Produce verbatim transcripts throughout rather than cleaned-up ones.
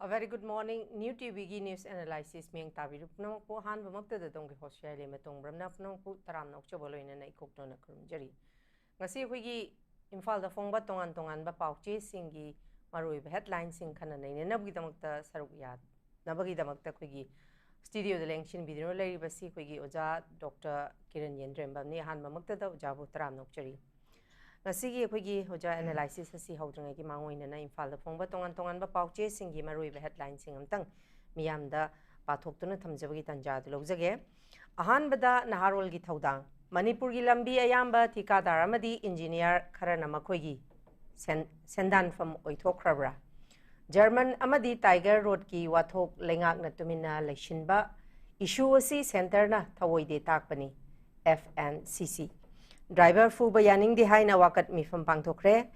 A very good morning, New ꯇꯤꯚꯤꯒꯤ news analysis ꯃꯤꯌꯦꯡ ꯇꯥꯕꯤꯔꯤꯕ ꯄꯨꯝꯅꯃꯛꯄꯨ ꯑꯍꯥꯟꯕꯃꯛꯇꯗ ꯑꯗꯣꯝꯒꯤ host ꯌꯥꯏꯂꯦꯝꯕ ꯇꯣꯡꯕ꯭ꯔꯝꯅ ꯄꯨꯝꯅꯃꯛꯄꯨ ꯇꯔꯥꯝꯅ ꯑꯣꯛꯆꯕ ꯂꯣꯏꯅꯅ ꯏꯀꯣꯛꯇꯣꯟꯅ ꯈꯨꯔꯨꯝꯖꯔꯤ꯫ ꯉꯁꯤ ꯑꯩꯈꯣꯏꯒꯤ ꯏꯝꯐꯥꯜꯗ ꯐꯣꯡꯕ ꯇꯣꯉꯥꯟ ꯇꯣꯉꯥꯟꯕ ꯄꯥꯎꯆꯦꯁꯤꯡꯒꯤ ꯃꯔꯨꯑꯣꯏꯕ headlineꯁꯤꯡ ꯈꯟꯅ ꯅꯩꯅꯅꯕꯒꯤꯗꯃꯛꯇ ꯁꯔꯨꯛ ꯌꯥꯅꯕꯒꯤꯗꯃꯛꯇ ꯑꯩꯈꯣꯏꯒꯤ studioꯗ ꯂꯦꯡꯁꯤꯟꯕꯤꯗꯨꯅ ꯂꯩꯔꯤꯕꯁꯤ ꯑꯩꯈꯣꯏꯒꯤ ꯑꯣꯖꯥ ꯗꯣꯛꯇꯔ ꯀꯤꯔꯟ ꯌꯦꯟꯗ꯭ꯔꯦꯝꯕꯝꯅꯤ꯫ ꯑꯍꯥꯟꯕꯃꯛꯇꯗ ꯑꯣꯖꯥꯕꯨ ꯇꯔꯥꯝꯅ ꯑꯣꯛꯆꯔꯤ꯫ ꯉꯁꯤꯒꯤ ꯑꯩꯈꯣꯏꯒꯤ ꯑꯣꯖꯥ analysis ꯑꯁꯤ ꯍꯧꯗ꯭ꯔꯤꯉꯩꯒꯤ ꯃꯥꯡꯑꯣꯏꯅꯅ ꯏꯝꯐꯥꯜꯗ ꯐꯣꯡꯕ ꯇꯣꯉꯥꯟ ꯇꯣꯉꯥꯟꯕ ꯄꯥꯎꯆꯦꯁꯤꯡꯒꯤ ꯃꯔꯨꯑꯣꯏꯕ headlineꯁꯤꯡ ꯑꯃꯇꯪ ꯃꯤꯌꯥꯝꯗ ꯄꯥꯊꯣꯛꯇꯨꯅ ꯊꯝꯖꯕꯒꯤ ꯇꯥꯟꯖꯥ ꯑꯗꯨ ꯂꯧꯖꯒꯦ꯫ ꯑꯍꯥꯟꯕꯗ ꯅꯍꯥꯔꯣꯜꯒꯤ ꯊꯧꯗꯥꯡ꯫ ꯃꯅꯤꯄꯨꯔꯒꯤ ꯂꯝꯕꯤ ꯑꯌꯥꯝꯕ ꯊꯤꯀꯥꯗꯥꯔ ꯑꯃꯗꯤ engineer ꯈꯔꯅ ꯃꯈꯣꯏꯒꯤ ꯁꯦꯟ-, ꯁꯦꯟꯗꯥꯟꯐꯝ ꯑꯣꯏꯊꯣꯛꯈ꯭ꯔꯕ꯭ꯔꯥ? ꯖꯔꯃꯟ ꯑꯃꯗꯤ ꯇꯥꯏꯒꯔ ꯔꯣꯗꯀꯤ ꯋꯥꯊꯣꯛ ꯂꯩꯉꯥꯛꯅ ꯇꯨꯃꯤꯟꯅ ꯂꯩꯁꯤꯟꯕ, issue ꯑꯁꯤ centreꯅ ꯊꯑꯣꯏꯗꯦ ꯇꯥꯛꯄꯅꯤ, F N C C꯫ Driver ꯐꯨꯕ ꯌꯥꯅꯤꯡꯗꯦ ꯍꯥꯏꯅ ꯋꯥꯀꯠ ꯃꯤꯐꯝ ꯄꯥꯡꯊꯣꯛꯈ꯭ꯔꯦ꯫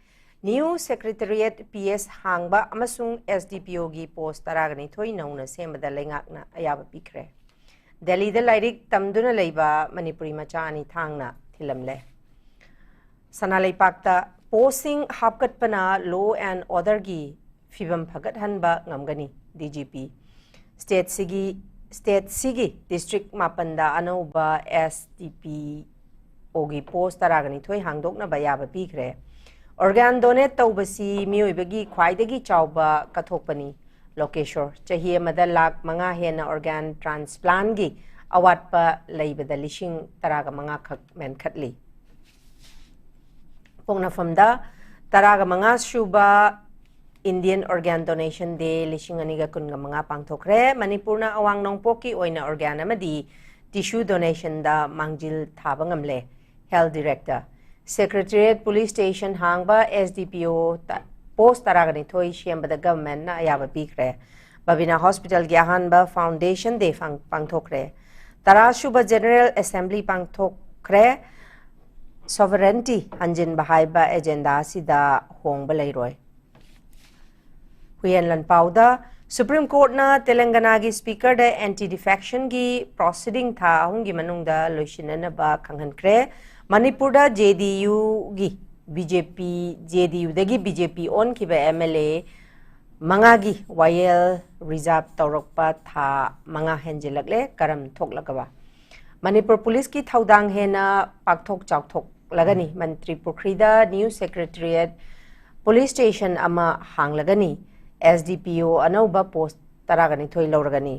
New Secretariat P S ꯍꯥꯡꯕ ꯑꯃꯁꯨꯡ S D P Oꯒꯤ post ꯇꯔꯥꯒ ꯅꯤꯊꯣꯏ ꯅꯧꯅ ꯁꯦꯝꯕꯗ ꯂꯩꯉꯥꯛꯅ ꯑꯌꯥꯕ ꯄꯤꯈ꯭ꯔꯦ꯫ ꯗꯦꯜꯂꯤꯗ ꯂꯥꯏꯔꯤꯛ ꯇꯝꯗꯨꯅ ꯂꯩꯕ ꯃꯅꯤꯄꯨꯔꯤ ꯃꯆꯥ ꯑꯅꯤ ꯊꯥꯡꯅ ꯊꯤꯜꯂꯝꯂꯦ꯫ ꯁꯅꯥ ꯂꯩꯄꯥꯛꯇ postꯁꯤꯡ ꯍꯥꯞꯀꯠꯄꯅ law and orderꯒꯤ ꯐꯤꯕꯝ ꯐꯒꯠꯍꯟꯕ ꯉꯝꯒꯅꯤ, D G P꯫ Stateꯁꯤꯒꯤ, stateꯁꯤꯒꯤ district ꯃꯥꯄꯟꯗ ꯑꯅꯧꯕ S D P Oꯒꯤ post ꯇꯔꯥꯒ ꯅꯤꯊꯣꯏ ꯍꯥꯡꯗꯣꯛꯅꯕ ꯑꯌꯥꯕ ꯄꯤꯈ꯭ꯔꯦ꯫ Organ donate ꯇꯧꯕꯁꯤ ꯃꯤꯑꯣꯏꯕꯒꯤ ꯈ꯭ꯋꯥꯏꯗꯒꯤ ꯆꯥꯎꯕ ꯀꯠꯊꯣꯛꯄꯅꯤ꯫ ꯂꯣꯀꯦꯁꯣꯔ, ꯆꯍꯤ ꯑꯃꯗ ꯂꯥꯈ ꯃꯉꯥ ꯍꯦꯟꯅ organ transplantꯒꯤ ꯑꯋꯥꯠꯄ ꯂꯩꯕꯗ ꯂꯤꯁꯤꯡ ꯇꯔꯥꯒ ꯃꯉꯥ ꯈꯛ ꯃꯦꯟꯈꯠꯂꯤ꯫ ꯄꯣꯛꯅꯐꯝꯗ ꯇꯔꯥꯒ ꯃꯉꯥ ꯁꯨꯕ Indian Organ Donation Day ꯂꯤꯁꯤꯡ ꯑꯅꯤꯒ ꯀꯨꯟꯒ ꯃꯉꯥ ꯄꯥꯡꯊꯣꯛꯈ꯭ꯔꯦ꯫ ꯃꯅꯤꯄꯨꯔꯅ ꯑꯋꯥꯡ ꯅꯣꯡꯄꯣꯛꯀꯤ ꯑꯣꯏꯅ organ ꯑꯃꯗꯤ tissue donationꯗ ꯃꯥꯡꯖꯤꯜ ꯊꯥꯕ ꯉꯝꯂꯦ꯫ Health Director꯫ Secretariat Police Station ꯍꯥꯡꯕ S D P O ꯇ-, post ꯇꯔꯥꯒ ꯅꯤꯊꯣꯏ ꯁꯦꯝꯕꯗ governmentꯅ ꯑꯌꯥꯕ ꯄꯤꯈ꯭ꯔꯦ꯫ ꯕꯕꯤꯅꯥ Hospitalꯒꯤ ꯑꯍꯥꯟꯕ Foundation Day ꯐꯥꯡ-, ꯄꯥꯡꯊꯣꯛꯈ꯭ꯔꯦ꯫ ꯇꯔꯥꯁꯨꯕ General Assembly ꯄꯥꯡꯊꯣꯛꯈ꯭ꯔꯦ꯫ Sovereignty ꯍꯟꯖꯤꯟꯕ ꯍꯥꯏꯕ agenda ꯑꯁꯤꯗ ꯍꯣꯡꯕ ꯂꯩꯔꯣꯏ꯫ ꯍꯨꯏꯌꯦꯟ ꯂꯟꯄꯥꯎꯗ꯫ Supreme Courtꯅ ꯇꯦꯂꯪꯒꯅꯥꯒꯤ Speakerꯗ anti defectionꯒꯤ proceeding ꯊꯥ ꯑꯍꯨꯝꯒꯤ ꯃꯅꯨꯡꯗ ꯂꯣꯏꯁꯤꯟꯅꯅꯕ ꯈꯪꯍꯟꯈ꯭ꯔꯦ꯫ ꯃꯅꯤꯄꯨꯔꯗ J D Uꯒꯤ B J P, J D Uꯗꯒꯤ B J P ꯑꯣꯟꯈꯤꯕ M L A ꯃꯉꯥꯒꯤ ꯋꯥꯌꯦꯜ ꯔꯤꯖꯥꯔꯚ ꯇꯧꯔꯛꯄ ꯊꯥ ꯃꯉꯥ ꯍꯦꯟꯖꯤꯜꯂꯛꯂꯦ꯫ ꯀꯔꯝ ꯊꯣꯛꯂꯒꯕ? ꯃꯅꯤꯄꯨꯔ ꯄꯨꯂꯤꯁꯀꯤ ꯊꯧꯗꯥꯡ ꯍꯦꯟꯅ ꯄꯥꯛꯊꯣꯛ ꯆꯥꯎꯊꯣꯛꯂꯒꯅꯤ꯫ ꯃꯟꯇ꯭ꯔꯤ ꯄꯨꯈ꯭ꯔꯤꯗ ꯅ꯭ꯌꯨ ꯁꯦꯀ꯭ꯔꯦꯇꯔꯤꯌꯦꯠ ꯄꯨꯂꯤꯁ ꯁ꯭ꯇꯦꯁꯟ ꯑꯃ ꯍꯥꯡꯂꯒꯅꯤ꯫ ꯑꯦꯁ ꯗꯤ ꯄꯤ ꯑꯣ ꯑꯅꯧꯕ ꯄꯣꯁ ꯇꯔꯥꯒ ꯅꯤꯊꯣꯏ ꯂꯧꯔꯒꯅꯤ꯫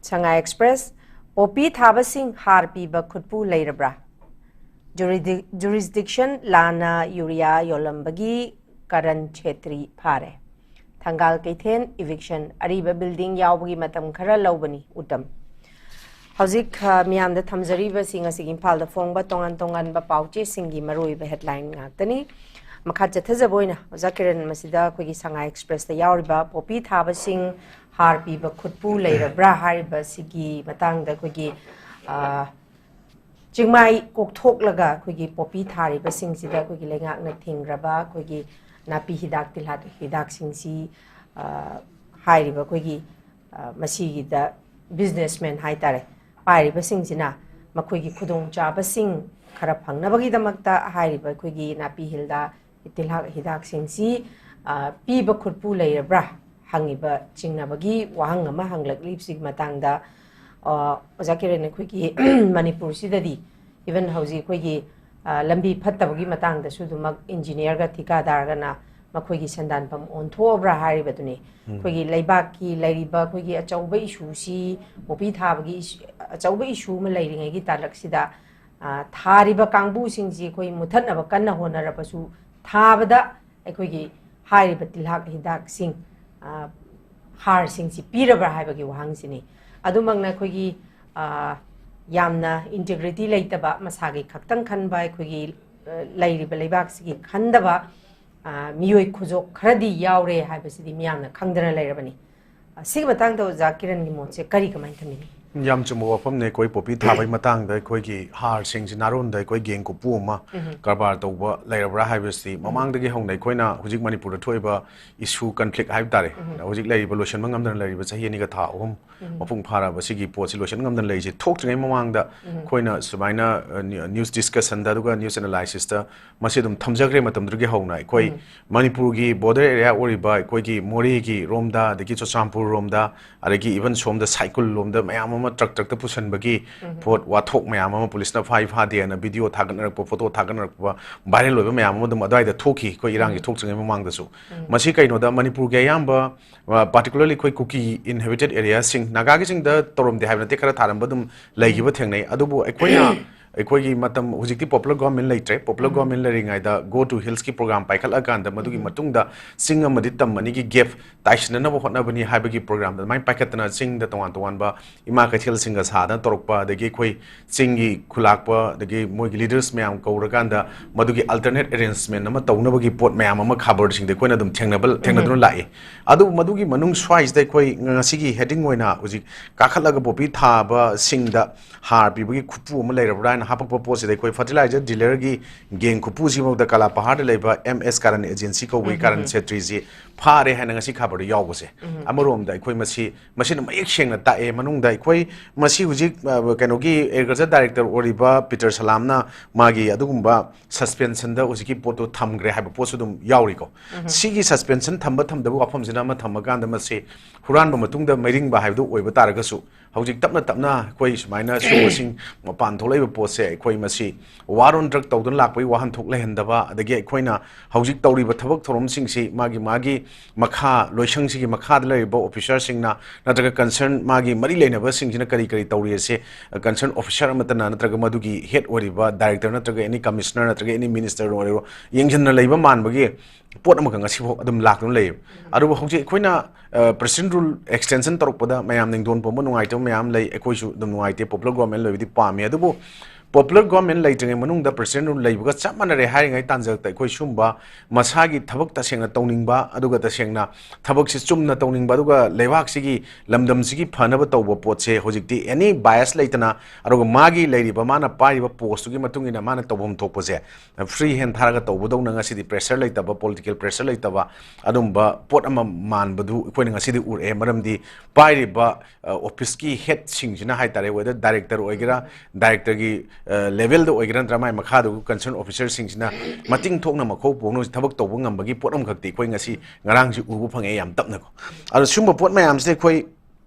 ꯁꯉꯥꯏ ꯑꯦꯛꯁꯄ꯭ꯔꯦꯁ, ꯄꯣꯄꯤ ꯊꯥꯕꯁꯤꯡ ꯍꯥꯔ ꯄꯤꯕ ꯈꯨꯠꯄꯨ ꯂꯩꯔꯕ꯭ꯔꯥ? ꯖꯨꯔꯤꯗꯤ-, ꯖꯨꯔꯤꯁꯗꯤꯛꯁꯟ ꯂꯥꯟꯅ ꯌꯨꯔꯤꯌꯥ ꯌꯣꯜꯂꯝꯕꯒꯤ ꯀꯔꯟ ꯁꯦꯇ꯭ꯔꯤ ꯐꯥꯔꯦ꯫ ꯊꯪꯒꯥꯜ ꯀꯩꯊꯦꯜ, ꯏꯚꯤꯛꯁꯟ, ꯑꯔꯤꯕ ꯕꯤꯜꯗꯤꯡ ꯌꯥꯎꯕꯒꯤ ꯃꯇꯝ ꯈꯔ ꯂꯧꯕꯅꯤ, ꯎꯇꯝ꯫ ꯍꯧꯖꯤꯛ, ꯑ, ꯃꯤꯌꯥꯝꯗ ꯊꯝꯖꯔꯤꯕꯁꯤꯡ ꯑꯁꯤ ꯏꯝꯐꯥꯜꯗ ꯐꯣꯡꯕ ꯇꯣꯉꯥꯟ ꯇꯣꯉꯥꯟꯕ ꯄꯥꯎꯆꯦꯁꯤꯡꯒꯤ ꯃꯔꯨꯑꯣꯏꯕ ꯍꯦꯗꯂꯥꯏꯟ ꯉꯥꯛꯇꯅꯤ꯫ ꯃꯈꯥ ꯆꯠꯊꯖꯕ ꯑꯣꯏꯅ ꯑꯣꯖꯥ ꯀꯤꯔꯟ, ꯃꯁꯤꯗ ꯑꯩꯈꯣꯏꯒꯤ ꯁꯉꯥꯏ ꯑꯦꯛꯁꯄ꯭ꯔꯦꯁꯇ ꯌꯥꯎꯔꯤꯕ ꯄꯣꯄꯤ ꯊꯥꯕꯁꯤꯡ ꯍꯥꯔ ꯄꯤꯕ ꯈꯨꯠꯄꯨ ꯂꯩꯔꯕ꯭ꯔꯥ ꯍꯥꯏꯔꯤꯕꯁꯤꯒꯤ ꯃꯇꯥꯡꯗ ꯑꯩꯈꯣꯏꯒꯤ, ꯑ, ꯆꯤꯡꯃꯥꯏ ꯀꯣꯛꯊꯣꯛꯂꯒ ꯑꯩꯈꯣꯏꯒꯤ ꯄꯣꯄꯤ ꯊꯥꯔꯤꯕꯁꯤꯡꯁꯤꯗ ꯑꯩꯈꯣꯏꯒꯤ ꯂꯩꯉꯥꯛꯅ ꯊꯤꯡꯈ꯭ꯔꯕ ꯑꯩꯈꯣꯏꯒꯤ ꯅꯥꯄꯤ ꯍꯤꯗꯥꯛ ꯇꯤꯜꯍꯥꯠ ꯍꯤꯗꯥꯛꯁꯤꯡꯁꯤ, ꯑ, ꯍꯥꯏꯔꯤꯕ ꯑꯩꯈꯣꯏꯒꯤ, ꯑ, ꯃꯁꯤꯒꯤꯗ ꯕꯤꯖꯤꯅꯦꯁꯃꯦꯟ ꯍꯥꯏꯇꯥꯔꯦ, ꯄꯥꯏꯔꯤꯕꯁꯤꯡꯁꯤꯅ ꯃꯈꯣꯏꯒꯤ ꯈꯨꯗꯣꯡꯆꯥꯕꯁꯤꯡ ꯈꯔ ꯐꯪꯅꯕꯒꯤꯗꯃꯛꯇ ꯍꯥꯏꯔꯤꯕ ꯑꯩꯈꯣꯏꯒꯤ ꯅꯥꯄꯤ ꯍꯤꯜꯗꯥ ꯇꯤꯜꯍꯥꯠ ꯍꯤꯗꯥꯛꯁꯤꯡꯁꯤ, ꯑ, ꯄꯤꯕ ꯈꯨꯠꯄꯨ ꯂꯩꯔꯕ꯭ꯔꯥ ꯍꯪꯉꯤꯕ ꯆꯤꯡꯅꯕꯒꯤ ꯋꯥꯍꯪ ꯑꯃ ꯍꯪꯂꯛꯂꯤꯕꯁꯤꯒꯤ ꯃꯇꯥꯡꯗ, ꯑ, ꯑꯣꯖꯥ ꯀꯤꯔꯟ, ꯑꯩꯈꯣꯏꯒꯤ ꯃꯅꯤꯄꯨꯔꯁꯤꯗꯗꯤ even ꯍꯧꯖꯤꯛ ꯑꯩꯈꯣꯏꯒꯤ, ꯑ, ꯂꯝꯕꯤ ꯐꯠꯇꯕꯒꯤ ꯃꯇꯥꯡꯗꯁꯨ ꯑꯗꯨꯃꯛ ꯏꯟꯖꯤꯅꯤꯌꯥꯔꯒ ꯊꯤꯀꯥꯗꯥꯔꯒꯅ ꯃꯈꯣꯏꯒꯤ ꯁꯦꯟꯗꯥꯟꯐꯝ ꯑꯣꯟꯊꯣꯛꯑꯕ꯭ꯔꯥ ꯍꯥꯏꯔꯤꯕꯗꯨꯅꯤ꯫ ꯑꯩꯈꯣꯏꯒꯤ ꯂꯩꯕꯥꯛꯀꯤ ꯂꯩꯔꯤꯕ ꯑꯩꯈꯣꯏꯒꯤ ꯑꯆꯧꯕ ꯏꯁꯨꯁꯤ, ꯄꯣꯄꯤ ꯊꯥꯕꯒꯤ ꯏꯁꯨ, ꯑꯆꯧꯕ ꯏꯁꯨ ꯑꯃ ꯂꯩꯔꯤꯉꯩꯒꯤ ꯇꯥꯂꯛꯁꯤꯗ, ꯑ, ꯊꯥꯔꯤꯕ ꯀꯥꯡꯕꯨꯁꯤꯡꯁꯤ ꯑꯩꯈꯣꯏ ꯃꯨꯊꯠꯅꯕ ꯀꯟꯅ ꯍꯣꯠꯅꯔꯕꯁꯨ, ꯊꯥꯕꯗ ꯑꯩꯈꯣꯏꯒꯤ ꯍꯥꯏꯔꯤꯕ ꯇꯤꯜꯍꯥꯠ ꯍꯤꯗꯥꯛꯁꯤꯡ, ꯑ, ꯍꯥꯔꯁꯤꯡꯁꯤ ꯄꯤꯔꯕ꯭ꯔꯥ ꯍꯥꯏꯕꯒꯤ ꯋꯥꯍꯪꯁꯤꯅꯤ꯫ ꯑꯗꯨꯃꯛꯅ ꯑꯩꯈꯣꯏꯒꯤ, ꯑ, ꯌꯥꯝꯅ ꯏꯟꯇꯦꯒ꯭ꯔꯤꯇꯤ ꯂꯩꯇꯕ, ꯃꯁꯥꯒꯤ ꯈꯛꯇꯪ ꯈꯟꯕ, ꯑꯩꯈꯣꯏꯒꯤ, ꯑ, ꯂꯩꯔꯤꯕ ꯂꯩꯕꯥꯛꯁꯤꯒꯤ ꯈꯟꯗꯕ, ꯑ, ꯃꯤꯑꯣꯏ ꯈꯨꯖꯣꯞ ꯈꯔꯗꯤ ꯌꯥꯎꯔꯦ ꯍꯥꯏꯕꯁꯤꯗꯤ ꯃꯤꯌꯥꯝꯅ ꯈꯪꯗꯅ ꯂꯩꯔꯕꯅꯤ꯫ ꯑ, ꯁꯤꯒꯤ ꯃꯇꯥꯡꯗ ꯑꯣꯖꯥ ꯀꯤꯔꯟꯒꯤ ꯃꯣꯠꯁꯦ ꯀꯔꯤ, ꯀꯃꯥꯏꯅ ꯊꯝꯕꯤꯅꯤ? ꯌꯥꯝ ꯆꯨꯝꯕ ꯋꯥꯐꯝꯅꯦ꯫ ꯑꯩꯈꯣꯏ ꯄꯣꯄꯤ ꯊꯥꯕꯒꯤ ꯃꯇꯥꯡꯗ ꯑꯩꯈꯣꯏꯒꯤ ꯍꯥꯔꯁꯤꯡꯁꯤ ꯅꯥꯔꯣꯟꯗ ꯑꯩꯈꯣꯏ ꯒꯦꯡ ꯀꯣꯛꯄꯨ ꯑꯃ ꯀꯔꯕꯥꯔ ꯇꯧꯕ ꯂꯩꯔꯕ꯭ꯔꯥ ꯍꯥꯏꯕꯁꯤ ꯃꯃꯥꯡꯗꯒꯤ ꯍꯧꯅ ꯑꯩꯈꯣꯏꯅ ꯍꯧꯖꯤꯛ ꯃꯅꯤꯄꯨꯔꯗ ꯊꯣꯛꯏꯕ ꯏꯁꯨ ꯀꯟꯐ꯭ꯂꯤꯛ ꯍꯥꯏꯕ ꯇꯥꯔꯦ, ꯍꯧꯖꯤꯛ ꯂꯩꯔꯤꯕ ꯂꯣꯏꯁꯤꯟꯕ ꯉꯝꯗꯅ ꯂꯩꯔꯤꯕ ꯆꯍꯤ ꯑꯅꯤꯒ ꯊꯥ ꯑꯍꯨꯝ ꯃꯄꯨꯡ ꯐꯥꯔꯕ ꯁꯤꯒꯤ ꯄꯣꯠꯁꯤ ꯂꯣꯏꯁꯤꯟꯕ ꯉꯝꯗꯅ ꯂꯩꯔꯤꯁꯦ ꯊꯣꯛꯇ꯭ꯔꯤꯉꯩ ꯃꯃꯥꯡꯗ ꯑꯩꯈꯣꯏꯅ ꯁꯨꯃꯥꯏꯅ ꯅ꯭ꯌꯨꯁ ꯗꯤꯁꯀꯁꯟꯗ ꯑꯗꯨꯒ ꯅ꯭ꯌꯨꯁ ꯑꯦꯅꯥꯂꯥꯏꯁꯤꯁꯇ ꯃꯁꯤ ꯑꯗꯨꯝ ꯊꯝꯖꯈ꯭ꯔꯦ꯫ ꯃꯇꯝꯗꯨꯗꯒꯤ ꯍꯧꯅ ꯑꯩꯈꯣꯏ ꯃꯅꯤꯄꯨꯔꯒꯤ ꯕꯣꯔꯗꯔ ꯑꯦꯔꯤꯌꯥ ꯑꯣꯏꯔꯤꯕ ꯑꯩꯈꯣꯏꯒꯤ ꯃꯣꯔꯦꯒꯤ ꯔꯣꯝꯗ, ꯑꯗꯒꯤ ꯆꯨꯔꯆꯥꯟꯄꯨꯔ ꯔꯣꯝꯗ, ꯑꯗꯒꯤ ꯏꯚꯟ ꯁꯣꯝꯗ ꯁꯥꯏꯀꯨꯜ ꯂꯣꯝꯗ ꯃꯌꯥꯝ ꯑꯃ ꯇ꯭ꯔꯛ ꯇ꯭ꯔꯛꯇ ꯄꯨꯁꯟꯕꯒꯤ ꯄꯣꯠ ꯋꯥꯊꯣꯛ ꯃꯌꯥꯝ ꯑꯃ ꯄꯨꯂꯤꯁꯅ ꯐꯥꯏ ꯐꯥꯗꯦꯅ ꯚꯤꯗꯤꯑꯣ ꯊꯥꯒꯠꯅꯔꯛꯄ, ꯐꯣꯇꯣ ꯊꯥꯒꯠꯅꯔꯛꯄ, ꯚꯥꯏꯔꯦꯜ ꯑꯣꯏꯕ ꯃꯌꯥꯝ ꯑꯃ ꯑꯗꯨꯝ ꯑꯗꯨꯋꯥꯏꯗ ꯊꯣꯛꯈꯤ, ꯑꯩꯈꯣꯏ ꯏꯔꯥꯡꯒꯤ ꯊꯣꯛꯇ꯭ꯔꯤꯉꯩ ꯃꯃꯥꯡꯗꯁꯨ꯫ ꯃꯁꯤ ꯀꯩꯅꯣꯗ ꯃꯅꯤꯄꯨꯔꯒꯤ ꯑꯌꯥꯝꯕ, ꯄꯥꯔꯇꯤꯀꯨꯂꯔꯂꯤ ꯑꯩꯈꯣꯏ ꯀꯨꯀꯤ ꯏꯟꯍꯦꯕꯤꯇꯦꯠ ꯑꯦꯔꯤꯌꯥꯁꯤꯡ, ꯅꯥꯒꯥꯒꯤꯁꯤꯡꯗ ꯇꯧꯔꯝꯗꯦ ꯍꯥꯏꯕ ꯅꯠꯇꯦ, ꯈꯔ ꯊꯥꯔꯝꯕ ꯑꯗꯨꯝ ꯂꯩꯈꯤꯕ ꯊꯦꯡꯅꯩ꯫ ꯑꯗꯨꯕꯨ ꯑꯩꯈꯣꯏꯅ ꯑꯩꯈꯣꯏꯒꯤ ꯃꯇꯝ, ꯍꯧꯖꯤꯛꯇꯤ ꯄꯣꯄꯨꯂꯔ ꯒꯣꯔꯃꯦꯟ ꯂꯩꯇ꯭ꯔꯦ꯫ ꯄꯣꯄꯨꯂꯔ ꯒꯣꯔꯃꯦꯟ ꯂꯩꯔꯤꯉꯩꯗ Go to Hillsꯀꯤ ꯄ꯭ꯔꯣꯒ꯭ꯔꯥꯝ ꯄꯥꯏꯈꯠꯂꯀꯥꯟꯗ ꯃꯗꯨꯒꯤ ꯃꯇꯨꯡꯗ ꯆꯤꯡ ꯑꯃꯗꯤ ꯇꯝ ꯑꯅꯤꯒꯤ ꯒꯦꯞ ꯇꯥꯏꯁꯤꯟꯅꯅꯕ ꯍꯣꯠꯅꯕꯅꯤ ꯍꯥꯏꯕꯒꯤ ꯄ꯭ꯔꯣꯒ꯭ꯔꯥꯝꯗ ꯑꯗꯨꯃꯥꯏꯅ ꯄꯥꯏꯈꯠꯇꯅ ꯆꯤꯡꯗ ꯇꯣꯉꯥꯟ ꯇꯣꯉꯥꯟꯕ ꯏꯃꯥ ꯀꯩꯊꯦꯜꯁꯤꯡꯒ ꯁꯥꯗꯅ ꯇꯧꯔꯛꯄ, ꯑꯗꯒꯤ ꯑꯩꯈꯣꯏ ꯆꯤꯡꯒꯤ ꯈꯨꯂꯥꯛꯄ, ꯑꯗꯒꯤ ꯃꯣꯏꯒꯤ ꯂꯤꯗꯔꯁ ꯃꯌꯥꯝ ꯀꯧꯔꯀꯥꯟꯗ ꯃꯗꯨꯒꯤ ꯑꯜꯇꯔꯅꯦꯠ ꯑꯦꯔꯦꯟꯖꯃꯦꯟ ꯑꯃ ꯇꯧꯅꯕꯒꯤ ꯄꯣꯠ ꯃꯌꯥꯝ ꯑꯃ ꯈꯕꯔꯁꯤꯡꯗ ꯑꯩꯈꯣꯏꯅ ꯑꯗꯨꯝ ꯊꯦꯡꯅꯕ, ꯊꯦꯡꯅꯗꯨꯅ ꯂꯥꯛꯏ꯫ ꯑꯗꯨꯕꯨ ꯃꯗꯨꯒꯤ ꯃꯅꯨꯡ ꯁ꯭ꯋꯥꯏꯁꯤꯗ ꯑꯩꯈꯣꯏ ꯉꯁꯤꯒꯤ ꯍꯦꯗꯤꯡ ꯑꯣꯏꯅ ꯍꯧꯖꯤꯛ ꯀꯥꯈꯠꯂꯒ ꯄꯣꯄꯤ ꯊꯥꯕꯁꯤꯡꯗ ꯍꯥꯔ ꯄꯤꯕꯒꯤ ꯈꯨꯠꯄꯨ ꯑꯃ ꯂꯩꯔꯕ꯭ꯔꯥ ꯍꯥꯏꯅ ꯍꯥꯄꯛꯄ ꯄꯣꯠꯁꯤꯗ ꯑꯩꯈꯣꯏ ꯐꯔꯇꯤꯂꯥꯏꯖꯔ ꯗꯤꯂꯔꯒꯤ ꯒꯦꯡ ꯈꯨꯠꯄꯨꯁꯤꯐꯥꯎꯗ ꯀꯂꯥ ꯄꯍꯥꯔꯗ ꯂꯩꯕ ꯑꯦꯝ ꯑꯦꯁ ꯀꯥꯔꯟ ꯑꯦꯖꯦꯟꯁꯤ ꯀꯧꯕꯒꯤ ꯀꯥꯔꯟ ꯁꯦꯇ꯭ꯔꯤꯁꯤ ꯐꯥꯔꯦ ꯍꯥꯏꯅ ꯉꯁꯤ ꯈꯕꯔꯗ ꯌꯥꯎꯕꯁꯦ꯫ ꯑꯃꯔꯣꯝꯗ ꯑꯩꯈꯣꯏ ꯃꯁꯤ, ꯃꯁꯤꯅ ꯃꯌꯦꯛ ꯁꯦꯡꯅ ꯇꯥꯛꯑꯦ꯫ ꯃꯅꯨꯡꯗ ꯑꯩꯈꯣꯏ ꯃꯁꯤ ꯍꯧꯖꯤꯛ, ꯑ, ꯀꯩꯅꯣꯒꯤ ꯑꯦꯒ꯭ꯔꯤꯀꯜꯆꯔ ꯗꯥꯏꯔꯦꯛꯇꯔ ꯑꯣꯏꯔꯤꯕ ꯄꯤꯇꯔ ꯁꯂꯥꯝꯅ ꯃꯥꯒꯤ ꯑꯗꯨꯒꯨꯝꯕ ꯁꯁꯄꯦꯟꯁꯟꯗ ꯍꯧꯖꯤꯛꯀꯤ ꯄꯣꯠꯇꯣ ꯊꯝꯈ꯭ꯔꯦ ꯍꯥꯏꯕ ꯄꯣꯠꯁꯨ ꯑꯗꯨꯝ ꯌꯥꯎꯔꯤꯀꯣ꯫ ꯁꯤꯒꯤ ꯁꯁꯄꯦꯟꯁꯟ ꯊꯝꯕ ꯊꯝꯗꯕ ꯋꯥꯐꯝꯁꯤꯅ ꯑꯃ ꯊꯝꯃꯀꯥꯟꯗ, ꯃꯁꯤ ꯍꯨꯔꯥꯟꯕ ꯃꯇꯨꯡꯗ ꯃꯩꯔꯤꯡꯕ ꯍꯥꯏꯕꯗꯨ ꯑꯣꯏꯕ ꯇꯥꯔꯒꯁꯨ, ꯍꯧꯖꯤꯛ ꯇꯞꯅ ꯇꯞꯅ ꯑꯩꯈꯣꯏ ꯁꯨꯃꯥꯏꯅ ꯁꯤꯒꯨꯝꯕꯁꯤꯡ ꯃꯄꯥꯟ ꯊꯣꯛꯂꯛꯏꯕ ꯄꯣꯠꯁꯦ, ꯑꯩꯈꯣꯏ ꯃꯁꯤ war on drug ꯇꯧꯗꯨꯅ ꯂꯥꯛꯄꯒꯤ ꯋꯥꯍꯟꯊꯣꯛ ꯂꯩꯍꯟꯗꯕ, ꯑꯗꯒꯤ ꯑꯩꯈꯣꯏꯅ ꯍꯧꯖꯤꯛ ꯇꯧꯔꯤꯕ ꯊꯕꯛ ꯊꯧꯔꯝꯁꯤꯡꯁꯤ ꯃꯥꯒꯤ ꯃꯥꯒꯤ ꯃꯈꯥ, ꯂꯣꯏꯁꯪꯁꯤꯒꯤ ꯃꯈꯥꯗ ꯂꯩꯔꯤꯕ ꯑꯣꯐꯤꯁꯥꯔꯁꯤꯡꯅ ꯅꯠꯇ꯭ꯔꯒ ꯀꯟꯁꯔꯟ ꯃꯥꯒꯤ ꯃꯔꯤ ꯂꯩꯅꯕꯁꯤꯡꯁꯤꯅ ꯀꯔꯤ ꯀꯔꯤ ꯇꯧꯔꯤ ꯑꯁꯤ ꯀꯟꯁꯔꯟ ꯑꯣꯐꯤꯁꯥꯔ ꯑꯃꯠꯇꯅ ꯅꯠꯇ꯭ꯔꯒ ꯃꯗꯨꯒꯤ ꯍꯦꯗ ꯑꯣꯏꯔꯤꯕ ꯗꯥꯏꯔꯦꯛꯇꯔ ꯅꯠꯇ꯭ꯔꯒ ꯑꯦꯅꯤ ꯀꯃꯤꯁꯅꯔ ꯅꯠꯇ꯭ꯔꯒ ꯑꯦꯅꯤ ꯃꯤꯅꯤꯁꯇꯔ ꯑꯣꯏꯔꯣ, ꯌꯦꯡꯁꯤꯟꯅ ꯂꯩꯕ ꯃꯥꯟꯕꯒꯤ ꯄꯣꯠ ꯑꯃꯈꯛ ꯉꯁꯤꯐꯥꯎ ꯑꯗꯨꯝ ꯂꯥꯛꯇꯨꯅ ꯂꯩꯌꯦꯕ꯫ ꯑꯗꯨꯕꯨ ꯍꯧꯖꯤꯛ ꯑꯩꯈꯣꯏꯅ, ꯑ, ꯄ꯭ꯔꯁꯤꯗꯦꯟ ꯔꯨꯜ ꯑꯦꯛꯁꯇꯦꯟꯁꯟ ꯇꯧꯔꯛꯄꯗ ꯃꯌꯥꯝ ꯅꯤꯡꯗꯣꯟ ꯄꯣꯝꯕ, ꯅꯨꯡꯉꯥꯏꯇꯕ ꯃꯌꯥꯝ ꯂꯩ꯫ ꯑꯩꯈꯣꯏꯁꯨ ꯑꯗꯨꯝ ꯅꯨꯡꯉꯥꯏꯇꯦ, ꯄꯣꯄꯨꯂꯔ ꯒꯣꯔꯃꯦꯟ ꯂꯩꯕꯗꯤ ꯄꯥꯝꯃꯤ꯫ ꯑꯗꯨꯕꯨ Popular government ꯂꯩꯇ꯭ꯔꯤꯉꯩ ꯃꯅꯨꯡꯗ president rule ꯂꯩꯕꯒ ꯆꯞ ꯃꯥꯟꯅꯔꯦ ꯍꯥꯏꯔꯤꯉꯩ ꯇꯥꯟꯖꯜꯂꯛꯇ ꯑꯩꯈꯣꯏ ꯁꯨꯝꯕ ꯃꯁꯥꯒꯤ ꯊꯕꯛ ꯇꯁꯦꯡꯅ ꯇꯧꯅꯤꯡꯕ, ꯑꯗꯨꯒ ꯇꯁꯦꯡꯅ ꯊꯕꯛꯁꯤ ꯆꯨꯝꯅ ꯇꯧꯅꯤꯡꯕ, ꯑꯗꯨꯒ ꯂꯩꯕꯥꯛꯁꯤꯒꯤ ꯂꯝꯗꯝꯁꯤꯒꯤ ꯐꯅꯕ ꯇꯧꯕ ꯄꯣꯠꯁꯦ ꯍꯧꯖꯤꯛꯇꯤ any bias ꯂꯩꯇꯅ, ꯑꯗꯨꯒ ꯃꯥꯒꯤ ꯂꯩꯔꯤꯕ ꯃꯥꯅ ꯄꯥꯏꯔꯤꯕ postꯇꯨꯒꯤ ꯃꯇꯨꯡ ꯏꯟꯅ ꯃꯥꯅ ꯇꯧꯐꯝ ꯊꯣꯛꯄꯁꯦ free hand ꯊꯥꯔꯒ ꯇꯧꯕꯗꯧꯅ ꯉꯁꯤꯗꯤ pressure ꯂꯩꯇꯕ, political pressure ꯂꯩꯇꯕ ꯑꯗꯨꯝꯕ ꯄꯣꯠ ꯑꯃ ꯃꯥꯟꯕꯗꯨ ꯑꯩꯈꯣꯏꯅ ꯉꯁꯤꯗꯤ ꯎꯔꯛꯑꯦ꯫ ꯃꯔꯝꯗꯤ ꯄꯥꯏꯔꯤꯕ officeꯀꯤ headꯁꯤꯡꯁꯤꯅ ꯍꯥꯏꯇꯥꯔꯦ, whether director ꯑꯣꯏꯒꯦꯔꯥ, directorꯒꯤ levelꯗ ꯑꯣꯏꯒꯦꯔꯥ, ꯅꯠꯇ꯭ꯔꯒ ꯃꯥꯏ ꯃꯈꯥꯗ concern officerꯁꯤꯡꯁꯤꯅ ꯃꯇꯤꯡ ꯊꯣꯛꯅ ꯃꯈꯧ ꯄꯣꯛꯅ ꯊꯕꯛ ꯇꯧꯕ ꯉꯝꯕꯒꯤ ꯄꯣꯠ ꯑꯃꯈꯛꯇꯤ ꯑꯩꯈꯣꯏ ꯉꯁꯤ ꯉꯔꯥꯡꯁꯤ ꯎꯕ ꯐꯪꯉꯦ, ꯌꯥꯝ ꯇꯞꯅꯀꯣ꯫ ꯑꯗꯣ ꯁꯤꯒꯨꯝꯕ ꯄꯣꯠ ꯃꯌꯥꯝꯁꯤꯗ ꯑꯩꯈꯣꯏ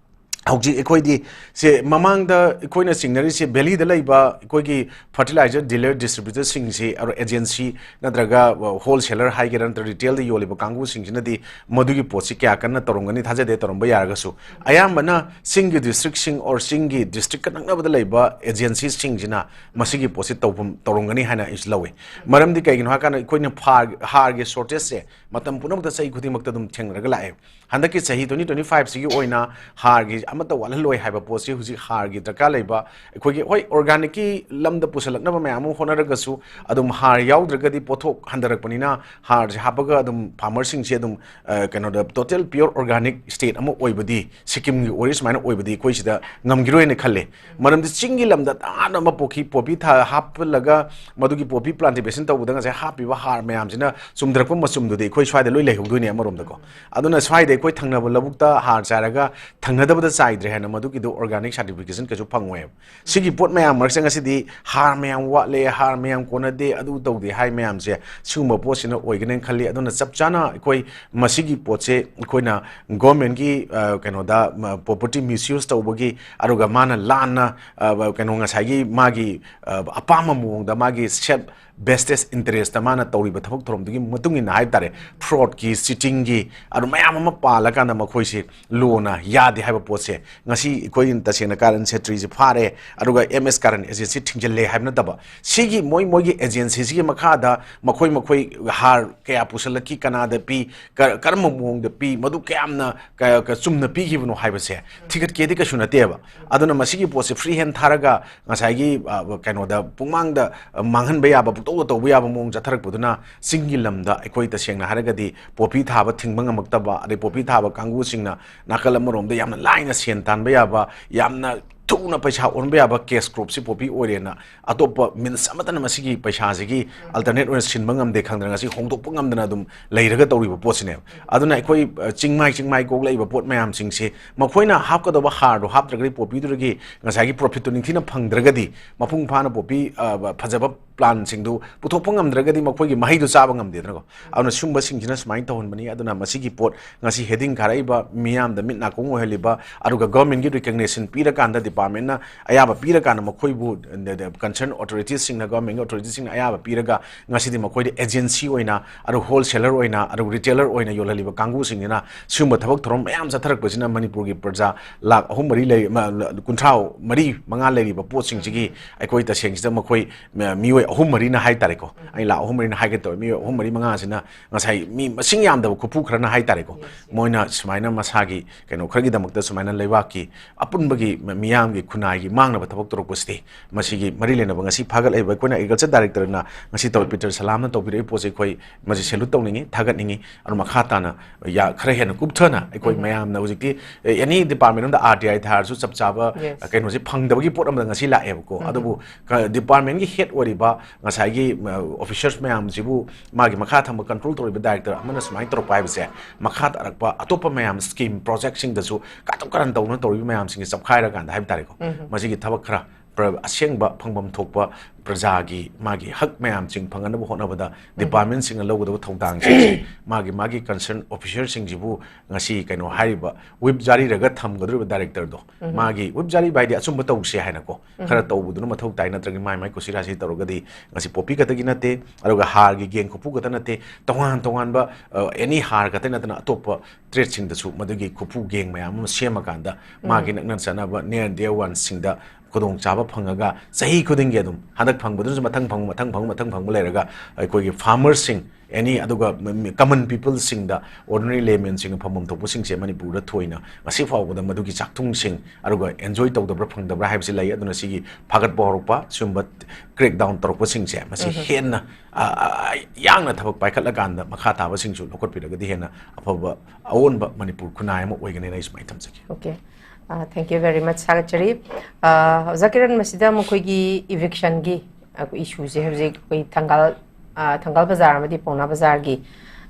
ꯍꯧꯖꯤꯛ ꯑꯩꯈꯣꯏꯗꯤ ꯁꯦ ꯃꯃꯥꯡꯗ ꯑꯩꯈꯣꯏꯅ ꯆꯤꯡꯅꯔꯤꯁꯦ valleyꯗ ꯂꯩꯕ ꯑꯩꯈꯣꯏꯒꯤ fertilizer dealer distributorꯁꯤꯡꯁꯤ, ꯑꯗꯣ agency ꯅꯠꯇ꯭ꯔꯒ wholesaler ꯍꯥꯏꯒꯦꯔꯥ, ꯅꯠꯇ꯭ꯔꯒ retailꯗ ꯌꯣꯜꯂꯤꯕ ꯀꯥꯡꯕꯨꯁꯤꯡꯁꯤꯅꯗꯤ ꯃꯗꯨꯒꯤ ꯄꯣꯠꯁꯤ ꯀꯌꯥ ꯀꯟꯅ ꯇꯧꯔꯝꯒꯅꯤ ꯊꯥꯖꯗꯦ꯫ ꯇꯧꯔꯝꯕ ꯌꯥꯔꯒꯁꯨ ꯑꯌꯥꯝꯕꯅ ꯆꯤꯡꯒꯤ districtꯁꯤꯡ or ꯆꯤꯡꯒꯤ districtꯀ ꯅꯛꯅꯕꯗ ꯂꯩꯕ agencyꯁꯤꯡꯁꯤꯅ ꯃꯁꯤꯒꯤ ꯄꯣꯠꯁꯤ ꯇꯧꯐꯝ ꯇꯧꯔꯝꯒꯅꯤ ꯍꯥꯏꯅ ꯑꯩꯁꯨ ꯂꯧꯏ꯫ ꯃꯔꯝꯗꯤ ꯀꯩꯒꯤꯅꯣ ꯍꯥꯏꯀꯥꯟꯗ ꯑꯩꯈꯣꯏꯅ ꯐꯥ-, ꯍꯥꯔꯒꯤ shortageꯁꯦ ꯃꯇꯝ ꯄꯨꯝꯅꯃꯛꯇ ꯆꯍꯤ ꯈꯨꯗꯤꯡꯃꯛꯇ ꯑꯗꯨꯝ ꯊꯦꯡꯅꯔꯒ ꯂꯥꯛꯑꯦ꯫ ꯍꯟꯗꯛꯀꯤ ꯆꯍꯤ twenty twenty fiveꯁꯤꯒꯤ ꯑꯣꯏꯅ ꯍꯥꯔꯒꯤ ꯑꯃꯠꯇ ꯋꯥꯠꯍꯜꯂꯣꯏ ꯍꯥꯏꯕ ꯄꯣꯠꯁꯤ ꯍꯧꯖꯤꯛ ꯍꯥꯔꯒꯤ ꯗꯔꯀꯥꯔ ꯂꯩꯕ, ꯑꯩꯈꯣꯏꯒꯤ ꯍꯣꯏ organicꯀꯤ ꯂꯝꯗ ꯄꯨꯁꯜꯂꯛꯅꯕ ꯃꯌꯥꯝ ꯑꯃ ꯍꯣꯠꯅꯔꯒꯁꯨ ꯑꯗꯨꯝ ꯍꯥꯔ ꯌꯥꯎꯗ꯭ꯔꯒꯗꯤ ꯄꯣꯠꯊꯣꯛ ꯍꯟꯊꯔꯛꯄꯅꯤꯅ ꯍꯥꯔꯁꯦ ꯍꯥꯞꯄꯒ ꯑꯗꯨꯝ farmerꯁꯤꯡꯁꯦ ꯑꯗꯨꯝ ꯑ, ꯀꯩꯅꯣꯗ total pure organic state ꯑꯃ ꯑꯣꯏꯕꯗꯤ, ꯁꯤꯛꯀꯤꯝꯒꯤ ꯑꯣꯏꯔꯤ ꯁꯨꯃꯥꯏꯅ ꯑꯣꯏꯕꯗꯤ ꯑꯩꯈꯣꯏ ꯁꯤꯗ ꯉꯝꯈꯤꯔꯣꯏꯅ ꯈꯜꯂꯦ꯫ ꯃꯔꯝꯗꯤ ꯆꯤꯡꯒꯤ ꯂꯝꯗ ꯇꯥꯅ ꯑꯃ ꯄꯣꯛꯈꯤ, ꯄꯣꯄꯤ ꯊꯥ-, ꯍꯥꯞꯄꯜꯂꯒ ꯃꯗꯨꯒꯤ ꯄꯣꯄꯤ plantation ꯇꯧꯕꯗ ꯉꯁꯥꯏ ꯍꯥꯞꯄꯤꯕ ꯍꯥꯔ ꯃꯌꯥꯝꯁꯤꯅ ꯆꯨꯝꯊꯔꯛꯄ ꯃꯆꯨꯝꯗꯨꯗꯤ ꯑꯩꯈꯣꯏ ꯁ꯭ꯋꯥꯏꯗ ꯂꯣꯏ ꯂꯩꯍꯧꯗꯣꯏꯅꯦ ꯑꯃꯔꯣꯝꯗꯀꯣ꯫ ꯑꯗꯨꯅ ꯁ꯭ꯋꯥꯏꯗ ꯑꯩꯈꯣꯏ ꯊꯪꯅꯕ ꯂꯧꯕꯨꯛꯇ ꯍꯥꯔ ꯆꯥꯏꯔꯒ ꯊꯪꯅꯗꯕꯗ ꯆꯥꯏꯗ꯭ꯔꯦ ꯍꯥꯏꯅ ꯃꯗꯨꯒꯤꯗꯣ organic certification ꯀꯩꯁꯨ ꯐꯪꯉꯣꯏꯕ꯫ ꯁꯤꯒꯤ ꯄꯣꯠ ꯃꯌꯥꯝ ꯃꯔꯛꯁꯦ ꯉꯁꯤꯗꯤ ꯍꯥꯔ ꯃꯌꯥꯝ ꯋꯥꯠꯂꯦ, ꯍꯥꯔ ꯃꯌꯥꯝ ꯀꯣꯟꯅꯗꯦ, ꯑꯗꯨ ꯇꯧꯗꯦ ꯍꯥꯏ ꯃꯌꯥꯝꯁꯦ ꯁꯤꯒꯨꯝꯕ ꯄꯣꯠꯁꯤꯅ ꯑꯣꯏꯒꯅꯦꯅ ꯈꯜꯂꯤ꯫ ꯑꯗꯨꯅ ꯆꯞ ꯆꯥꯅ ꯑꯩꯈꯣꯏ ꯃꯁꯤꯒꯤ ꯄꯣꯠꯁꯦ ꯑꯩꯈꯣꯏꯅ governmentꯀꯤ, ꯑ, ꯀꯩꯅꯣꯗ, ꯃ-, property misuse ꯇꯧꯕꯒꯤ, ꯑꯗꯨꯒ ꯃꯥꯅ ꯂꯥꯟꯅ, ꯑ, ꯀꯩꯅꯣ ꯉꯁꯥꯏꯒꯤ ꯃꯥꯒꯤ, ꯑ, ꯑꯄꯥꯝꯕ ꯃꯑꯣꯡꯗ ꯃꯥꯒꯤ self vested interest ꯇ ꯃꯥꯅ ꯇꯧꯔꯤꯕ ꯊꯕꯛ ꯊꯧꯔꯝꯗꯨꯒꯤ ꯃꯇꯨꯡ ꯏꯟꯅ ꯍꯥꯏꯕ ꯇꯥꯔꯦ, fraud ꯀꯤ, cheating ꯒꯤ, ꯑꯗꯨ ꯃꯌꯥꯝ ꯑꯃ ꯄꯥꯜꯂꯀꯥꯟꯗ ꯃꯈꯣꯏꯁꯦ law ꯅ ꯌꯥꯗꯦ ꯍꯥꯏꯕ ꯄꯣꯠꯁꯦ ꯉꯁꯤ ꯑꯩꯈꯣꯏ ꯇꯁꯦꯡꯅ ꯀꯥꯔꯟ ꯁꯦꯇ꯭ꯔꯤꯁꯦ ꯐꯥꯔꯦ, ꯑꯗꯨꯒ M S ꯀꯥꯔꯟ agency ꯊꯤꯡꯖꯤꯜꯂꯦ ꯍꯥꯏꯕ ꯅꯠꯇꯕ, ꯁꯤꯒꯤ ꯃꯣꯏ, ꯃꯣꯏꯒꯤ agency ꯁꯤꯒꯤ ꯃꯈꯥꯗ ꯃꯈꯣꯏ, ꯃꯈꯣꯏ ꯍꯥꯔ ꯀꯌꯥ ꯄꯨꯁꯜꯂꯛꯈꯤ, ꯀꯅꯥꯗ ꯄꯤ, ꯀ-, ꯀꯔꯝꯕ ꯃꯑꯣꯡꯗ ꯄꯤ, ꯃꯗꯨ ꯀꯌꯥꯝꯅ ꯀ-, ꯀ-, ꯆꯨꯝꯅ ꯄꯤꯈꯤꯕꯅꯣ ꯍꯥꯏꯕꯁꯦ ꯊꯤꯒꯠꯀꯦꯗꯤ ꯀꯩꯁꯨ ꯅꯠꯇꯦꯕ꯫ ꯑꯗꯨꯅ ꯃꯁꯤꯒꯤ ꯄꯣꯠꯁꯦ free hand ꯊꯥꯔꯒ ꯉꯁꯥꯏꯒꯤ, ꯑ, ꯀꯩꯅꯣꯗ ꯄꯨꯡꯃꯥꯡꯗ, ꯑ, ꯃꯥꯡꯍꯟꯕ ꯌꯥꯕ, ꯄꯨꯡꯇꯧꯗ ꯇꯧꯕ ꯌꯥꯕ ꯃꯑꯣꯡ ꯆꯠꯊꯔꯛꯄꯗꯨꯅ ꯆꯤꯡꯒꯤ ꯂꯝꯗ ꯑꯩꯈꯣꯏ ꯇꯁꯦꯡꯅ ꯍꯥꯏꯔꯒꯗꯤ ꯄꯣꯄꯤ ꯊꯥꯕ ꯊꯤꯡꯕ ꯉꯝꯃꯛꯇꯕ, ꯑꯗꯩ ꯄꯣꯄꯤ ꯊꯥꯕ ꯀꯥꯡꯕꯨꯁꯤꯡꯅ ꯅꯥꯀꯜ ꯑꯃꯔꯣꯝꯗ ꯌꯥꯝꯅ ꯂꯥꯏꯅ ꯁꯦꯟ ꯇꯥꯟꯕ ꯌꯥꯕ, ꯌꯥꯝꯅ ꯊꯨꯅ ꯄꯩꯁꯥ ꯑꯣꯟꯕ ꯌꯥꯕ cash crop ꯁꯤ ꯄꯣꯄꯤ ꯑꯣꯏꯔꯦꯅ ꯑꯇꯣꯞꯄ means ꯑꯃꯠꯇꯅ ꯃꯁꯤꯒꯤ ꯄꯩꯁꯥꯁꯤꯒꯤ alternate ꯑꯣꯏꯅ ꯁꯤꯟꯕ ꯉꯝꯗꯦ ꯈꯪꯗꯅ ꯉꯁꯤ ꯍꯣꯡꯗꯣꯛꯄ ꯉꯝꯗꯅ ꯑꯗꯨꯝ ꯂꯩꯔꯒ ꯇꯧꯔꯤꯕ ꯄꯣꯠꯁꯤꯅꯦꯕ꯫ ꯑꯗꯨꯅ ꯑꯩꯈꯣꯏ, ꯑ, ꯆꯤꯡꯃꯥꯏ, ꯆꯤꯡꯃꯥꯏ ꯀꯣꯛꯂꯛꯏꯕ ꯄꯣꯠ ꯃꯌꯥꯝꯁꯤꯡꯁꯤ ꯃꯈꯣꯏꯅ ꯍꯥꯞꯀꯗꯧꯕ ꯍꯥꯔꯗꯣ ꯍꯥꯞꯇ꯭ꯔꯒꯗꯤ ꯄꯣꯄꯤꯗꯨꯗꯒꯤ ꯉꯁꯥꯏꯒꯤ profit ꯇꯨ ꯅꯤꯡꯊꯤꯅ ꯐꯪꯗ꯭ꯔꯒꯗꯤ ꯃꯄꯨꯡ ꯐꯥꯅ ꯄꯣꯄꯤ, ꯑ, ꯐꯖꯕ plant ꯁꯤꯡꯗꯨ ꯄꯨꯊꯣꯛꯄ ꯉꯝꯗ꯭ꯔꯒꯗꯤ ꯃꯈꯣꯏꯒꯤ ꯃꯍꯩꯗꯨ ꯆꯥꯕ ꯉꯝꯗꯦꯗꯅꯀꯣ꯫ ꯑꯗꯨꯅ ꯁꯤꯒꯨꯝꯕꯁꯤꯡꯁꯤꯅ ꯁꯨꯃꯥꯏꯅ ꯇꯧꯍꯟꯕꯅꯤ꯫ ꯑꯗꯨꯅ ꯃꯁꯤꯒꯤ ꯄꯣꯠ ꯉꯁꯤ heading ꯈꯥꯔꯛꯏꯕ ꯃꯤꯌꯥꯝꯗ ꯃꯤꯠ ꯅꯥꯀꯣꯡ ꯑꯣꯏꯍꯜꯂꯤꯕ, ꯑꯗꯨꯒ government ꯀꯤ recognition ꯄꯤꯔꯀꯥꯟꯗ, department ꯅ ꯑꯌꯥꯕ ꯄꯤꯔꯀꯥꯟꯗ ꯃꯈꯣꯏꯕꯨ, ꯑ, ꯑ, concern authorities ꯁꯤꯡꯅ, government ꯀꯤ authorities ꯁꯤꯡꯅ ꯑꯌꯥꯕ ꯄꯤꯔꯒ ꯉꯁꯤꯗꯤ ꯃꯈꯣꯏꯗ agency ꯑꯣꯏꯅ, ꯑꯗꯨꯒ wholesaler ꯑꯣꯏꯅ, ꯑꯗꯨꯒ retailer ꯑꯣꯏꯅ ꯌꯣꯜꯍꯜꯂꯤꯕ ꯀꯥꯡꯕꯨꯁꯤꯡꯁꯤꯅ ꯁꯤꯒꯨꯝꯕ ꯊꯕꯛ ꯊꯧꯔꯝ ꯃꯌꯥꯝ ꯆꯠꯊꯔꯛꯄꯁꯤꯅ ꯃꯅꯤꯄꯨꯔꯒꯤ ꯄ꯭ꯔꯖꯥ ꯂꯥꯈ ꯑꯍꯨꯝ ꯃꯔꯤ ꯂꯩ, ꯃ-, ꯀꯨꯟꯊ꯭ꯔꯥ ꯃꯔꯤ ꯃꯉꯥ ꯂꯩꯔꯤꯕ ꯄꯣꯠꯁꯤꯡꯁꯤꯒꯤ ꯑꯩꯈꯣꯏ ꯇꯁꯦꯡꯁꯤꯗ ꯃꯈꯣꯏ ꯃ-, ꯃꯤꯑꯣꯏ ꯑꯍꯨꯝ ꯃꯔꯤꯅ ꯍꯥꯏ ꯇꯥꯔꯦꯀꯣ, ꯑꯩ ꯂꯥꯈ ꯑꯍꯨꯝ ꯃꯔꯤꯅ ꯍꯥꯏꯒꯦ ꯇꯧꯋꯦ, ꯃꯤꯑꯣꯏ ꯑꯍꯨꯝ ꯃꯔꯤ ꯃꯉꯥꯁꯤꯅ ꯉꯁꯥꯏ ꯃꯤ ꯃꯁꯤꯡ ꯌꯥꯝꯗꯕ ꯈꯨꯄꯨ ꯈꯔꯅ ꯍꯥꯏ ꯇꯥꯔꯦꯀꯣ, ꯃꯣꯏꯅ ꯁꯨꯃꯥꯏꯅ ꯃꯁꯥꯒꯤ ꯀꯩꯅꯣ ꯈꯔꯒꯤꯗꯃꯛꯇ ꯁꯨꯃꯥꯏꯅ ꯂꯩꯕꯥꯛꯀꯤ ꯑꯄꯨꯟꯕꯒꯤ ꯃ-, ꯃꯤꯌꯥꯝꯒꯤ ꯈꯨꯟꯅꯥꯏꯒꯤ ꯃꯥꯡꯅꯕ ꯊꯕꯛ ꯇꯧꯔꯛꯄꯁꯤꯗꯤ ꯃꯁꯤꯒꯤ ꯃꯔꯤ ꯂꯩꯅꯕ ꯉꯁꯤ ꯐꯥꯒꯠꯂꯛꯏꯕ ꯑꯩꯈꯣꯏꯅ agriculture director ꯅ ꯉꯁꯤ ꯇꯧ-, ꯄꯤꯇꯔ ꯁꯂꯥꯝꯅ ꯇꯧꯕꯤꯔꯛꯏꯕ ꯄꯣꯠꯁꯦ ꯑꯩꯈꯣꯏ ꯃꯁꯤ salute ꯇꯧꯅꯤꯡꯉꯤ, ꯊꯥꯒꯠꯅꯤꯡꯉꯤ꯫ ꯑꯗꯨ ꯃꯈꯥ ꯇꯥꯅ ꯌꯥ-, ꯈꯔ ꯍꯦꯟꯅ ꯀꯨꯞꯊꯅ ꯑꯩꯈꯣꯏ ꯃꯌꯥꯝꯅ ꯍꯧꯖꯤꯛꯇꯤ, ꯑꯦ, any department ꯑꯃꯗ R T I ꯊꯥꯔꯁꯨ ꯆꯞ ꯆꯥꯕ, Yes. ꯑ, ꯀꯩꯅꯣꯁꯦ ꯐꯪꯗꯕꯒꯤ ꯄꯣꯠ ꯑꯃꯗ ꯉꯁꯤ ꯂꯥꯛꯑꯦꯕꯀꯣ꯫ ꯑꯗꯨꯕꯨ ꯀ-, department ꯀꯤ head ꯑꯣꯏꯔꯤꯕ ꯉꯁꯥꯏꯒꯤ, ꯑ, officers ꯃꯌꯥꯝꯁꯤꯕꯨ ꯃꯥꯒꯤ ꯃꯈꯥ ꯊꯪꯕ control ꯇꯧꯔꯤꯕ director ꯑꯃꯅ ꯁꯨꯃꯥꯏꯅ ꯇꯧꯔꯛꯄ ꯍꯥꯏꯕꯁꯦ ꯃꯈꯥ ꯇꯥꯔꯛꯄ ꯑꯇꯣꯞꯄ ꯃꯌꯥꯝ scheme project ꯁꯤꯡꯗꯁꯨ ꯀꯥꯇꯨꯛ ꯀꯥꯔꯟ ꯇꯧꯗꯅ ꯇꯧꯔꯤꯕ ꯃꯌꯥꯝꯁꯤꯡꯁꯦ ꯆꯞꯈꯥꯏꯔꯀꯥꯟꯗ ꯍꯥꯏꯕ ꯇꯥꯔꯦꯀꯣ, ꯃꯁꯤꯒꯤ ꯊꯕꯛ ꯈꯔ ꯑꯁꯦꯡꯕ ꯐꯪꯐꯝ ꯊꯣꯛꯄ ꯄ꯭ꯔꯖꯥꯒꯤ ꯃꯥꯒꯤ ꯍꯛ ꯃꯌꯥꯝꯁꯤꯡ ꯐꯪꯅꯅꯕ ꯍꯣꯠꯅꯕꯗ ꯗꯤꯄꯥꯔꯠꯃꯦꯟꯁꯤꯡꯅ ꯂꯧꯒꯗꯕ ꯊꯧꯗꯥꯡꯁꯤꯡꯁꯤ ꯃꯥꯒꯤ ꯃꯥꯒꯤ ꯀꯟꯁꯔꯟ ꯑꯣꯐꯤꯁꯔꯁꯤꯡꯁꯤꯕꯨ ꯉꯁꯤ ꯀꯩꯅꯣ ꯍꯥꯏꯔꯤꯕ ꯋꯤꯞ ꯖꯥꯔꯤꯔꯒ ꯊꯝꯒꯗꯧꯔꯤꯕ ꯗꯥꯏꯔꯦꯛꯇꯔꯗꯣ ꯃꯥꯒꯤ ꯋꯤꯞ ꯖꯥꯔꯤꯕ ꯍꯥꯏꯗꯤ ꯑꯆꯨꯝꯕ ꯇꯧꯁꯦ ꯍꯥꯏꯅꯀꯣ ꯈꯔ ꯇꯧꯕꯗꯨꯅ ꯃꯊꯧ ꯇꯥꯏ, ꯅꯠꯇ꯭ꯔꯒ ꯃꯥꯏ ꯃꯥꯏ ꯀꯨꯁꯤ ꯔꯥꯁꯤ ꯇꯧꯔꯒꯗꯤ ꯉꯁꯤ ꯄꯣꯄꯤ ꯈꯛꯇꯒꯤ ꯅꯠꯇꯦ, ꯑꯗꯨꯒ ꯍꯥꯔꯒꯤ ꯒꯦꯡ ꯈꯨꯐꯨ ꯈꯛꯇ ꯅꯠꯇꯦ, ꯇꯣꯉꯥꯟ ꯇꯣꯉꯥꯟꯕ ꯑꯦꯅꯤ ꯍꯥꯔ ꯈꯛꯇ ꯅꯠꯇꯅ ꯑꯇꯣꯞꯄ ꯇ꯭ꯔꯦꯠꯁꯤꯡꯗꯁꯨ ꯃꯗꯨꯒꯤ ꯈꯨꯐꯨ ꯒꯦꯡ ꯃꯌꯥꯝ ꯑꯃ ꯁꯦꯝꯃꯀꯥꯟꯗ ꯃꯥꯒꯤ ꯅꯛꯅ ꯆꯠꯅꯕ near dear oneꯁꯤꯡꯗ ꯈꯨꯗꯣꯡꯆꯥꯕ ꯐꯪꯉꯒ ꯆꯍꯤ ꯈꯨꯗꯤꯡꯒꯤ ꯑꯗꯨꯝ ꯍꯟꯗꯛ ꯐꯪꯕꯗꯨꯅꯁꯨ ꯃꯊꯪ ꯐꯪꯕ, ꯃꯊꯪ ꯐꯪꯕ, ꯃꯊꯪ ꯐꯪꯕ ꯂꯩꯔꯒ ꯑꯩꯈꯣꯏꯒꯤ ꯐꯥꯔꯃꯔꯁꯤꯡ ꯑꯦꯅꯤ ꯑꯗꯨꯒ ꯀꯃꯟ ꯄꯤꯄꯜꯁꯤꯡꯗ, ꯑꯣꯔꯗꯤꯅꯔꯤ ꯂꯦꯃꯦꯟꯁꯤꯡꯅ ꯐꯪꯐꯝ ꯊꯣꯛꯄꯁꯤꯡꯁꯦ ꯃꯅꯤꯄꯨꯔꯗ ꯊꯣꯏꯅ ꯉꯁꯤ ꯐꯥꯎꯕꯗ ꯃꯗꯨꯒꯤ ꯆꯥꯛꯊꯨꯡꯁꯤꯡ ꯑꯗꯨꯒ ꯑꯦꯟꯖꯣꯏ ꯇꯧꯗꯕ꯭ꯔꯥ ꯐꯪꯗꯕ꯭ꯔꯥ ꯍꯥꯏꯕꯁꯤ ꯂꯩ꯫ ꯑꯗꯨꯅ ꯁꯤꯒꯤ ꯐꯥꯒꯠꯄ ꯍꯧꯔꯛꯄ ꯁꯤꯒꯨꯝꯕ ꯀ꯭ꯔꯦꯛ ꯗꯥꯎꯟ ꯇꯧꯔꯛꯄꯁꯤꯡꯁꯦ ꯃꯁꯤ ꯍꯦꯟꯅ ꯑ, ꯑ, ꯌꯥꯡꯅ ꯊꯕꯛ ꯄꯥꯏꯈꯠꯂꯀꯥꯟꯗ ꯃꯈꯥ ꯇꯥꯕꯁꯤꯡꯁꯨ ꯂꯧꯈꯠꯄꯤꯔꯒꯗꯤ ꯍꯦꯟꯅ ꯑꯐꯕ ꯑꯑꯣꯟꯕ ꯃꯅꯤꯄꯨꯔ ꯈꯨꯟꯅꯥꯏ ꯑꯃ ꯑꯣꯏꯒꯅꯤꯅ ꯑꯩ ꯁꯨꯃꯥꯏꯅ ꯊꯝꯖꯒꯦ꯫ Okay. Uh, thank you very much, ꯊꯥꯒꯠꯆꯔꯤ꯫ Uh, ꯑꯣꯖꯥ ꯀꯤꯔꯟ, ꯃꯁꯤꯗ ꯃꯈꯣꯏꯒꯤ ꯏꯚꯤꯛꯁꯟꯒꯤ ꯏꯁꯨꯁꯦ ꯍꯧꯖꯤꯛ ꯑꯩꯈꯣꯏ ꯊꯪꯒꯥꯜ, uh, ꯊꯪꯒꯥꯜ ꯕꯖꯥꯔ ꯑꯃꯗꯤ ꯄꯥꯎꯅꯥ ꯕꯖꯥꯔꯒꯤ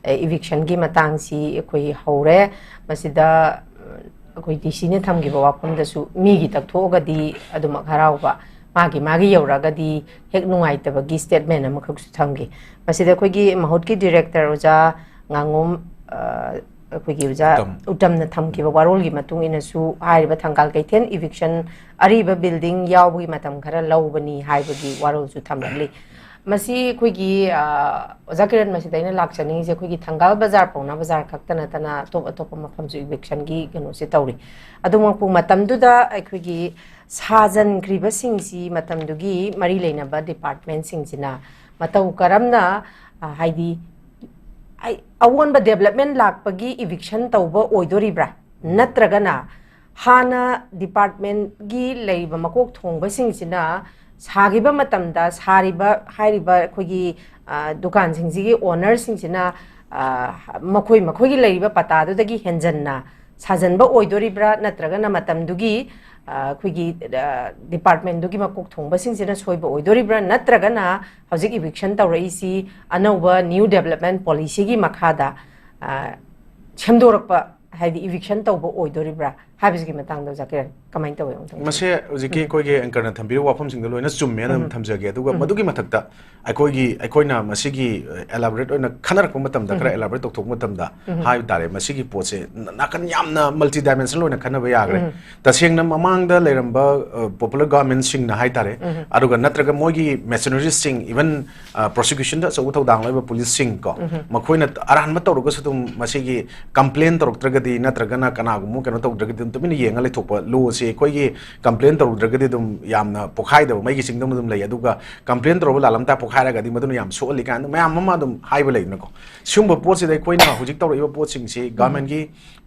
ꯏꯚꯤꯛꯁꯟꯒꯤ ꯃꯇꯥꯡꯁꯤ ꯑꯩꯈꯣꯏ ꯍꯧꯔꯦ꯫ ꯃꯁꯤꯗ ꯑꯩꯈꯣꯏ ꯗꯤ ꯁꯤꯅ ꯊꯝꯈꯤꯕ ꯋꯥꯐꯝꯗꯁꯨ ꯃꯤꯒꯤ ꯇꯛꯊꯣꯛꯑꯒꯗꯤ ꯑꯗꯨꯃꯛ ꯍꯔꯥꯎꯕ, ꯃꯥꯒꯤ ꯃꯥꯒꯤ ꯌꯧꯔꯛꯑꯒꯗꯤ ꯍꯦꯛ ꯅꯨꯡꯉꯥꯏꯇꯕꯒꯤ ꯁ꯭ꯇꯦꯠꯃꯦꯟ ꯑꯃꯈꯛꯁꯨ ꯊꯝꯈꯤ꯫ ꯃꯁꯤꯗ ꯑꯩꯈꯣꯏꯒꯤ ꯃꯍꯨꯠꯀꯤ ꯗꯤꯔꯦꯛꯇꯔ ꯑꯣꯖꯥ ꯉꯥꯉꯣꯝ, ꯑ, ꯑꯩꯈꯣꯏꯒꯤ ꯑꯣꯖꯥ ꯎꯇꯝ꯫ ꯎꯇꯝꯅ ꯊꯝꯈꯤꯕ ꯋꯥꯔꯣꯜꯒꯤ ꯃꯇꯨꯡ ꯏꯟꯅꯁꯨ ꯍꯥꯏꯔꯤꯕ ꯊꯪꯒꯥꯜ ꯀꯩꯊꯦꯜ ꯏꯚꯤꯛꯁꯟ ꯑꯔꯤꯕ ꯕꯤꯜꯗꯤꯡ ꯌꯥꯎꯕꯒꯤ ꯃꯇꯝ ꯈꯔ ꯂꯧꯕꯅꯤ ꯍꯥꯏꯕꯒꯤ ꯋꯥꯔꯣꯜꯁꯨ ꯊꯝꯂꯛꯂꯤ꯫ ꯃꯁꯤ ꯑꯩꯈꯣꯏꯒꯤ, ꯑ, ꯑꯣꯖꯥ ꯀꯤꯔꯟ, ꯃꯁꯤꯗ ꯑꯩꯅ ꯂꯥꯛꯆꯅꯤꯡꯉꯤꯁꯦ ꯑꯩꯈꯣꯏꯒꯤ ꯊꯪꯒꯥꯜ ꯕꯖꯥꯔ, ꯄꯥꯎꯅꯥ ꯕꯖꯥꯔ ꯈꯛꯇ ꯅꯠꯇꯅ ꯑꯇꯣꯞ ꯑꯇꯣꯞꯄ ꯃꯐꯝꯁꯨ ꯏꯚꯤꯛꯁꯟꯒꯤ ꯀꯩꯅꯣꯁꯦ ꯇꯧꯔꯤ꯫ ꯑꯗꯨꯃꯛꯄꯨ ꯃꯇꯝꯗꯨꯗ ꯑꯩꯈꯣꯏꯒꯤ ꯁꯥꯖꯟꯈ꯭ꯔꯤꯕꯁꯤꯡꯁꯤ ꯃꯇꯝꯗꯨꯒꯤ ꯃꯔꯤ ꯂꯩꯅꯕ ꯗꯤꯄꯥꯔꯠꯃꯦꯟꯁꯤꯡꯁꯤꯅ ꯃꯇꯧ ꯀꯔꯝꯅ, ꯑ, ꯍꯥꯏꯗꯤ, ꯑꯩ, ꯑꯑꯣꯟꯕ ꯗꯦꯕꯂꯞꯃꯦꯟ ꯂꯥꯛꯄꯒꯤ ꯏꯚꯤꯛꯁꯟ ꯇꯧꯕ ꯑꯣꯏꯗꯣꯔꯤꯕ꯭ꯔꯥ? ꯅꯠꯇ꯭ꯔꯒꯅ ꯍꯥꯟꯅ ꯗꯤꯄꯥꯔꯠꯃꯦꯟꯒꯤ ꯂꯩꯔꯤꯕ ꯃꯀꯣꯛ ꯊꯣꯡꯕꯁꯤꯡꯁꯤꯅ ꯁꯥꯈꯤꯕ ꯃꯇꯝꯗ ꯁꯥꯔꯤꯕ ꯍꯥꯏꯔꯤꯕ ꯑꯩꯈꯣꯏꯒꯤ, ꯑ, ꯗꯨꯀꯥꯟꯁꯤꯡꯁꯤꯒꯤ ꯑꯣꯅꯔꯁꯤꯡꯁꯤꯅ, ꯑ, ꯃꯈꯣꯏ ꯃꯈꯣꯏꯒꯤ ꯂꯩꯔꯤꯕ ꯄꯇꯥꯗꯨꯗꯒꯤ ꯍꯦꯟꯖꯟꯅ ꯁꯥꯖꯟꯕ ꯑꯣꯏꯗꯣꯔꯤꯕ꯭ꯔꯥ? ꯅꯠꯇ꯭ꯔꯒꯅ ꯃꯇꯝꯗꯨꯒꯤ, ꯑ, ꯑꯩꯈꯣꯏꯒꯤ, ꯑ, ꯗꯤꯄꯥꯔꯠꯃꯦꯟꯗꯨꯒꯤ ꯃꯀꯣꯛ ꯊꯣꯡꯕꯁꯤꯡꯁꯤꯅ ꯁꯣꯏꯕ ꯑꯣꯏꯗꯣꯔꯤꯕ꯭ꯔꯥ? ꯅꯠꯇ꯭ꯔꯒꯅ ꯍꯧꯖꯤꯛ ꯏꯚꯤꯛꯁꯟ ꯇꯧꯔꯛꯏꯁꯤ ꯑꯅꯧꯕ ꯅ꯭ꯌꯨ ꯗꯦꯕꯂꯞꯃꯦꯟ ꯄꯣꯂꯤꯁꯤꯒꯤ ꯃꯈꯥꯗ, ꯑ, ꯁꯦꯝꯗꯣꯔꯛꯄ, ꯍꯥꯏꯗꯤ ꯏꯚꯤꯛꯁꯟ ꯇꯧꯕ ꯑꯣꯏꯗꯣꯔꯤꯕ꯭ꯔꯥ ꯍꯥꯏꯕꯁꯤꯒꯤ ꯃꯇꯥꯡꯗ ꯑꯣꯖꯥ ꯀꯤꯔꯟ ꯀꯃꯥꯏꯅ ꯇꯧꯋꯤ ꯑꯃꯨꯛꯇꯪ? ꯃꯁꯦ ꯍꯧꯖꯤꯛꯀꯤ ꯑꯩꯈꯣꯏꯒꯤ anchor ꯅ ꯊꯝꯕꯤꯔꯤꯕ ꯋꯥꯐꯝꯁꯤꯡꯗꯣ ꯂꯣꯏꯅ ꯆꯨꯝꯃꯦꯅ ꯑꯗꯨꯝ ꯊꯝꯖꯒꯦ꯫ ꯑꯗꯨꯒ ꯃꯗꯨꯒꯤ ꯃꯊꯛꯇ ꯑꯩꯈꯣꯏꯒꯤ, ꯑꯩꯈꯣꯏꯅ ꯃꯁꯤꯒꯤ elaborate ꯑꯣꯏꯅ ꯈꯟꯅꯔꯛꯄ ꯃꯇꯝꯗ, ꯈꯔ elaborate ꯇꯧꯊꯣꯛꯄ ꯃꯇꯝꯗ ꯍꯥꯏꯕ ꯇꯥꯔꯦ, ꯃꯁꯤꯒꯤ ꯄꯣꯠꯁꯦ ꯅ-, ꯅꯥꯀꯟ ꯌꯥꯝꯅ multi dimension ꯑꯣꯏꯅ ꯈꯟꯅꯕ ꯌꯥꯈ꯭ꯔꯦ꯫ ꯇꯁꯦꯡꯅ ꯃꯃꯥꯡꯗ ꯂꯩꯔꯝꯕ, ꯑ, popular government ꯁꯤꯡꯅ ꯍꯥꯏ ꯇꯥꯔꯦ, ꯑꯗꯨꯒ ꯅꯠꯇ꯭ꯔꯒ ꯃꯣꯏꯒꯤ mercenaries ꯁꯤꯡ, even, ꯑ, prosecution ꯗ ꯑꯆꯧꯕ ꯊꯧꯗꯥꯡ ꯂꯧꯔꯤꯕ police ꯁꯤꯡ ꯀꯣ, ꯃꯈꯣꯏꯅ ꯑꯔꯥꯟꯕ ꯇꯧꯔꯒꯁꯨ ꯑꯗꯨꯝ ꯃꯁꯤꯒꯤ complain ꯇꯧꯔꯛꯇ꯭ꯔꯒꯗꯤ, ꯅꯠꯇ꯭ꯔꯒꯅ ꯀꯅꯥꯒꯨꯝꯕ ꯀꯩꯅꯣ ꯇꯧꯗ꯭ꯔꯒꯗꯤ ꯑꯗꯨꯝ ꯇꯨꯃꯤꯟꯅ ꯌꯦꯡꯉ ꯂꯩꯊꯣꯛꯄ law ꯁꯦ, ꯑꯩꯈꯣꯏꯒꯤ complain ꯇꯧꯔꯨꯗ꯭ꯔꯒꯗꯤ ꯑꯗꯨꯝ ꯌꯥꯝꯅ ꯄꯣꯈꯥꯏꯗꯕ ꯃꯩꯒꯤ ꯆꯤꯡꯗꯧꯅ ꯑꯗꯨꯝ ꯂꯩ꯫ ꯑꯗꯨꯒ complain ꯇꯧꯔꯕ ꯂꯥꯜꯂꯝ ꯇꯥ ꯄꯣꯈꯥꯏꯔꯒꯗꯤ ꯃꯗꯨꯅ ꯌꯥꯝ ꯁꯣꯛꯍꯜꯂꯤ ꯀꯥꯏꯅ ꯃꯌꯥꯝ ꯑꯃ ꯑꯗꯨꯝ ꯍꯥꯏꯕ ꯂꯩꯗꯅꯀꯣ꯫ ꯁꯤꯒꯨꯝꯕ ꯄꯣꯠꯁꯤꯗ ꯑꯩꯈꯣꯏꯅ ꯍꯧꯖꯤꯛ ꯇꯧꯔꯛꯏꯕ ꯄꯣꯠꯁꯤꯡꯁꯤ government ꯀꯤ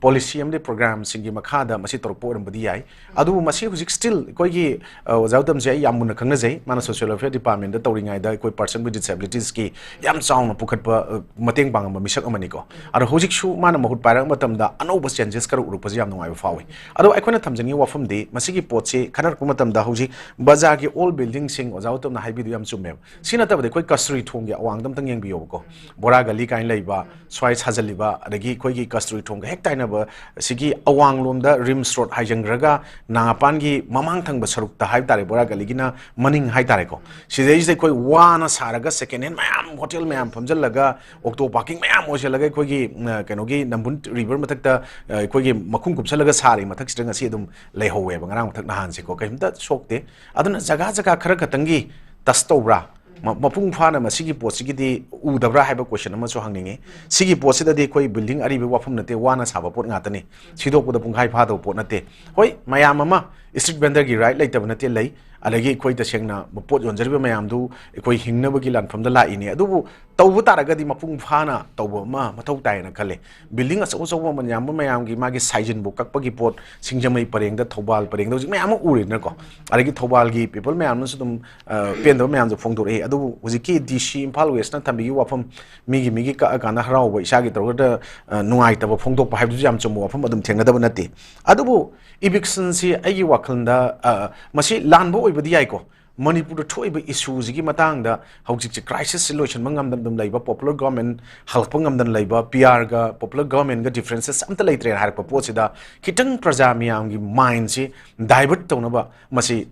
policy ꯑꯃꯗꯤ program ꯁꯤꯡꯒꯤ ꯃꯈꯥꯗ ꯃꯁꯤ ꯇꯧꯔꯛꯄ ꯑꯣꯏꯔꯝꯕꯗꯤ ꯌꯥꯏ꯫ ꯑꯗꯨꯕꯨ ꯃꯁꯤ ꯍꯧꯖꯤꯛ still ꯑꯩꯈꯣꯏꯒꯤ, ꯑ, ꯑꯣꯖꯥ ꯎꯇꯝꯁꯦ ꯑꯩ ꯌꯥꯝ ꯃꯨꯟꯅ ꯈꯪꯅꯖꯩ꯫ ꯃꯥꯅ social welfare department ꯇ ꯇꯧꯔꯤꯉꯩꯗ ꯑꯩꯈꯣꯏ person with disabilities ꯀꯤ ꯌꯥꯝ ꯆꯥꯎꯅ ꯄꯨꯈꯠꯄ, ꯑ, ꯃꯇꯦꯡ ꯄꯥꯡꯉꯝꯕ ꯃꯤꯁꯛ ꯑꯃꯅꯤꯀꯣ꯫ ꯑꯗꯣ ꯍꯧꯖꯤꯛꯁꯨ ꯃꯥꯅ ꯃꯍꯨꯠ ꯄꯥꯏꯔꯛꯄ ꯃꯇꯝꯗ ꯑꯅꯧꯕ changes ꯈꯔ ꯎꯔꯛꯄꯁꯦ ꯌꯥꯝ ꯅꯨꯡꯉꯥꯏꯕ ꯐꯥꯎꯏ꯫ ꯑꯗꯣ ꯑꯩꯈꯣꯏꯅ ꯊꯝꯖꯅꯤꯡꯉꯤ ꯋꯥꯐꯝꯗꯤ, ꯃꯁꯤꯒꯤ ꯄꯣꯠꯁꯤ ꯈꯟꯅꯔꯛꯄ ꯃꯇꯝꯗ ꯍꯧꯖꯤꯛ ꯕꯖꯥꯔꯒꯤ old building ꯁꯤꯡ, ꯑꯣꯖꯥ ꯎꯇꯝꯅ ꯍꯥꯏꯕꯤꯗꯨ ꯌꯥꯝ ꯆꯨꯝꯃꯦꯕ꯫ ꯁꯤ ꯅꯠꯇꯕꯗ ꯑꯩꯈꯣꯏ ꯀꯁꯇꯨꯔꯤ ꯊꯣꯡꯒꯤ ꯑꯋꯥꯡꯗ ꯑꯝꯇꯪ ꯌꯦꯡꯕꯤꯌꯣꯕꯀꯣ꯫ ꯕꯣꯔꯥ ꯒꯂꯤ ꯀꯥꯏꯅ ꯂꯩꯕ, ꯁ꯭ꯋꯥꯏ ꯁꯥꯖꯜꯂꯤꯕ, ꯑꯗꯒꯤ ꯑꯩꯈꯣꯏꯒꯤ ꯀꯁꯇꯨꯔꯤ ꯊꯣꯡꯒ ꯍꯦꯛ ꯇꯥꯏꯅꯕ ꯁꯤꯒꯤ ꯑꯋꯥꯡꯂꯣꯝꯗ ꯔꯤꯝꯁ ꯔꯣꯗ ꯍꯥꯏꯖꯟꯈ꯭ꯔꯒ ꯅꯥꯒꯥꯄꯥꯟꯒꯤ ꯃꯃꯥꯡ ꯊꯪꯕ ꯁꯔꯨꯛꯇ ꯍꯥꯏꯕ ꯇꯥꯔꯦ, ꯕꯣꯔꯥ ꯒꯂꯤꯒꯤꯅ ꯃꯅꯤꯡ ꯍꯥꯏ ꯇꯥꯔꯦꯀꯣ꯫ ꯁꯤꯗꯩꯁꯤꯗ ꯑꯩꯈꯣꯏ ꯋꯥꯅ ꯁꯥꯔꯒ second hand ꯃꯌꯥꯝ, ꯍꯣꯇꯦꯜ ꯃꯌꯥꯝ ꯐꯝꯖꯜꯂꯒ, ꯑꯣꯛꯇꯣ ꯄꯥꯔꯀꯤꯡ ꯃꯌꯥꯝ ꯑꯣꯏꯁꯜꯂꯒ, ꯑꯩꯈꯣꯏꯒꯤ, ꯑ, ꯀꯩꯅꯣꯒꯤ ꯅꯝꯕꯨꯜ ꯔꯤꯚꯔ ꯃꯊꯛꯇ, ꯑ, ꯑꯩꯈꯣꯏꯒꯤ ꯃꯈꯨꯝ ꯀꯨꯞꯁꯜꯂꯒ ꯁꯥꯔꯤ ꯃꯊꯛꯁꯤꯗ ꯉꯁꯤ ꯑꯗꯨꯝ ꯂꯩꯍꯧꯋꯦꯕ, ꯉꯔꯥꯡ ꯃꯊꯛ ꯅꯍꯥꯟꯁꯦꯀꯣ꯫ ꯀꯩꯝꯇ ꯁꯣꯛꯇꯦ꯫ ꯑꯗꯨꯅ ꯖꯒꯥ ꯖꯒꯥ ꯈꯔ ꯈꯛꯇꯪꯒꯤ touch ꯇꯧꯕ꯭ꯔꯥ? ꯃ-, ꯃꯄꯨꯡ ꯐꯥꯅ ꯃꯁꯤꯒꯤ ꯄꯣꯠꯁꯤꯒꯤꯗꯤ ꯎꯗꯕ꯭ꯔꯥ ꯍꯥꯏꯕ question ꯑꯃꯁꯨ ꯍꯪꯅꯤꯡꯉꯤ꯫ ꯁꯤꯒꯤ ꯄꯣꯠꯁꯤꯗꯗꯤ ꯑꯩꯈꯣꯏ building ꯑꯔꯤꯕ ꯋꯥꯐꯝ ꯅꯠꯇꯦ, ꯋꯥꯅ ꯁꯥꯕ ꯄꯣꯠ ꯉꯥꯛꯇꯅꯤ꯫ ꯁꯤꯗꯣꯛꯄꯗ ꯄꯨꯡꯈꯥꯏ ꯐꯥꯗꯕ ꯄꯣꯠ ꯅꯠꯇꯦ꯫ ꯍꯣꯏ, ꯃꯌꯥꯝ ꯑꯃ street vendor ꯒꯤ right ꯂꯩꯇꯕ ꯅꯠꯇꯦ, ꯂꯩ꯫ ꯑꯗꯒꯤ ꯑꯩꯈꯣꯏ ꯇꯁꯦꯡꯅ ꯄꯣꯠ ꯌꯣꯟꯖꯔꯤꯕ ꯃꯌꯥꯝꯗꯨ ꯑꯩꯈꯣꯏ ꯍꯤꯡꯅꯕꯒꯤ ꯂꯥꯟꯐꯝꯗ ꯂꯥꯛꯏꯅꯤ꯫ ꯑꯗꯨꯕꯨ ꯇꯧꯕ ꯇꯥꯔꯒꯗꯤ ꯃꯄꯨꯡ ꯐꯥꯅ ꯇꯧꯕ ꯑꯃ ꯃꯊꯧ ꯇꯥꯏꯅ ꯈꯜꯂꯦ꯫ Building ꯑꯆꯧ ꯑꯆꯧꯕ ꯃꯃꯜ ꯌꯥꯝꯕ ꯃꯌꯥꯝꯒꯤ ꯃꯥꯒꯤ ꯁꯥꯏꯖꯤꯟꯕꯨ ꯀꯛꯄꯒꯤ ꯄꯣꯠ, ꯁꯤꯡꯖꯃꯩ ꯄꯔꯦꯡꯗ, ꯊꯧꯕꯥꯜ ꯄꯔꯦꯡꯗ ꯍꯧꯖꯤꯛ ꯃꯌꯥꯝ ꯑꯃ ꯎꯔꯦꯗꯅꯀꯣ꯫ ꯑꯗꯒꯤ ꯊꯧꯕꯥꯜꯒꯤ people ꯃꯌꯥꯝꯅꯁꯨ ꯑꯗꯨꯝ, ꯑ, ꯄꯦꯟꯗꯕ ꯃꯌꯥꯝꯁꯨ ꯐꯣꯡꯗꯣꯔꯛꯏ꯫ ꯑꯗꯨꯕꯨ ꯍꯧꯖꯤꯛꯀꯤ D C ꯏꯝꯐꯥꯜ West ꯅ ꯊꯝꯕꯤꯈꯤꯕ ꯋꯥꯐꯝ, ꯃꯤꯒꯤ ꯃꯤꯒꯤ ꯀꯛꯑꯀꯥꯟꯗ ꯍꯔꯥꯎꯕ, ꯏꯁꯥꯒꯤ ꯇꯧꯔꯒ, ꯑ, ꯅꯨꯡꯉꯥꯏꯇꯕ ꯐꯣꯡꯗꯣꯛꯄ ꯍꯥꯏꯕꯗꯨꯁꯨ ꯌꯥꯝ ꯆꯨꯝꯕ ꯋꯥꯐꯝ ꯑꯗꯨꯝ ꯊꯦꯡꯅꯗꯕ ꯅꯠꯇꯦ꯫ ꯑꯗꯨꯕꯨ eviction ꯁꯤ ꯑꯩꯒꯤ ꯋꯥꯈꯜꯗ, ꯑ, ꯃꯁꯤ ꯂꯥꯟꯕ ꯑꯣꯏꯕꯗꯤ ꯌꯥꯏꯀꯣ꯫ ꯃꯅꯤꯄꯨꯔꯗ ꯊꯣꯛꯏꯕ ꯏꯁꯨꯁꯤꯒꯤ ꯃꯇꯥꯡꯗ ꯍꯧꯖꯤꯛꯁꯦ ꯀ꯭ꯔꯥꯏꯁꯤꯁꯁꯦ ꯂꯣꯏꯁꯤꯟꯕ ꯉꯝꯗꯅ ꯑꯗꯨꯝ ꯂꯩꯕ, ꯄꯣꯄꯨꯂꯔ ꯒꯣꯔꯃꯦꯟ ꯍꯜꯂꯛꯄ ꯉꯝꯗꯅ ꯂꯩꯕ, ꯄꯤ ꯑꯥꯔꯒ ꯄꯣꯄꯨꯂꯔ ꯒꯣꯔꯃꯦꯟꯒ ꯗꯤꯐ꯭ꯔꯦꯟꯁꯦꯁ ꯑꯝꯇ ꯂꯩꯇ꯭ꯔꯦꯅ ꯍꯥꯏꯔꯛꯄ ꯄꯣꯠꯁꯤꯗ ꯈꯤꯇꯪ ꯄ꯭ꯔꯖꯥ ꯃꯤꯌꯥꯝꯒꯤ ꯃꯥꯏꯟꯁꯤ ꯗꯥꯏꯚꯔꯠ ꯇꯧꯅꯕ ꯃꯁꯤ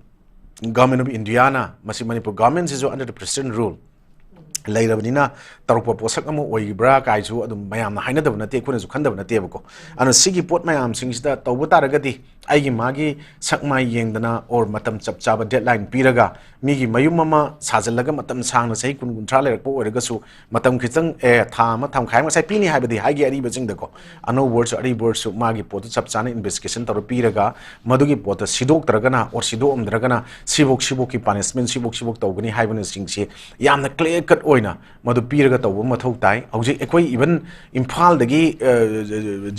ꯒꯣꯔꯃꯦꯟ ꯑꯣꯐ ꯏꯟꯗꯤꯌꯥꯅ, ꯃꯁꯤ Manipur ꯒꯣꯔꯃꯦꯟꯁꯤꯁꯨ under the president rule ꯂꯩꯔꯕꯅꯤꯅ ꯇꯧꯔꯛꯄ ꯄꯣꯠꯁꯛ ꯑꯃ ꯑꯣꯏꯕ꯭ꯔꯥ ꯀꯥꯏꯁꯨ ꯑꯗꯨꯝ ꯃꯌꯥꯝꯅ ꯍꯥꯏꯅꯗꯕ ꯅꯠꯇꯦ, ꯑꯩꯈꯣꯏꯅꯁꯨ ꯈꯟꯗꯕ ꯅꯠꯇꯦꯕꯀꯣ꯫ ꯑꯗꯨꯅ ꯁꯤꯒꯤ ꯄꯣꯠ ꯃꯌꯥꯝꯁꯤꯡꯁꯤꯗ ꯇꯧꯕ ꯇꯥꯔꯒꯗꯤ ꯑꯩꯒꯤ ꯃꯥꯒꯤ ꯁꯛ ꯃꯥꯏ ꯌꯦꯡꯗꯅ or ꯃꯇꯝ ꯆꯞ ꯆꯥꯕ ꯗꯦꯠꯂꯥꯏꯟ ꯄꯤꯔꯒ ꯃꯤꯒꯤ ꯃꯌꯨꯝ ꯑꯃ ꯁꯥꯖꯤꯜꯂꯒ ꯃꯇꯝ ꯁꯥꯡꯅ ꯆꯍꯤ ꯀꯨꯟ ꯀꯨꯟꯊ꯭ꯔꯥ ꯂꯩꯔꯛꯄ ꯑꯣꯏꯔꯒꯁꯨ ꯃꯇꯝ ꯈꯤꯇꯪ, ꯑꯦ, ꯊꯥ ꯑꯃ, ꯊꯥ ꯃꯈꯥꯏ ꯑꯃ ꯉꯁꯥꯏ ꯄꯤꯅꯤ ꯍꯥꯏꯕꯗꯤ ꯍꯥꯏꯒꯤ ꯑꯔꯤꯕꯁꯤꯡꯗꯀꯣ꯫ ꯑꯅꯧꯕ ꯑꯣꯏꯔꯁꯨ ꯑꯔꯤꯕ ꯑꯣꯏꯔꯁꯨ ꯃꯥꯒꯤ ꯄꯣꯠꯇꯨ ꯆꯞ ꯆꯥꯅ ꯏꯟꯚꯦꯁꯇꯤꯒꯦꯁꯟ ꯇꯧꯔ ꯄꯤꯔꯒ ꯃꯗꯨꯒꯤ ꯄꯣꯠꯇꯣ ꯁꯤꯗꯣꯛꯇ꯭ꯔꯒꯅ or ꯁꯤꯗꯣꯛꯑꯝꯗ꯭ꯔꯒꯅ ꯁꯤꯐꯧ, ꯁꯤꯐꯧꯒꯤ ꯄꯥꯅꯤꯁꯃꯦꯟ ꯁꯤꯐꯧ, ꯁꯤꯐꯧ ꯇꯧꯒꯅꯤ ꯍꯥꯏꯕꯅꯆꯤꯡꯁꯤ ꯌꯥꯝꯅ ꯀ꯭ꯂꯤꯌꯔ ꯀꯠ ꯑꯣꯏꯅ ꯃꯗꯨ ꯄꯤꯔꯒ ꯇꯧꯕ ꯃꯊꯧ ꯇꯥꯏ꯫ ꯍꯧꯖꯤꯛ ꯑꯩꯈꯣꯏ ꯏꯚꯟ ꯏꯝꯐꯥꯜꯗꯒꯤ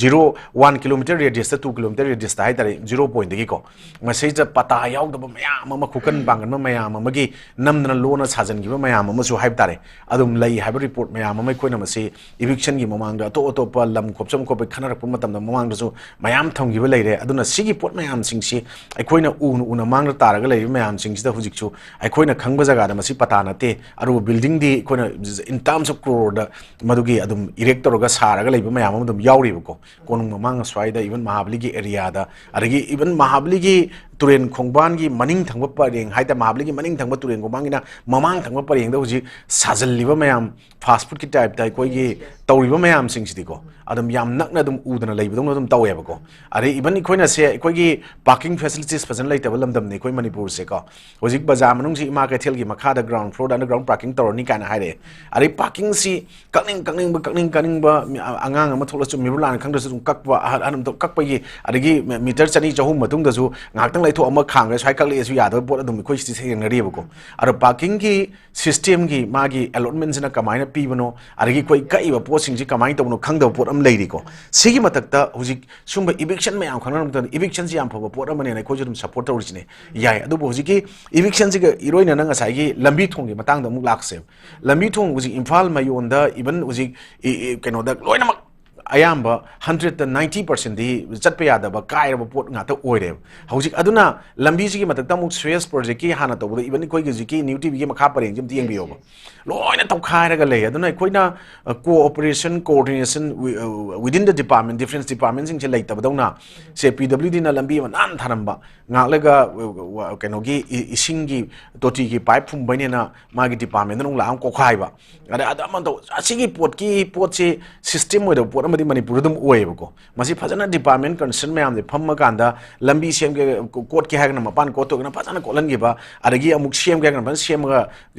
ꯖꯤꯔꯣ, ꯋꯥꯟ ꯀꯤꯂꯣꯃꯤꯇꯔ ꯔꯦꯗꯤꯌꯁꯇ, ꯇꯨ ꯀꯤꯂꯣꯃꯤꯇꯔ ꯔꯦꯗꯤꯌꯁꯇ ꯍꯥꯏꯇꯥꯔꯦ, ꯖꯤꯔꯣ ꯄꯣꯏꯟꯠꯇꯒꯤꯀꯣ, ꯃꯁꯤꯗ ꯄꯇꯥ ꯌꯥꯎꯗꯕ ꯃꯌꯥꯝ ꯑꯃ, ꯈꯨꯀꯟ ꯄꯥꯡꯒꯟꯕ ꯃꯌꯥꯝ ꯑꯃꯒꯤ ꯅꯝꯗꯅ ꯂꯣꯟꯅ ꯁꯥꯖꯟꯈꯤꯕ ꯃꯌꯥꯝ ꯑꯃꯁꯨ ꯍꯥꯏꯕ ꯇꯥꯔꯦ, ꯑꯗꯨꯝ ꯂꯩ ꯍꯥꯏꯕ ꯔꯤꯄꯣꯔꯠ ꯃꯌꯥꯝ ꯑꯃ ꯑꯩꯈꯣꯏꯅ ꯃꯁꯤ ꯏꯚꯤꯛꯁꯟꯒꯤ ꯃꯃꯥꯡꯗ ꯑꯇꯣꯞ ꯑꯇꯣꯞꯄ ꯂꯝ ꯈꯣꯞꯆꯝ ꯈꯣꯠꯄ ꯈꯟꯅꯔꯛꯄ ꯃꯇꯝꯗ ꯃꯃꯥꯡꯗꯁꯨ ꯃꯌꯥꯝ ꯊꯝꯈꯤꯕ ꯂꯩꯔꯦ꯫ ꯑꯗꯨꯅ ꯁꯤꯒꯤ ꯄꯣꯠ ꯃꯌꯥꯝꯁꯤꯡꯁꯤ ꯑꯩꯈꯣꯏꯅ ꯎꯅ ꯎꯅ ꯃꯥꯡꯗ ꯇꯥꯔꯒ ꯂꯩꯔꯤꯕ ꯃꯌꯥꯝꯁꯤꯡꯁꯤꯗ ꯍꯧꯖꯤꯛꯁꯨ ꯑꯩꯈꯣꯏꯅ ꯈꯪꯕ ꯖꯒꯥꯗ ꯃꯁꯤ ꯄꯇꯥ ꯅꯠꯇꯦ, ꯑꯗꯨꯕꯨ ꯕꯤꯜꯗꯤꯡꯗꯤ ꯑꯩꯈꯣꯏꯅ in terms of ꯀ꯭ꯔꯣꯔꯗ ꯃꯗꯨꯒꯤ ꯑꯗꯨꯝ ꯏꯔꯦꯛ ꯇꯧꯔꯒ ꯁꯥꯔꯒ ꯂꯩꯕ ꯃꯌꯥꯝ ꯑꯃ ꯑꯗꯨꯝ ꯌꯥꯎꯔꯤꯕꯀꯣ꯫ ꯀꯣꯅꯨꯡ ꯃꯃꯥꯡ ꯑꯁ꯭ꯋꯥꯏꯗ, ꯏꯚꯟ ꯃꯍꯥꯕꯂꯤꯒꯤ ꯑꯦꯔꯤꯌꯥꯗ, ꯑꯗꯒꯤ ꯏꯚꯟ ꯃꯍꯥꯕꯂꯤꯒꯤ ꯇꯨꯔꯦꯟ ꯈꯣꯡꯕꯥꯟꯒꯤ ꯃꯅꯤꯡ ꯊꯪꯕ ꯄꯔꯦꯡ ꯍꯥꯏꯇꯥꯔꯦ, ꯃꯍꯥꯕꯂꯤꯒꯤ ꯃꯅꯤꯡ ꯊꯪꯕ ꯇꯨꯔꯦꯟ ꯈꯣꯡꯕꯥꯟꯒꯤꯅ ꯃꯃꯥꯡ ꯊꯪꯕ ꯄꯔꯦꯡꯗ ꯍꯧꯖꯤꯛ ꯁꯥꯖꯜꯂꯤꯕ ꯃꯌꯥꯝ, ꯐꯥꯁ ꯐꯨꯗꯀꯤ ꯇꯥꯏꯞꯇ ꯑꯩꯈꯣꯏꯒꯤ ꯇꯧꯔꯤꯕ ꯃꯌꯥꯝꯁꯤꯡꯁꯤꯗꯤꯀꯣ, ꯑꯗꯨꯝ ꯌꯥꯝ ꯅꯛꯅ ꯑꯗꯨꯝ ꯎꯗꯅ ꯂꯩꯕꯗꯧꯅ ꯑꯗꯨꯝ ꯇꯧꯋꯦꯕꯀꯣ꯫ ꯑꯗꯩ ꯏꯚꯟ ꯑꯩꯈꯣꯏꯅ ꯁꯦ, ꯑꯩꯈꯣꯏꯒꯤ ꯄꯥꯔꯀꯤꯡ ꯐꯦꯁꯤꯂꯤꯇꯤꯁ ꯐꯖꯅ ꯂꯩꯇꯕ ꯂꯝꯗꯝꯅꯤ ꯑꯩꯈꯣꯏ ꯃꯅꯤꯄꯨꯔꯁꯦꯀꯣ꯫ ꯍꯧꯖꯤꯛ ꯕꯖꯥꯔ ꯃꯅꯨꯡꯁꯤ ꯏꯃꯥ ꯀꯩꯊꯦꯜꯒꯤ ꯃꯈꯥꯗ ꯒ꯭ꯔꯥꯎꯟ ꯐ꯭ꯂꯣꯔꯗ ꯑꯟꯗꯔꯒ꯭ꯔꯥꯎꯟ ꯄꯥꯔꯀꯤꯡ ꯇꯧꯔꯅꯤ ꯀꯥꯏꯅ ꯍꯥꯏꯔꯛꯑꯦ꯫ ꯑꯗꯩ ꯄꯥꯔꯀꯤꯡꯁꯤ ꯀꯛꯅꯤꯡ ꯀꯛꯅꯤꯡꯕ, ꯀꯛꯅꯤꯡ ꯀꯛꯅꯤꯡꯕ, ꯃꯤ-, ꯑ-, ꯑꯉꯥꯡ ꯑꯃ ꯊꯣꯛꯂꯁꯨ ꯃꯤꯔꯨꯂꯥꯅ ꯈꯪꯗ꯭ꯔꯁꯨ ꯑꯗꯨꯝ ꯀꯛꯄ, ꯑꯍꯜ ꯑꯍꯟ ꯑꯃ ꯊꯣꯛ-, ꯀꯛꯄꯒꯤ, ꯑꯗꯒꯤ ꯃꯤ-, ꯃꯤꯇꯔ ꯆꯅꯤ ꯆꯍꯨꯝ ꯃꯇꯨꯡꯗꯁꯨ ꯉꯥꯏꯍꯥꯛꯇꯪ ꯂꯩꯊꯣꯛꯑꯝꯃ ꯈꯥꯝꯒ ꯁ꯭ꯋꯥꯏ ꯀꯛꯂꯛꯑꯦꯁꯨ ꯌꯥꯗꯕ ꯄꯣꯠ ꯑꯗꯨꯝ ꯑꯩꯈꯣꯏ ꯁꯤꯗ ꯊꯦꯡꯅꯔꯤꯕꯀꯣ꯫ ꯑꯗꯣ ꯄꯥꯔꯀꯤꯡꯒꯤ ꯁꯤꯁꯇꯦꯝꯒꯤ ꯃꯥꯒꯤ ꯑꯦꯂꯣꯠꯃꯦꯟꯁꯤꯅ ꯀꯃꯥꯏꯅ ꯄꯤꯕꯅꯣ, ꯑꯗꯒꯤ ꯑꯩꯈꯣꯏ ꯀꯛꯏꯕ ꯄꯣꯠꯁꯤꯡꯁꯤ ꯀꯃꯥꯏꯅ ꯇꯧꯕꯅꯣ ꯈꯪꯗꯕ ꯄꯣꯠ ꯑꯃ ꯂꯩꯔꯤꯀꯣ꯫ ꯁꯤꯒꯤ ꯃꯊꯛꯇ ꯍꯧꯖꯤꯛ ꯁꯨꯝꯕ ꯏꯚꯤꯛꯁꯟ ꯃꯌꯥꯝ ꯈꯪꯅꯔꯕ ꯃꯇꯝꯗ ꯏꯚꯤꯛꯁꯟꯁꯤ ꯌꯥꯝ ꯐꯕ ꯄꯣꯠ ꯑꯃꯅꯦꯅ ꯑꯩꯈꯣꯏꯁꯨ ꯑꯗꯨꯝ ꯁꯞꯄꯣꯔꯠ ꯇꯧꯔꯤꯁꯤꯅꯦ꯫ ꯌꯥꯏ, ꯑꯗꯨꯕꯨ ꯍꯧꯖꯤꯛꯀꯤ ꯏꯚꯤꯛꯁꯟꯁꯤꯒ ꯏꯔꯣꯏꯅꯅ ꯉꯁꯥꯏꯒꯤ ꯂꯝꯕꯤ ꯊꯣꯡꯒꯤ ꯃꯇꯥꯡꯗ ꯑꯃꯨꯛ ꯂꯥꯛꯁꯦꯕ꯫ ꯂꯝꯕꯤ ꯊꯣꯡ ꯍꯧꯖꯤꯛ ꯏꯝꯐꯥꯜ ꯃꯌꯣꯟꯗ, ꯏꯚꯟ ꯍꯧꯖꯤꯛ ꯏ-, ꯏ-, ꯀꯩꯅꯣꯗ ꯂꯣꯏꯅꯃꯛ ꯑꯌꯥꯝꯕ ꯍꯟꯗ꯭ꯔꯦꯠꯇ ꯅꯥꯏꯟꯇꯤ ꯄꯥꯔꯁꯦꯟꯗꯤ ꯆꯠꯄ ꯌꯥꯗꯕ, ꯀꯥꯏꯔꯕ ꯄꯣꯠ ꯉꯥꯛꯇ ꯑꯣꯏꯔꯦꯕ꯫ ꯍꯧꯖꯤꯛ ꯑꯗꯨꯅ ꯂꯝꯕꯤꯁꯤꯒꯤ ꯃꯊꯛꯇ ꯑꯃꯨꯛ ꯁ꯭ꯔꯦꯌꯁ ꯄ꯭ꯔꯣꯖꯦꯛꯀꯤ ꯍꯥꯟꯅ ꯇꯧꯕꯗ, ꯏꯚꯟ ꯑꯩꯈꯣꯏꯒꯤ ꯍꯧꯖꯤꯛꯀꯤ ꯅ꯭ꯌꯨ ꯇꯤꯚꯤꯒꯤ ꯃꯈꯥ ꯄꯔꯦꯡꯁꯤ ꯑꯝꯇ ꯌꯦꯡꯕꯤꯌꯣꯕ, ꯂꯣꯏꯅ ꯇꯧꯈꯥꯏꯔꯒ ꯂꯩ꯫ ꯑꯗꯨꯅ ꯑꯩꯈꯣꯏꯅ ꯀꯣꯑꯣꯄꯔꯦꯁꯟ, ꯀꯣꯑꯣꯔꯗꯤꯅꯦꯁꯟ ꯋꯤꯗꯤꯟ ꯗ ꯗꯤꯄꯥꯔꯠꯃꯦꯟ, ꯗꯤꯐ꯭ꯔꯦꯟꯁ ꯗꯤꯄꯥꯔꯠꯃꯦꯟꯁꯤꯡꯁꯦ ꯂꯩꯇꯕꯗꯧꯅ, ꯁꯦ ꯄꯤ ꯗꯕ꯭ꯂꯤꯎ ꯗꯤꯅ ꯂꯝꯕꯤ ꯑꯃ ꯅꯥꯟꯅ ꯊꯥꯔꯝꯕ, ꯉꯥꯛꯂꯒ ꯀꯩꯅꯣꯒꯤ ꯏꯁꯤꯡꯒꯤ ꯇꯣꯇꯤꯒꯤ ꯄꯥꯏꯞ ꯐꯨꯝꯕꯩꯅꯦꯅ ꯃꯥꯒꯤ ꯗꯤꯄꯥꯔꯠꯃꯦꯟꯗ ꯑꯃꯨꯛ ꯂꯥꯛꯑꯒ ꯀꯣꯛꯈꯥꯏꯕ꯫ ꯑꯗꯩ ꯑꯗꯨ ꯑꯃ ꯇꯧ, ꯑꯁꯤꯒꯤ ꯄꯣꯠꯀꯤ ꯄꯣꯠꯁꯤ ꯁꯤꯁꯇꯦꯝ ꯑꯣꯏꯗꯕ ꯄꯣꯠ ꯑꯃꯗꯤ ꯃꯅꯤꯄꯨꯔꯗ ꯑꯗꯨꯝ ꯑꯣꯏꯌꯦꯕꯀꯣ꯫ ꯃꯁꯤ ꯐꯖꯅ ꯗꯤꯄꯥꯔꯠꯃꯦꯟ ꯀꯟꯁꯔꯟ ꯃꯌꯥꯝꯁꯦ ꯐꯝꯃꯀꯥꯟꯗ ꯂꯝꯕꯤ ꯁꯦꯝꯒꯦ, ꯀꯣꯠꯀꯦ ꯍꯥꯏꯔꯒꯅ ꯃꯄꯥꯟ ꯀꯣꯠꯇꯣꯛꯑꯒꯅ ꯐꯖꯅ ꯀꯣꯠꯍꯟꯈꯤꯕ, ꯑꯗꯒꯤ ꯑꯃꯨꯛ ꯁꯦꯝꯒꯦ ꯍꯥꯏꯔꯒꯅ ꯐꯖꯅ ꯁꯦꯝꯃꯒ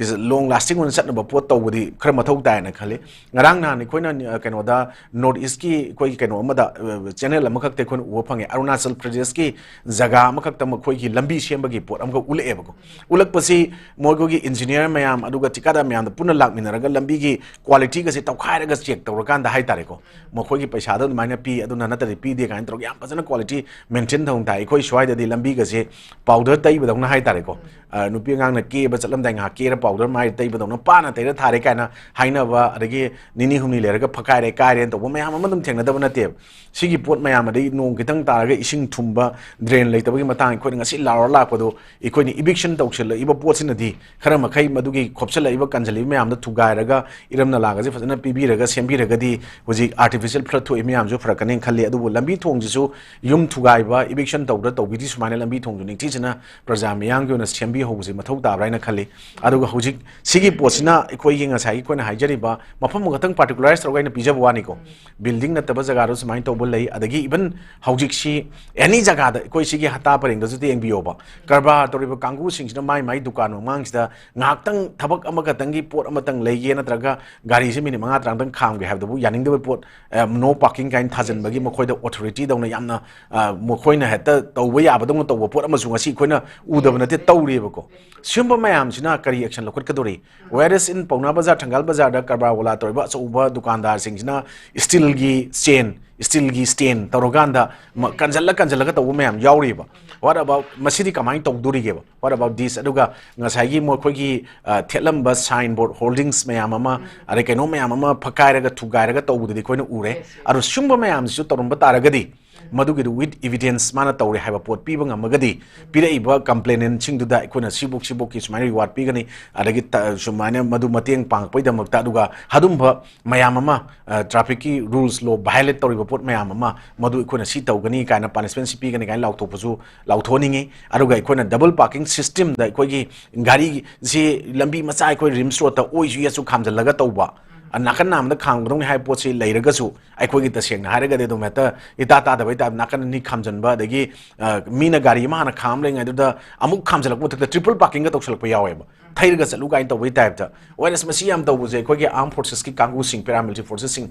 ꯂꯣꯡ ꯂꯥꯁꯇꯤꯡ ꯑꯣꯏꯅ ꯆꯠꯅꯕ ꯄꯣꯠ ꯇꯧꯕꯗꯤ ꯈꯔ ꯃꯊꯧ ꯇꯥꯏꯅ ꯈꯜꯂꯤ꯫ ꯉꯔꯥꯡ ꯅꯍꯥꯟ ꯑꯩꯈꯣꯏꯅ ꯀꯩꯅꯣꯗ ꯅꯣꯔꯠ ꯏꯁꯀꯤ ꯑꯩꯈꯣꯏꯒꯤ ꯀꯩꯅꯣ ꯑꯃꯗ, ꯆꯦꯅꯦꯜ ꯑꯃꯈꯛꯇ ꯑꯩꯈꯣꯏꯅ ꯎꯕ ꯐꯪꯉꯦ, ꯑꯔꯨꯅꯥꯆꯜ ꯄ꯭ꯔꯗꯦꯁꯀꯤ ꯖꯒꯥ ꯑꯃꯈꯛꯇ ꯃꯈꯣꯏꯒꯤ ꯂꯝꯕꯤ ꯁꯦꯝꯕꯒꯤ ꯄꯣꯠ ꯑꯃꯈꯛ ꯎꯠꯂꯛꯑꯦꯕꯀꯣ꯫ ꯎꯠꯂꯛꯄꯁꯤ ꯃꯣꯏꯒꯤ ꯏꯟꯖꯤꯅꯤꯌꯔ ꯃꯌꯥꯝ ꯑꯗꯨꯒ ꯊꯤꯀꯥꯗꯥꯔ ꯃꯌꯥꯝꯗ ꯄꯨꯟꯅ ꯂꯥꯛꯃꯤꯟꯅꯔꯒ ꯂꯝꯕꯤꯒꯤ ꯀ꯭ꯋꯥꯂꯤꯇꯤꯒꯁꯦ ꯇꯧꯈꯥꯏꯔꯒ ꯆꯦꯛ ꯇꯧꯔꯀꯥꯟꯗ ꯍꯥꯏꯇꯥꯔꯦꯀꯣ, ꯃꯈꯣꯏꯒꯤ ꯄꯩꯁꯥꯗꯣ ꯑꯗꯨꯃꯥꯏꯅ ꯄꯤ, ꯑꯗꯨꯅ ꯅꯠꯇ꯭ꯔꯗꯤ ꯄꯤꯗꯦ ꯀꯥꯏꯅ ꯇꯧꯔꯒ ꯌꯥꯝ ꯐꯖꯅ ꯀ꯭ꯋꯥꯂꯤꯇꯤ ꯃꯦꯟꯇꯦꯟ ꯇꯧꯅ ꯇꯥꯏ꯫ ꯑꯩꯈꯣꯏ ꯁ꯭ꯋꯥꯏꯗꯗꯤ ꯂꯝꯕꯤꯒꯁꯦ ꯄꯥꯎꯗꯔ ꯇꯩꯕꯗꯧꯅ ꯍꯥꯏꯇꯥꯔꯦꯀꯣ꯫ ꯑ, ꯅꯨꯄꯤ ꯑꯉꯥꯡꯅ ꯀꯦꯕ ꯆꯠꯂꯝꯗꯥꯏ ꯉꯥꯏꯍꯥꯛ ꯀꯦꯔ ꯄꯥꯎꯗꯔ ꯃꯥꯏ ꯇꯩꯕꯗꯧꯅ ꯄꯥꯅ ꯇꯩꯔ ꯊꯥꯔꯦ ꯀꯥꯏꯅ ꯍꯥꯏꯅꯕ, ꯑꯗꯒꯤ ꯅꯤꯅꯤ ꯍꯨꯝꯅꯤ ꯂꯩꯔꯒ ꯐꯛꯀꯥꯏꯔꯦ ꯀꯥꯏꯔꯦꯅ ꯇꯧꯕ ꯃꯌꯥꯝ ꯑꯃ ꯑꯗꯨꯝ ꯊꯦꯡꯅꯗꯕ ꯅꯠꯇꯦꯕ꯫ ꯁꯤꯒꯤ ꯄꯣꯠ ꯃꯌꯥꯝ, ꯑꯗꯩ ꯅꯣꯡ ꯈꯤꯇꯪ ꯇꯥꯔꯒ ꯏꯁꯤꯡ ꯊꯨꯝꯕ, ꯗ꯭ꯔꯦꯟ ꯂꯩꯇꯕꯒꯤ ꯃꯇꯥꯡ ꯑꯩꯈꯣꯏꯅ ꯉꯁꯤ ꯂꯥꯎꯔ ꯂꯥꯛꯄꯗꯣ, ꯑꯩꯈꯣꯏꯅ ꯏꯚꯤꯛꯁꯟ ꯇꯧꯁꯤꯜꯂꯛꯏꯕ ꯄꯣꯠꯁꯤꯅꯗꯤ ꯈꯔ ꯃꯈꯩ ꯃꯗꯨꯒꯤ ꯈꯣꯞꯆꯜꯂꯛꯏꯕ, ꯀꯟꯁꯤꯜꯂꯛꯏꯕ ꯃꯌꯥꯝꯗꯣ ꯊꯨꯒꯥꯏꯔꯒ, ꯏꯔꯝ ꯅꯂꯥꯒꯁꯦ ꯐꯖꯅ ꯄꯤꯕꯤꯔꯒ, ꯁꯦꯝꯕꯤꯔꯒꯗꯤ ꯍꯧꯖꯤꯛ ꯑꯥꯔꯇꯤꯐꯤꯁꯦꯜ ꯐ꯭ꯂꯠ ꯊꯣꯛꯏ ꯃꯌꯥꯝꯁꯨ ꯐꯔꯛꯀꯅꯤ ꯈꯜꯂꯤ꯫ ꯑꯗꯨꯕꯨ ꯂꯝꯕꯤ ꯊꯣꯡꯁꯤꯁꯨ ꯌꯨꯝ ꯊꯨꯒꯥꯏꯕ, ꯏꯚꯤꯛꯁꯟ ꯇꯧꯗ ꯇꯧꯕꯤꯗꯤ ꯁꯨꯃꯥꯏꯅ ꯂꯝꯕꯤ ꯊꯣꯡꯁꯨ ꯅꯤꯡꯊꯤꯖꯅ ꯄ꯭ꯔꯖꯥ ꯃꯤꯌꯥꯝꯒꯤ ꯑꯣꯏꯅ ꯁꯦꯝꯕꯤꯍꯧꯕꯁꯦ ꯃꯊꯧ ꯇꯥꯕ꯭ꯔꯥ ꯍꯥꯏꯅ ꯈꯜꯂꯤ꯫ ꯑꯗꯨꯒ ꯍꯧꯖꯤꯛ ꯁꯤꯒꯤ ꯄꯣꯠꯁꯤꯅ ꯑꯩꯈꯣꯏꯒꯤ ꯉꯁꯥꯏꯒꯤ ꯑꯩꯈꯣꯏꯅ ꯍꯥꯏꯖꯔꯤꯕ ꯃꯐꯝ ꯑꯃꯈꯛꯇꯪ ꯄꯥꯔꯇꯤꯀꯨꯂꯔꯥꯏꯁ ꯇꯧꯔꯒ ꯑꯩꯅ ꯄꯤꯖꯕ ꯋꯥꯅꯤꯀꯣ꯫ ꯕꯤꯜꯗꯤꯡ ꯅꯠꯇꯕ ꯖꯒꯥꯗ ꯁꯨꯃꯥꯏꯅ ꯇꯧꯕ ꯂꯩ꯫ ꯑꯗꯒꯤ ꯏꯚꯟ ꯍꯧꯖꯤꯛꯁꯤ ꯑꯦꯅꯤ ꯖꯒꯥꯗ ꯑꯩꯈꯣꯏ ꯁꯤꯒꯤ ꯍꯠꯇꯥ ꯄꯔꯦꯡꯗꯁꯨ ꯌꯦꯡꯕꯤꯌꯣꯕ, ꯀꯔꯕꯥꯔ ꯇꯧꯔꯤꯕ ꯀꯥꯡꯕꯨꯁꯤꯡꯁꯤꯅ ꯃꯥꯏ ꯃꯥꯏ ꯗꯨꯀꯥꯟ ꯃꯃꯥꯡꯁꯤꯗ ꯉꯥꯏꯍꯥꯛꯇꯪ ꯊꯕꯛ ꯑꯃꯈꯛꯇꯪꯒꯤ ꯄꯣꯠ ꯑꯃꯇꯪ ꯂꯩꯒꯦ ꯅꯠꯇ꯭ꯔꯒ ꯒꯥꯔꯤꯁꯦ ꯃꯤꯅꯤꯠ ꯃꯉꯥ ꯇꯔꯥꯇꯪ ꯈꯥꯝꯒꯦ ꯍꯥꯏꯕꯗꯨꯕꯨ ꯌꯥꯅꯤꯡꯗꯕ ꯄꯣꯠ, ꯅꯣ ꯄꯥꯔꯀꯤꯡ ꯀꯥꯏꯅ ꯊꯥꯖꯤꯟꯕꯒꯤ ꯃꯈꯣꯏꯗ ꯑꯣꯊꯣꯔꯤꯇꯤꯗꯧꯅ ꯌꯥꯝꯅ, ꯑ, ꯃꯈꯣꯏꯅ ꯍꯦꯛꯇ ꯇꯧꯕ ꯌꯥꯕꯗꯧꯅ ꯇꯧꯕ ꯄꯣꯠ ꯑꯃꯁꯨ ꯉꯁꯤ ꯑꯩꯈꯣꯏꯅ ꯎꯗꯕ ꯅꯠꯇꯦ, ꯇꯧꯔꯤꯕꯀꯣ꯫ ꯁꯤꯒꯨꯝꯕ ꯃꯌꯥꯝꯁꯤꯅ ꯀꯔꯤ ꯑꯦꯛꯁꯟ ꯂꯧꯈꯠꯀꯗꯧꯔꯤ? Whereas in ꯄꯥꯎꯅꯥ ꯕꯖꯥꯔ, ꯊꯪꯒꯥꯜ ꯕꯖꯥꯔꯗ ꯀꯔꯕꯥꯔ ꯋꯥꯂꯥ ꯇꯧꯔꯤꯕ ꯑꯆꯧꯕ ꯗꯨꯀꯥꯟꯗꯥꯔꯁꯤꯡꯁꯤꯅ ꯁ꯭ꯇꯤꯜꯒꯤ ꯆꯦꯟ, ꯏꯁꯇꯤꯜꯒꯤ ꯁ꯭ꯇꯦꯟ ꯇꯧꯔꯀꯥꯟꯗ ꯃ- ꯀꯟꯁꯤꯜꯂ ꯀꯟꯁꯤꯜꯂꯒ ꯇꯧꯕ ꯃꯌꯥꯝ ꯌꯥꯎꯔꯤꯕ꯫ What about ꯃꯁꯤꯗꯤ ꯀꯃꯥꯏꯅ ꯇꯧꯗꯣꯔꯤꯒꯦꯕ? What about this? ꯑꯗꯨꯒ ꯉꯁꯥꯏꯒꯤ ꯃꯈꯣꯏꯒꯤ, ꯑ, ꯊꯦꯠꯂꯝꯕ ꯁꯥꯏꯟ ꯕꯣꯔꯗ ꯍꯣꯜꯗꯤꯡꯁ ꯃꯌꯥꯝ ꯑꯃ, ꯑꯗꯩ ꯀꯩꯅꯣ ꯃꯌꯥꯝ ꯑꯃ ꯐꯛꯀꯥꯏꯔꯒ ꯊꯨꯒꯥꯏꯔꯒ ꯇꯧꯕꯗꯨꯗꯤ ꯑꯩꯈꯣꯏꯅ ꯎꯔꯦ꯫ ꯑꯗꯣ ꯁꯨꯝꯕ ꯃꯌꯥꯝꯁꯤꯁꯨ ꯇꯧꯔꯝꯕ ꯇꯥꯔꯒꯗꯤ, ꯃꯗꯨꯒꯤꯗꯨ with evidence ꯃꯥꯅ ꯇꯧꯔꯦ ꯍꯥꯏꯕ ꯄꯣꯠ ꯄꯤꯕ ꯉꯝꯃꯒꯗꯤ, ꯄꯤꯔꯛꯏꯕ ꯀꯝꯄ꯭ꯂꯦꯅꯦꯟꯁꯤꯡꯗꯨꯗ ꯑꯩꯈꯣꯏꯅ ꯁꯤꯕꯨꯛ ꯁꯤꯕꯨꯛꯀꯤ ꯁꯨꯃꯥꯏꯅ ꯔꯤꯋꯥꯔꯗ ꯄꯤꯒꯅꯤ, ꯑꯗꯒꯤ ꯇ- ꯁꯨꯃꯥꯏꯅ ꯃꯗꯨ ꯃꯇꯦꯡ ꯄꯥꯡꯉꯛꯄꯒꯤꯗꯃꯛꯇ, ꯑꯗꯨꯒ ꯑꯗꯨꯝꯕ ꯃꯌꯥꯝ ꯑꯃ, ꯑ, ꯇ꯭ꯔꯥꯐꯤꯛꯀꯤ ꯔꯨꯜꯁ ꯂꯣ ꯚꯥꯏꯑꯣꯂꯦꯠ ꯇꯧꯔꯤꯕ ꯄꯣꯠ ꯃꯌꯥꯝ ꯑꯃ, ꯃꯗꯨ ꯑꯩꯈꯣꯏꯅ ꯁꯤ ꯇꯧꯒꯅꯤ ꯀꯥꯏꯅ ꯄꯥꯅꯤꯁꯃꯦꯟꯁꯤ ꯄꯤꯒꯅꯤ ꯀꯥꯏꯅ ꯂꯥꯎꯊꯣꯛꯄꯁꯨ ꯂꯥꯎꯊꯣꯛꯍꯟꯅꯤꯡꯉꯤ꯫ ꯑꯗꯨꯒ ꯑꯩꯈꯣꯏꯅ ꯗꯕꯜ ꯄꯥꯔꯀꯤꯡ ꯁꯤꯁꯇꯦꯝꯗ ꯑꯩꯈꯣꯏꯒꯤ ꯒꯥꯔꯤꯁꯤ ꯂꯝꯕꯤ ꯃꯆꯥ ꯑꯩꯈꯣꯏ ꯔꯤꯝꯁ ꯔꯣꯗꯇ ꯑꯣꯏꯁꯨ ꯌꯦꯠꯁꯨ ꯈꯥꯝꯖꯤꯜꯂꯒ ꯇꯧꯕ, ꯑ, ꯅꯥꯀꯟ ꯅꯥꯝꯗ ꯈꯥꯝꯒꯗꯧꯅꯤ ꯍꯥꯏꯕ ꯄꯣꯠꯁꯤ ꯂꯩꯔꯒꯁꯨ, ꯑꯩꯈꯣꯏꯒꯤ ꯇꯁꯦꯡꯅ ꯍꯥꯏꯔꯒꯗꯤ ꯑꯗꯨꯝ ꯍꯦꯛꯇ ꯏꯇꯥ ꯇꯥꯗꯕꯩ ꯇꯥꯏꯞ ꯅꯥꯀꯟ ꯑꯅꯤ ꯈꯥꯝꯖꯤꯟꯕ, ꯑꯗꯒꯤ, ꯑ, ꯃꯤꯅ ꯒꯥꯔꯤ ꯑꯃ ꯍꯥꯟꯅ ꯈꯥꯝ ꯂꯩꯉꯩꯗꯨꯗ ꯑꯃꯨꯛ ꯈꯥꯝꯖꯤꯜꯂꯛꯄ ꯃꯊꯛꯇ ꯇ꯭ꯔꯤꯄꯜ ꯄꯥꯔꯀꯤꯡꯒ ꯇꯧꯁꯤꯜꯂꯛꯄ ꯌꯥꯎꯋꯦꯕ, ꯊꯩꯔꯒ ꯆꯠꯂꯨ ꯀꯥꯏꯅ ꯇꯧꯕꯒꯤ ꯇꯥꯏꯞꯇ꯫ ꯋꯦꯔꯁ ꯃꯁꯤ ꯌꯥꯝ ꯇꯧꯕꯁꯦ ꯑꯩꯈꯣꯏꯒꯤ ꯑꯥꯔꯝ ꯐꯣꯔꯁꯦꯁꯀꯤ ꯀꯥꯡꯕꯨꯁꯤꯡ, ꯄꯦꯔꯥꯃꯤꯂꯤꯇꯔꯤ ꯐꯣꯔꯁꯦꯁꯁꯤꯡ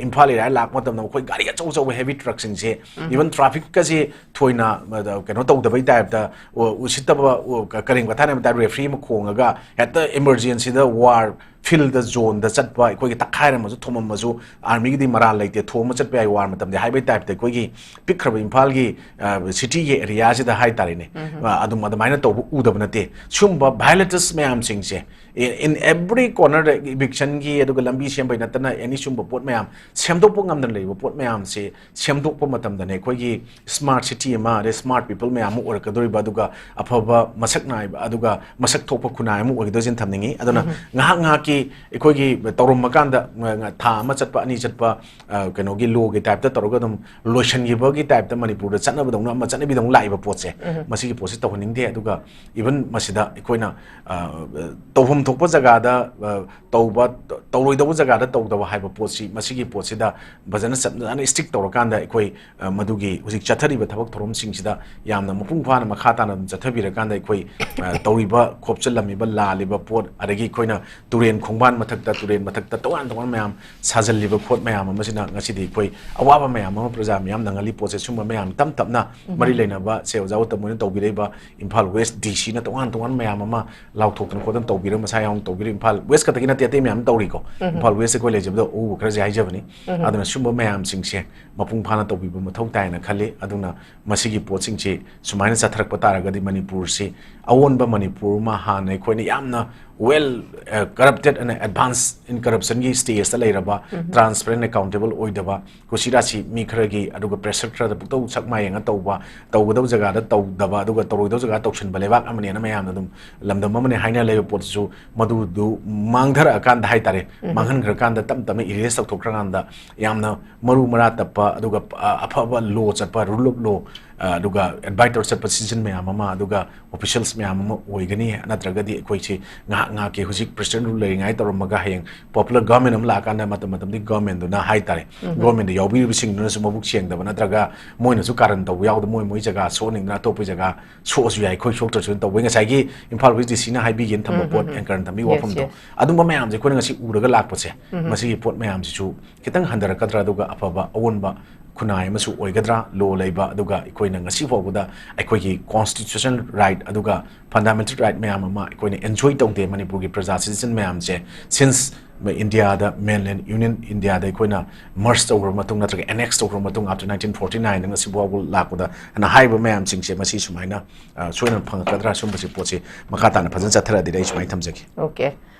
ꯏꯝꯐꯥꯜ ꯑꯦꯔꯤꯌꯥ ꯂꯥꯛꯄ ꯃꯇꯝꯗ ꯃꯈꯣꯏ ꯒꯥꯔꯤ ꯑꯆꯧ ꯑꯆꯧꯕ ꯍꯦꯚꯤ ꯇ꯭ꯔꯛꯁꯤꯡꯁꯦ, ꯏꯚꯟ ꯇ꯭ꯔꯥꯐꯤꯛꯀꯁꯦ ꯊꯣꯏꯅ, ꯑ, ꯀꯩꯅꯣ ꯇꯧꯗꯕꯩ ꯇꯥꯏꯞꯇ, ꯑ, ꯎꯁꯤꯠꯇꯕ, ꯑ, ꯀ- ꯀꯔꯦꯝ ꯀꯊꯥꯏꯅꯕ ꯇꯥꯏꯞ ꯔꯦꯐ꯭ꯔꯤ ꯑꯃ ꯈꯣꯡꯉꯒ ꯍꯦꯛꯇ ꯏꯃꯔꯖꯦꯟꯁꯤꯗ ꯋꯥꯔ ꯐꯤꯜꯗ ꯖꯣꯟꯗ ꯆꯠꯄ, ꯑꯩꯈꯣꯏꯒꯤ ꯇꯛꯈꯥꯏꯔꯝꯃꯁꯨ ꯊꯣꯝꯃꯝꯃꯁꯨ ꯑꯥꯔꯃꯤꯒꯤꯗꯤ ꯃꯔꯥꯜ ꯂꯩꯇꯦ, ꯊꯣꯝꯃ ꯆꯠꯄ ꯌꯥꯏ ꯋꯥꯔ ꯃꯇꯝꯗ ꯍꯥꯏꯕꯒꯤ ꯇꯥꯏꯞꯇ ꯑꯩꯈꯣꯏꯒꯤ ꯄꯤꯛꯈ꯭ꯔꯕ ꯏꯝꯐꯥꯜꯒꯤ, ꯑ, ꯁꯤꯇꯤꯒꯤ ꯑꯦꯔꯤꯌꯥꯁꯤꯗ ꯍꯥꯏꯇꯥꯔꯦꯅꯦ, ꯑ, ꯑꯗꯨꯝ ꯑꯗꯨꯃꯥꯏꯅ ꯇꯧꯕ ꯎꯗꯕ ꯅꯠꯇꯦ꯫ ꯁꯤꯒꯨꯝꯕ ꯚꯥꯏꯑꯣꯂꯦꯇꯁ ꯃꯌꯥꯝꯁꯤꯡꯁꯦ in every corner ꯗ ꯏꯚꯤꯛꯁꯟꯒꯤ ꯑꯗꯨꯒ ꯂꯝꯕꯤ ꯁꯦꯝꯕꯩ ꯅꯠꯇꯅ ꯑꯦꯅꯤ ꯁꯤꯒꯨꯝꯕ ꯄꯣꯠ ꯃꯌꯥꯝ ꯁꯦꯝꯗꯣꯛꯄ ꯉꯝꯗꯅ ꯂꯩꯕ ꯄꯣꯠ ꯃꯌꯥꯝꯁꯦ ꯁꯦꯝꯗꯣꯛꯄ ꯃꯇꯝꯗꯅꯦ ꯑꯩꯈꯣꯏꯒꯤ ꯁ꯭ꯃꯥꯔꯠ ꯁꯤꯇꯤ ꯑꯃ, ꯑꯗꯩ ꯁ꯭ꯃꯥꯔꯠ ꯄꯤꯄꯜ ꯃꯌꯥꯝ ꯑꯃ ꯑꯣꯏꯔꯛꯀꯗꯧꯔꯤꯕ, ꯑꯗꯨꯒ ꯑꯐꯕ ꯃꯁꯛ ꯅꯥꯏꯕ, ꯑꯗꯨꯒ ꯃꯁꯛ ꯊꯣꯛꯄ ꯈꯨꯟꯅꯥꯏ ꯑꯃ ꯑꯣꯏꯒꯗꯧꯔꯤꯁꯤꯅ ꯊꯝꯅꯤꯡꯉꯤ꯫ ꯑꯗꯨꯅ ꯉꯥꯏꯍꯥꯛ ꯉꯥꯏꯍꯥꯛꯀꯤ ꯑꯩꯈꯣꯏꯒꯤ ꯇꯧꯔꯝꯃꯀꯥꯟꯗ, ꯉ- ꯉ- ꯊꯥ ꯑꯃ ꯆꯠꯄ, ꯑꯅꯤ ꯆꯠꯄ, ꯑ, ꯀꯩꯅꯣꯒꯤ ꯂꯣꯒꯤ ꯇꯥꯏꯞꯇ ꯇꯧꯔꯒ ꯑꯗꯨꯝ ꯂꯣꯏꯁꯤꯟꯈꯤꯕꯒꯤ ꯇꯥꯏꯞꯇ ꯃꯅꯤꯄꯨꯔꯗ ꯆꯠꯅꯕꯗꯧꯅ ꯑꯃ ꯆꯠꯅꯕꯤꯗꯧꯅ ꯂꯥꯛꯏꯕ ꯄꯣꯠꯁꯦ, ꯃꯁꯤꯒꯤ ꯄꯣꯠꯁꯤ ꯇꯧꯍꯟꯅꯤꯡꯗꯦ꯫ ꯑꯗꯨꯒ ꯏꯚꯟ ꯃꯁꯤꯗ ꯑꯩꯈꯣꯏꯅ, ꯑ, ꯇꯧꯐꯝ ꯊꯣꯛꯄ ꯖꯒꯥꯗ, ꯑ, ꯇꯧꯕ, ꯇꯧꯔꯣꯏꯗꯧꯕ ꯖꯒꯥꯗ ꯇꯧꯗꯕ ꯍꯥꯏꯕ ꯄꯣꯠꯁꯤ, ꯃꯁꯤꯒꯤ ꯄꯣꯠꯁꯤꯗ ꯐꯖꯅ ꯆꯞ ꯆꯥꯅ ꯏꯁꯇ꯭ꯔꯤꯛ ꯇꯧꯔꯀꯥꯟꯗ ꯑꯩꯈꯣꯏ, ꯑ, ꯃꯗꯨꯒꯤ ꯍꯧꯖꯤꯛ ꯆꯠꯊꯔꯤꯕ ꯊꯕꯛ ꯊꯧꯔꯝꯁꯤꯡꯁꯤꯗ ꯌꯥꯝꯅ ꯃꯄꯨꯡ ꯐꯥꯅ ꯃꯈꯥ ꯇꯥꯅ ꯑꯗꯨꯝ ꯆꯠꯊꯕꯤꯔꯀꯥꯟꯗ ꯑꯩꯈꯣꯏ, ꯑ, ꯇꯧꯔꯤꯕ ꯈꯣꯞꯆꯜꯂꯝꯃꯤꯕ ꯂꯥꯜꯂꯤꯕ ꯄꯣꯠ, ꯑꯗꯒꯤ ꯑꯩꯈꯣꯏꯅ ꯇꯨꯔꯦꯟ ꯈꯣꯡꯕꯥꯟ ꯃꯊꯛꯇ, ꯇꯨꯔꯦꯜ ꯃꯊꯛꯇ, ꯇꯣꯉꯥꯟ ꯇꯣꯉꯥꯟꯕ ꯃꯌꯥꯝ ꯁꯥꯖꯜꯂꯤꯕ ꯈꯣꯠ ꯃꯌꯥꯝ ꯑꯃꯁꯤꯅ ꯉꯁꯤꯗꯤ ꯑꯩꯈꯣꯏ ꯑꯋꯥꯕ ꯃꯌꯥꯝ ꯑꯃ ꯄ꯭ꯔꯖꯥ ꯃꯤꯌꯥꯝ ꯅꯪꯍꯜꯂꯤ꯫ ꯄꯣꯠꯁꯦ ꯁꯨꯝꯕ ꯃꯌꯥꯝ ꯇꯞ ꯇꯞꯅ ꯃꯔꯤ ꯂꯩꯅꯕ ꯁꯦ ꯑꯣꯖꯥ ꯎꯇꯝ ꯍꯣꯏꯅ ꯇꯧꯕꯤꯔꯛꯏꯕ ꯏꯝꯐꯥꯜ ꯋꯦꯁ ꯗꯤ ꯁꯤꯅ ꯇꯣꯉꯥꯟ ꯇꯣꯉꯥꯟꯕ ꯃꯌꯥꯝ ꯑꯃ ꯂꯥꯎꯊꯣꯛꯇꯅ ꯈꯣꯠꯇꯅ ꯇꯧꯕꯤꯔꯒ, ꯃꯁꯥ ꯌꯥꯎꯅ ꯇꯧꯕꯤꯔꯒ, ꯏꯝꯐꯥꯜ ꯋꯦꯁ ꯈꯛꯇꯒꯤ ꯅꯠꯇꯦ, ꯑꯇꯩ ꯃꯌꯥꯝ ꯇꯧꯔꯤꯀꯣ꯫ ꯏꯝꯐꯥꯜ ꯋꯦꯁ ꯑꯩꯈꯣꯏ ꯂꯩꯖꯕꯗ ꯎꯕ ꯈꯔꯁꯦ ꯍꯥꯏꯖꯕꯅꯤ꯫ ꯑꯗꯨꯅ ꯁꯨꯝꯕ ꯃꯌꯥꯝꯁꯤꯡꯁꯦ ꯃꯄꯨꯡ ꯐꯥꯅ ꯇꯧꯕꯤꯕ ꯃꯊꯧ ꯇꯥꯏꯅ ꯈꯜꯂꯤ꯫ ꯑꯗꯨꯅ ꯃꯁꯤꯒꯤ ꯄꯣꯠꯁꯤꯡꯁꯤ ꯁꯨꯃꯥꯏꯅ ꯆꯠꯊꯔꯛꯄ ꯇꯥꯔꯒꯗꯤ ꯃꯅꯤꯄꯨꯔꯁꯤ ꯑꯑꯣꯟꯕ ꯃꯅꯤꯄꯨꯔ ꯑꯃ, ꯍꯥꯟꯅ ꯑꯩꯈꯣꯏꯅ ꯌꯥꯝꯅ well, uh, corrupted and advanced in corruption ꯒꯤ stage ꯇ ꯂꯩꯔꯕ, transparent, accountable ꯑꯣꯏꯗꯕ, ꯀꯨꯁꯤ ꯔꯥꯁꯤ ꯃꯤ ꯈꯔꯒꯤ, ꯑꯗꯨꯒ pressure ꯈꯔꯗ ꯄꯨꯛꯇꯧ ꯁꯛ ꯃꯥꯏ ꯌꯦꯡꯉ ꯇꯧꯕ, ꯇꯧꯒꯗꯧ ꯖꯒꯥꯗ ꯇꯧꯗꯕ, ꯑꯗꯨꯒ ꯇꯧꯔꯣꯏꯗꯧ ꯖꯒꯥ ꯇꯧꯁꯤꯟꯕ ꯂꯩꯕꯥꯛ ꯑꯃꯅꯦꯅ ꯃꯌꯥꯝꯅ ꯑꯗꯨꯝ ꯂꯝꯗꯝ ꯑꯃꯅꯦ ꯍꯥꯏꯅ ꯂꯩꯕ ꯄꯣꯠꯁꯤꯁꯨ, ꯃꯗꯨꯗꯨ ꯃꯥꯡꯊꯔꯛꯑꯀꯥꯟꯗ ꯍꯥꯏꯇꯥꯔꯦ, ꯃꯥꯡꯍꯟꯈ꯭ꯔꯀꯥꯟꯗ, ꯇꯞ ꯇꯞꯅ erase ꯇꯧꯊꯣꯛꯈ꯭ꯔꯀꯥꯟꯗ, ꯌꯥꯝꯅ ꯃꯔꯨ ꯃꯔꯥ ꯇꯞꯄ, ꯑꯗꯨꯒ, ꯑ, ꯑꯐꯕ law ꯆꯠꯄ, rule of law, ꯑ, ꯑꯗꯨꯒ advice ꯇꯧꯔ ꯆꯠꯄ citizen ꯃꯌꯥꯝ ꯑꯃ, ꯑꯗꯨꯒ officials ꯃꯌꯥꯝ ꯑꯃ ꯑꯣꯏꯒꯅꯤ꯫ ꯅꯠꯇ꯭ꯔꯒꯗꯤ ꯑꯩꯈꯣꯏꯁꯤ ꯉꯥꯏꯍꯥꯛ ꯉꯥꯏꯍꯥꯛꯀꯤ, ꯍꯧꯖꯤꯛ president rule ꯂꯩꯔꯤꯉꯩ ꯇꯧꯔꯝꯃꯒ, ꯍꯌꯦꯡ popular government ꯑꯃ ꯂꯥꯛꯑꯀꯥꯟꯗ, ꯃꯇꯝ ꯃꯇꯝꯗꯨꯒꯤ government ꯗꯨꯅ ꯍꯥꯏꯇꯥꯔꯦ, government ꯇ ꯌꯥꯎꯕꯤꯔꯤꯕꯁꯤꯡꯗꯨꯅꯁꯨ ꯃꯕꯨꯛ ꯁꯦꯡꯗꯕ, ꯅꯠꯇ꯭ꯔꯒ ꯃꯣꯏꯅꯁꯨ ꯀꯥꯔꯟ ꯇꯧꯕ ꯌꯥꯎꯗ, ꯃꯣꯏ ꯃꯣꯏ ꯖꯒꯥ ꯁꯣꯛꯍꯟꯅꯤꯡꯗꯅ ꯑꯇꯣꯞꯄ ꯖꯒꯥ ꯁꯣꯛꯑꯁꯨ ꯌꯥꯏ, ꯑꯩꯈꯣꯏ ꯁꯣꯛꯇ꯭ꯔꯁꯨ ꯇꯧꯕ ꯌꯥꯏ꯫ ꯉꯁꯥꯏꯒꯤ ꯏꯝꯐꯥꯜ ꯋꯦꯁ ꯗꯤ ꯁꯤꯅ ꯍꯥꯏꯕꯤꯒꯦꯅ ꯊꯝꯕ ꯄꯣꯠ, anchor ꯅ ꯊꯝꯕꯤ ꯋꯥꯐꯝꯗꯣ, ꯑꯗꯨꯝꯕ ꯃꯌꯥꯝꯁꯦ ꯑꯩꯈꯣꯏꯅ ꯉꯁꯤ ꯎꯔꯒ ꯂꯥꯛꯄꯁꯦ, ꯃꯁꯤꯒꯤ ꯄꯣꯠ ꯃꯌꯥꯝꯁꯤꯁꯨ ꯈꯤꯇꯪ ꯍꯟꯊꯔꯛꯀꯗ꯭ꯔꯥ, ꯑꯗꯨꯒ ꯑꯐꯕ ꯑꯑꯣꯟꯕ ꯈꯨꯟꯅꯥꯏ ꯑꯃꯁꯨ ꯑꯣꯏꯒꯗ꯭ꯔꯥ, law ꯂꯩꯕ, ꯑꯗꯨꯒ ꯑꯩꯈꯣꯏꯅ ꯉꯁꯤ ꯐꯥꯎꯕꯗ ꯑꯩꯈꯣꯏꯒꯤ constitutional right ꯑꯗꯨꯒ fundamental right ꯃꯌꯥꯝ ꯑꯃ ꯑꯩꯈꯣꯏꯅ enjoy ꯇꯧꯗꯦ꯫ ꯃꯅꯤꯄꯨꯔꯒꯤ ꯄ꯭ꯔꯖꯥ, citizen ꯃꯌꯥꯝꯁꯦ, since ꯏꯟꯗꯤꯌꯥꯗ, mainland Union ꯏꯟꯗꯤꯌꯥꯗ ꯑꯩꯈꯣꯏꯅ merge ꯇꯧꯈ꯭ꯔꯕ ꯃꯇꯨꯡ, ꯅꯠꯇ꯭ꯔꯒ annex ꯇꯧꯈ꯭ꯔꯕ ꯃꯇꯨꯡ, after nineteen forty nine ꯗ ꯉꯁꯤ ꯐꯥꯎꯕ ꯂꯥꯛꯄꯗ, ꯑꯅ ꯍꯥꯏꯔꯤꯕ ꯃꯌꯥꯝꯁꯤꯡꯁꯦ, ꯃꯁꯤ ꯁꯨꯃꯥꯏꯅ, ꯑ, ꯁꯣꯏꯗꯅ ꯐꯪꯉꯛꯀꯗ꯭ꯔꯥ, ꯁꯨꯝꯕꯁꯤ ꯄꯣꯠꯁꯤ ꯃꯈꯥ ꯇꯥꯅ ꯐꯖꯅ ꯆꯠꯊꯔꯛꯑꯗꯤ ꯑꯩ ꯁꯨꯃꯥꯏꯅ ꯊꯝꯖꯒꯦ꯫ Okay.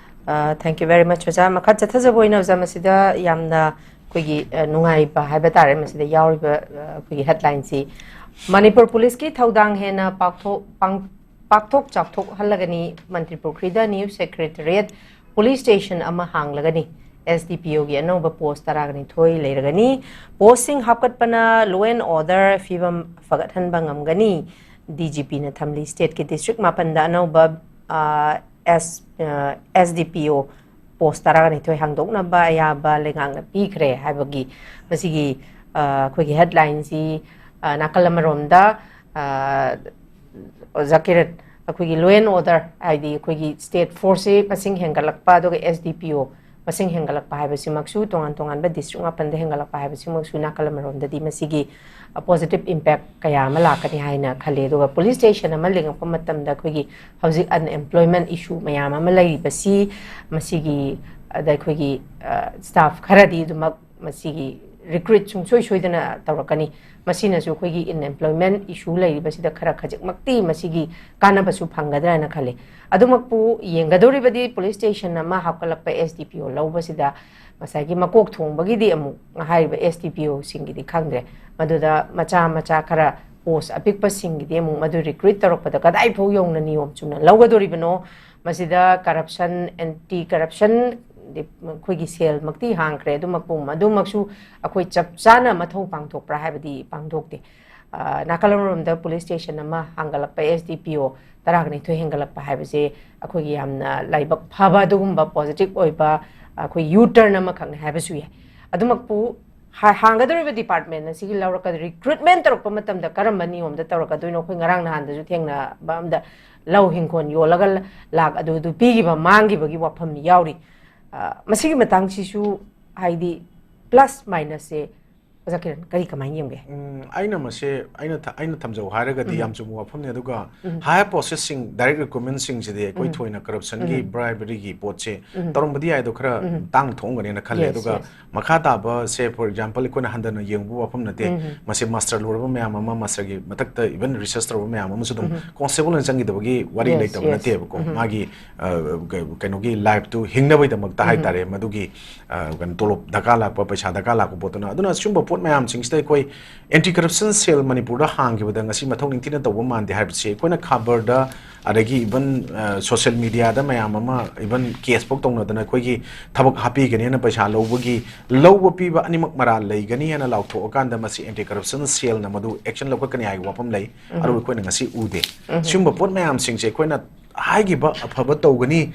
ꯑ, thank you very much, ꯑꯣꯖꯥ꯫ ꯃꯈꯥ ꯆꯠꯊꯖꯕ ꯑꯣꯏꯅ, ꯑꯣꯖꯥ, ꯃꯁꯤꯗ ꯌꯥꯝꯅ ꯑꯩꯈꯣꯏꯒꯤ, ꯑ, ꯅꯨꯡꯉꯥꯏꯕ ꯍꯥꯏꯕ ꯇꯥꯔꯦ ꯃꯁꯤꯗ ꯌꯥꯎꯔꯤꯕ, ꯑ, ꯑꯩꯈꯣꯏꯒꯤ headline ꯁꯤ꯫ ꯃꯅꯤꯄꯨꯔ ꯄꯨꯂꯤꯁꯀꯤ ꯊꯧꯗꯥꯡ ꯍꯦꯟꯅ ꯄꯥꯛꯊꯣꯛ-, ꯄꯥꯡ-, ꯄꯥꯛꯊꯣꯛ ꯆꯥꯎꯊꯣꯛꯍꯜꯂꯒꯅꯤ꯫ ꯃꯟꯇ꯭ꯔꯤ ꯄꯨꯈ꯭ꯔꯤꯗ new secretariat, police station ꯑꯃ ꯍꯥꯡꯂꯒꯅꯤ꯫ S D P O ꯒꯤ ꯑꯅꯧꯕ post ꯇꯔꯥꯒ ꯅꯤꯊꯣꯏ ꯂꯩꯔꯒꯅꯤ꯫ Post ꯁꯤꯡ ꯍꯥꯞꯀꯠꯄꯅ law and order ꯐꯤꯕꯝ ꯐꯒꯠꯍꯟꯕ ꯉꯝꯒꯅꯤ꯫ D G P ꯅ ꯊꯝꯂꯤ꯫ State ꯀꯤ district ꯃꯥꯄꯟꯗ ꯑꯅꯧꯕ, ꯑ, S-, ꯑ, S D P O post ꯇꯔꯥꯒ ꯅꯤꯊꯣꯏ ꯍꯥꯡꯗꯣꯛꯅꯕ ꯑꯌꯥꯕ ꯂꯩꯉꯥꯛꯅ ꯄꯤꯈ꯭ꯔꯦ ꯍꯥꯏꯕꯒꯤ ꯃꯁꯤꯒꯤ, ꯑ, ꯑꯩꯈꯣꯏꯒꯤ headline ꯁꯤ, ꯑ, ꯅꯥꯀꯜ ꯑꯃꯔꯣꯝꯗ, ꯑ, ꯑꯣꯖꯥ ꯀꯤꯔꯠ, ꯑꯩꯈꯣꯏꯒꯤ law and order, ꯍꯥꯏꯗꯤ ꯑꯩꯈꯣꯏꯒꯤ state force ꯁꯤ ꯃꯁꯤꯡ ꯍꯦꯟꯒꯠꯂꯛꯄ, ꯑꯗꯨꯒ S D P O ꯃꯁꯤꯡ ꯍꯦꯟꯒꯠꯂꯛꯄ ꯍꯥꯏꯕꯁꯤꯃꯛꯁꯨ, ꯇꯣꯉꯥꯟ ꯇꯣꯉꯥꯟꯕ district ꯃꯥꯄꯟꯗ ꯍꯦꯟꯒꯠꯂꯛꯄ ꯍꯥꯏꯕꯁꯤꯃꯛꯁꯨ ꯅꯥꯀꯜ ꯑꯃꯔꯣꯝꯗꯗꯤ ꯃꯁꯤꯒꯤ positive impact ꯀꯌꯥ ꯑꯃ ꯂꯥꯛꯀꯅꯤ ꯍꯥꯏꯅ ꯈꯜꯂꯤ꯫ ꯑꯗꯨꯒ police station ꯑꯃ ꯂꯤꯡꯉꯛꯄ ꯃꯇꯝꯗ ꯑꯩꯈꯣꯏꯒꯤ ꯍꯧꯖꯤꯛ unemployment issue ꯃꯌꯥꯝ ꯑꯃ ꯂꯩꯔꯤꯕꯁꯤ, ꯃꯁꯤꯒꯤ, ꯑꯗ ꯑꯩꯈꯣꯏꯒꯤ staff ꯈꯔꯗꯤ ꯑꯗꯨꯃꯛ ꯃꯁꯤꯒꯤ recruit ꯁꯨꯡꯁꯣꯏ ꯁꯣꯏꯗꯅ ꯇꯧꯔꯛꯀꯅꯤ꯫ ꯃꯁꯤꯅꯁꯨ ꯑꯩꯈꯣꯏꯒꯤ unemployment issue ꯂꯩꯔꯤꯕꯁꯤꯗ ꯈꯔ ꯈꯖꯤꯛꯃꯛꯇꯤ ꯃꯁꯤꯒꯤ ꯀꯥꯟꯅꯕꯁꯨ ꯐꯪꯒꯗ꯭ꯔꯥꯅ ꯈꯜꯂꯤ꯫ ꯑꯗꯨꯃꯛꯄꯨ ꯌꯦꯡꯒꯗꯧꯔꯤꯕꯗꯤ police station ꯑꯃ ꯍꯥꯞꯀꯠꯂꯛꯄ S D P O ꯂꯧꯕꯁꯤꯗ ꯉꯁꯥꯏꯒꯤ ꯃꯀꯣꯛ ꯊꯣꯡꯕꯒꯤꯗꯤ ꯑꯃꯨꯛ ꯍꯥꯏꯔꯤꯕ S D P O ꯁꯤꯡꯒꯤꯗꯤ ꯈꯪꯗ꯭ꯔꯦ, ꯃꯗꯨꯗ ꯃꯆꯥ ꯃꯆꯥ ꯈꯔ post ꯑꯄꯤꯛꯄꯁꯤꯡꯒꯤꯗꯤ ꯑꯃꯨꯛ ꯃꯗꯨ recruit ꯇꯧꯔꯛꯄꯗ ꯀꯗꯥꯏ ꯐꯥꯎ ꯌꯧꯅ ꯅꯤꯌꯣꯝ ꯆꯨꯝꯅ ꯂꯧꯒꯗꯧꯔꯤꯕꯅꯣ, ꯃꯁꯤꯗ corruption, anti corruption, ꯑꯩꯈꯣꯏꯒꯤ cell ꯃꯛꯇꯤ ꯍꯥꯡꯈ꯭ꯔꯦ, ꯑꯗꯨꯃꯛꯄꯨ, ꯑꯗꯨꯃꯛꯁꯨ ꯑꯩꯈꯣꯏ ꯆꯞ ꯆꯥꯅ ꯃꯊꯧ ꯄꯥꯡꯊꯣꯛꯄ꯭ꯔꯥ ꯍꯥꯏꯕꯗꯤ ꯄꯥꯡꯊꯣꯛꯇꯦ꯫ ꯑ, ꯅꯥꯀꯜ ꯑꯃꯔꯣꯝꯗ police station ꯑꯃ ꯍꯥꯡꯒꯠꯂꯛꯄ, S D P O ꯇꯔꯥꯒ ꯅꯤꯊꯣꯏ ꯍꯦꯟꯒꯠꯂꯛꯄ ꯍꯥꯏꯕꯁꯦ ꯑꯩꯈꯣꯏꯒꯤ ꯌꯥꯝꯅ ꯂꯥꯏꯕꯛ ꯐꯕ, ꯑꯗꯨꯒꯨꯝꯕ positive ꯑꯣꯏꯕ ꯑꯩꯈꯣꯏ U-turn ꯑꯃꯈꯛꯅꯦ ꯍꯥꯏꯕꯁꯨ ꯌꯥꯏ꯫ ꯑꯗꯨꯃꯛꯄꯨ ꯍꯥ-, ꯍꯥꯡꯒꯗꯧꯔꯤꯕ department ꯑꯁꯤꯒꯤ ꯂꯧꯔꯛꯀꯗ-, recruitment ꯇꯧꯔꯛꯄ ꯃꯇꯝꯗ ꯀꯔꯝꯕ ꯅꯤꯌꯣꯝꯗ ꯇꯧꯔꯛꯀꯗꯣꯏꯅꯣ? ꯑꯩꯈꯣꯏ ꯉꯔꯥꯡ ꯅꯍꯥꯟꯗꯁꯨ ꯊꯦꯡꯅꯕ ꯑꯃꯗ ꯂꯧ ꯍꯤꯡꯈꯣꯜ ꯌꯣꯜꯂꯒ ꯂꯥꯛ ꯑꯗꯨ ꯑꯗꯨ ꯄꯤꯈꯤꯕ, ꯃꯥꯡꯈꯤꯕꯒꯤ ꯋꯥꯐꯝ ꯌꯥꯎꯔꯤ꯫ ꯑ, ꯃꯁꯤꯒꯤ ꯃꯇꯥꯡꯁꯤꯁꯨ, ꯍꯥꯏꯗꯤ, plus minus ꯁꯦ ꯑꯣꯖꯥ ꯀꯤꯔꯟ, ꯀꯔꯤ, ꯀꯃꯥꯏꯅ ꯌꯦꯡꯒꯦ? ꯎꯝ, ꯑꯩꯅ ꯃꯁꯦ, ꯑꯩꯅ ꯊ-, ꯑꯩꯅ ꯊꯝꯖꯧ ꯍꯥꯏꯔꯒꯗꯤ ꯎꯝ꯫ ꯌꯥꯝ ꯆꯨꯝꯕ ꯋꯥꯐꯝꯅꯤ꯫ ꯑꯗꯨꯒ ꯎꯝ꯫ Higher post ꯁꯤꯡ, direct recruitment ꯁꯤꯡꯁꯤꯗꯤ ꯑꯩꯈꯣꯏ ꯎꯝ꯫ ꯊꯣꯏꯅ corruption ꯒꯤ, ꯎꯝ꯫ Bribery ꯒꯤ ꯄꯣꯠꯁꯦ ꯎꯝ꯫ ꯇꯧꯔꯝꯕꯗꯤ ꯌꯥꯏ, ꯑꯗꯣ ꯈꯔ ꯎꯝ꯫ ꯇꯥꯡꯅ ꯊꯣꯛꯑꯝꯒꯅꯦꯅ ꯈꯜꯂꯦ꯫ Yes, ꯑꯗꯨꯒ yes꯫ ꯃꯈꯥ ꯇꯥꯕꯁꯦ, for example, ꯑꯩꯈꯣꯏꯅ ꯍꯟꯊꯅ ꯌꯦꯡꯕ ꯋꯥꯐꯝ ꯅꯠꯇꯦ꯫ ꯎꯝ꯫ ꯃꯁꯤ master ꯂꯣꯏꯔꯕ ꯃꯌꯥꯝ ꯑꯃ, master ꯒꯤ ꯃꯊꯛꯇ even research ꯇꯧꯔꯕ ꯃꯌꯥꯝ ꯑꯃꯁꯨ ꯑꯗꯨꯝ ꯎꯝ꯫ Constable ꯑꯣꯏꯅ ꯆꯪꯈꯤꯗꯕꯒꯤ ꯋꯥꯔꯤ Yes, ꯂꯩꯇꯕ yes꯫ ꯅꯠꯇꯦꯕꯀꯣ꯫ ꯎꯝ꯫ ꯃꯥꯒꯤ, ꯑ, ꯀ-, ꯀꯩꯅꯣꯒꯤ life ꯇꯨ ꯍꯤꯡꯅꯕꯒꯤꯗꯃꯛꯇ ꯎꯝ꯫ ꯍꯥꯏꯇꯥꯔꯦ, ꯃꯗꯨꯒꯤ ꯑ, ꯀꯩꯅꯣ, ꯇꯣꯂꯣꯞ ꯗꯔꯀꯥꯔ ꯂꯥꯛꯄ, ꯄꯩꯁꯥ ꯗꯔꯀꯥꯔ ꯂꯥꯛꯄ ꯄꯣꯠꯇꯨꯅ꯫ ꯑꯗꯨꯅ ꯁꯤꯒꯨꯝꯕ ꯄꯣꯠ ꯃꯌꯥꯝꯁꯤꯡꯁꯤꯗ ꯑꯩꯈꯣꯏ anti corruption cell ꯃꯅꯤꯄꯨꯔꯗ ꯍꯥꯡꯈꯤꯕꯗ ꯉꯁꯤ ꯃꯊꯧ ꯅꯤꯡꯊꯤꯅ ꯇꯧꯕ ꯃꯥꯟꯗꯦ ꯍꯥꯏꯕꯁꯤ ꯑꯩꯈꯣꯏꯅ ꯈꯕꯔꯗ, ꯑꯗꯒꯤ even, ꯑ, social media ꯗ ꯃꯌꯥꯝ ꯑꯃ even case ꯐꯥꯎ ꯇꯧꯅꯗꯅ ꯑꯩꯈꯣꯏꯒꯤ ꯊꯕꯛ ꯍꯥꯞꯄꯤꯒꯅꯤ ꯍꯥꯏꯅ ꯄꯩꯁꯥ ꯂꯧꯕꯒꯤ, ꯂꯧꯕ ꯄꯤꯕ ꯑꯅꯤꯃꯛ ꯃꯔꯥꯜ ꯂꯩꯒꯅꯤ ꯍꯥꯏꯅ ꯂꯥꯎꯊꯣꯛꯑꯀꯥꯟꯗ ꯃꯁꯤ anti corruption cell ꯅ ꯃꯗꯨ action ꯂꯧꯈꯠꯀꯅꯤ ꯍꯥꯏꯕ ꯋꯥꯐꯝ ꯂꯩ꯫ ꯎꯝ꯫ ꯑꯗꯨꯕꯨ ꯑꯩꯈꯣꯏꯅ ꯉꯁꯤ ꯎꯗꯦ꯫ ꯎꯝ꯫ ꯁꯤꯒꯨꯝꯕ ꯄꯣꯠ ꯃꯌꯥꯝꯁꯤꯡꯁꯦ ꯑꯩꯈꯣꯏꯅ ꯍꯥꯏꯈꯤꯕ ꯑꯐꯕ ꯇꯧꯒꯅꯤ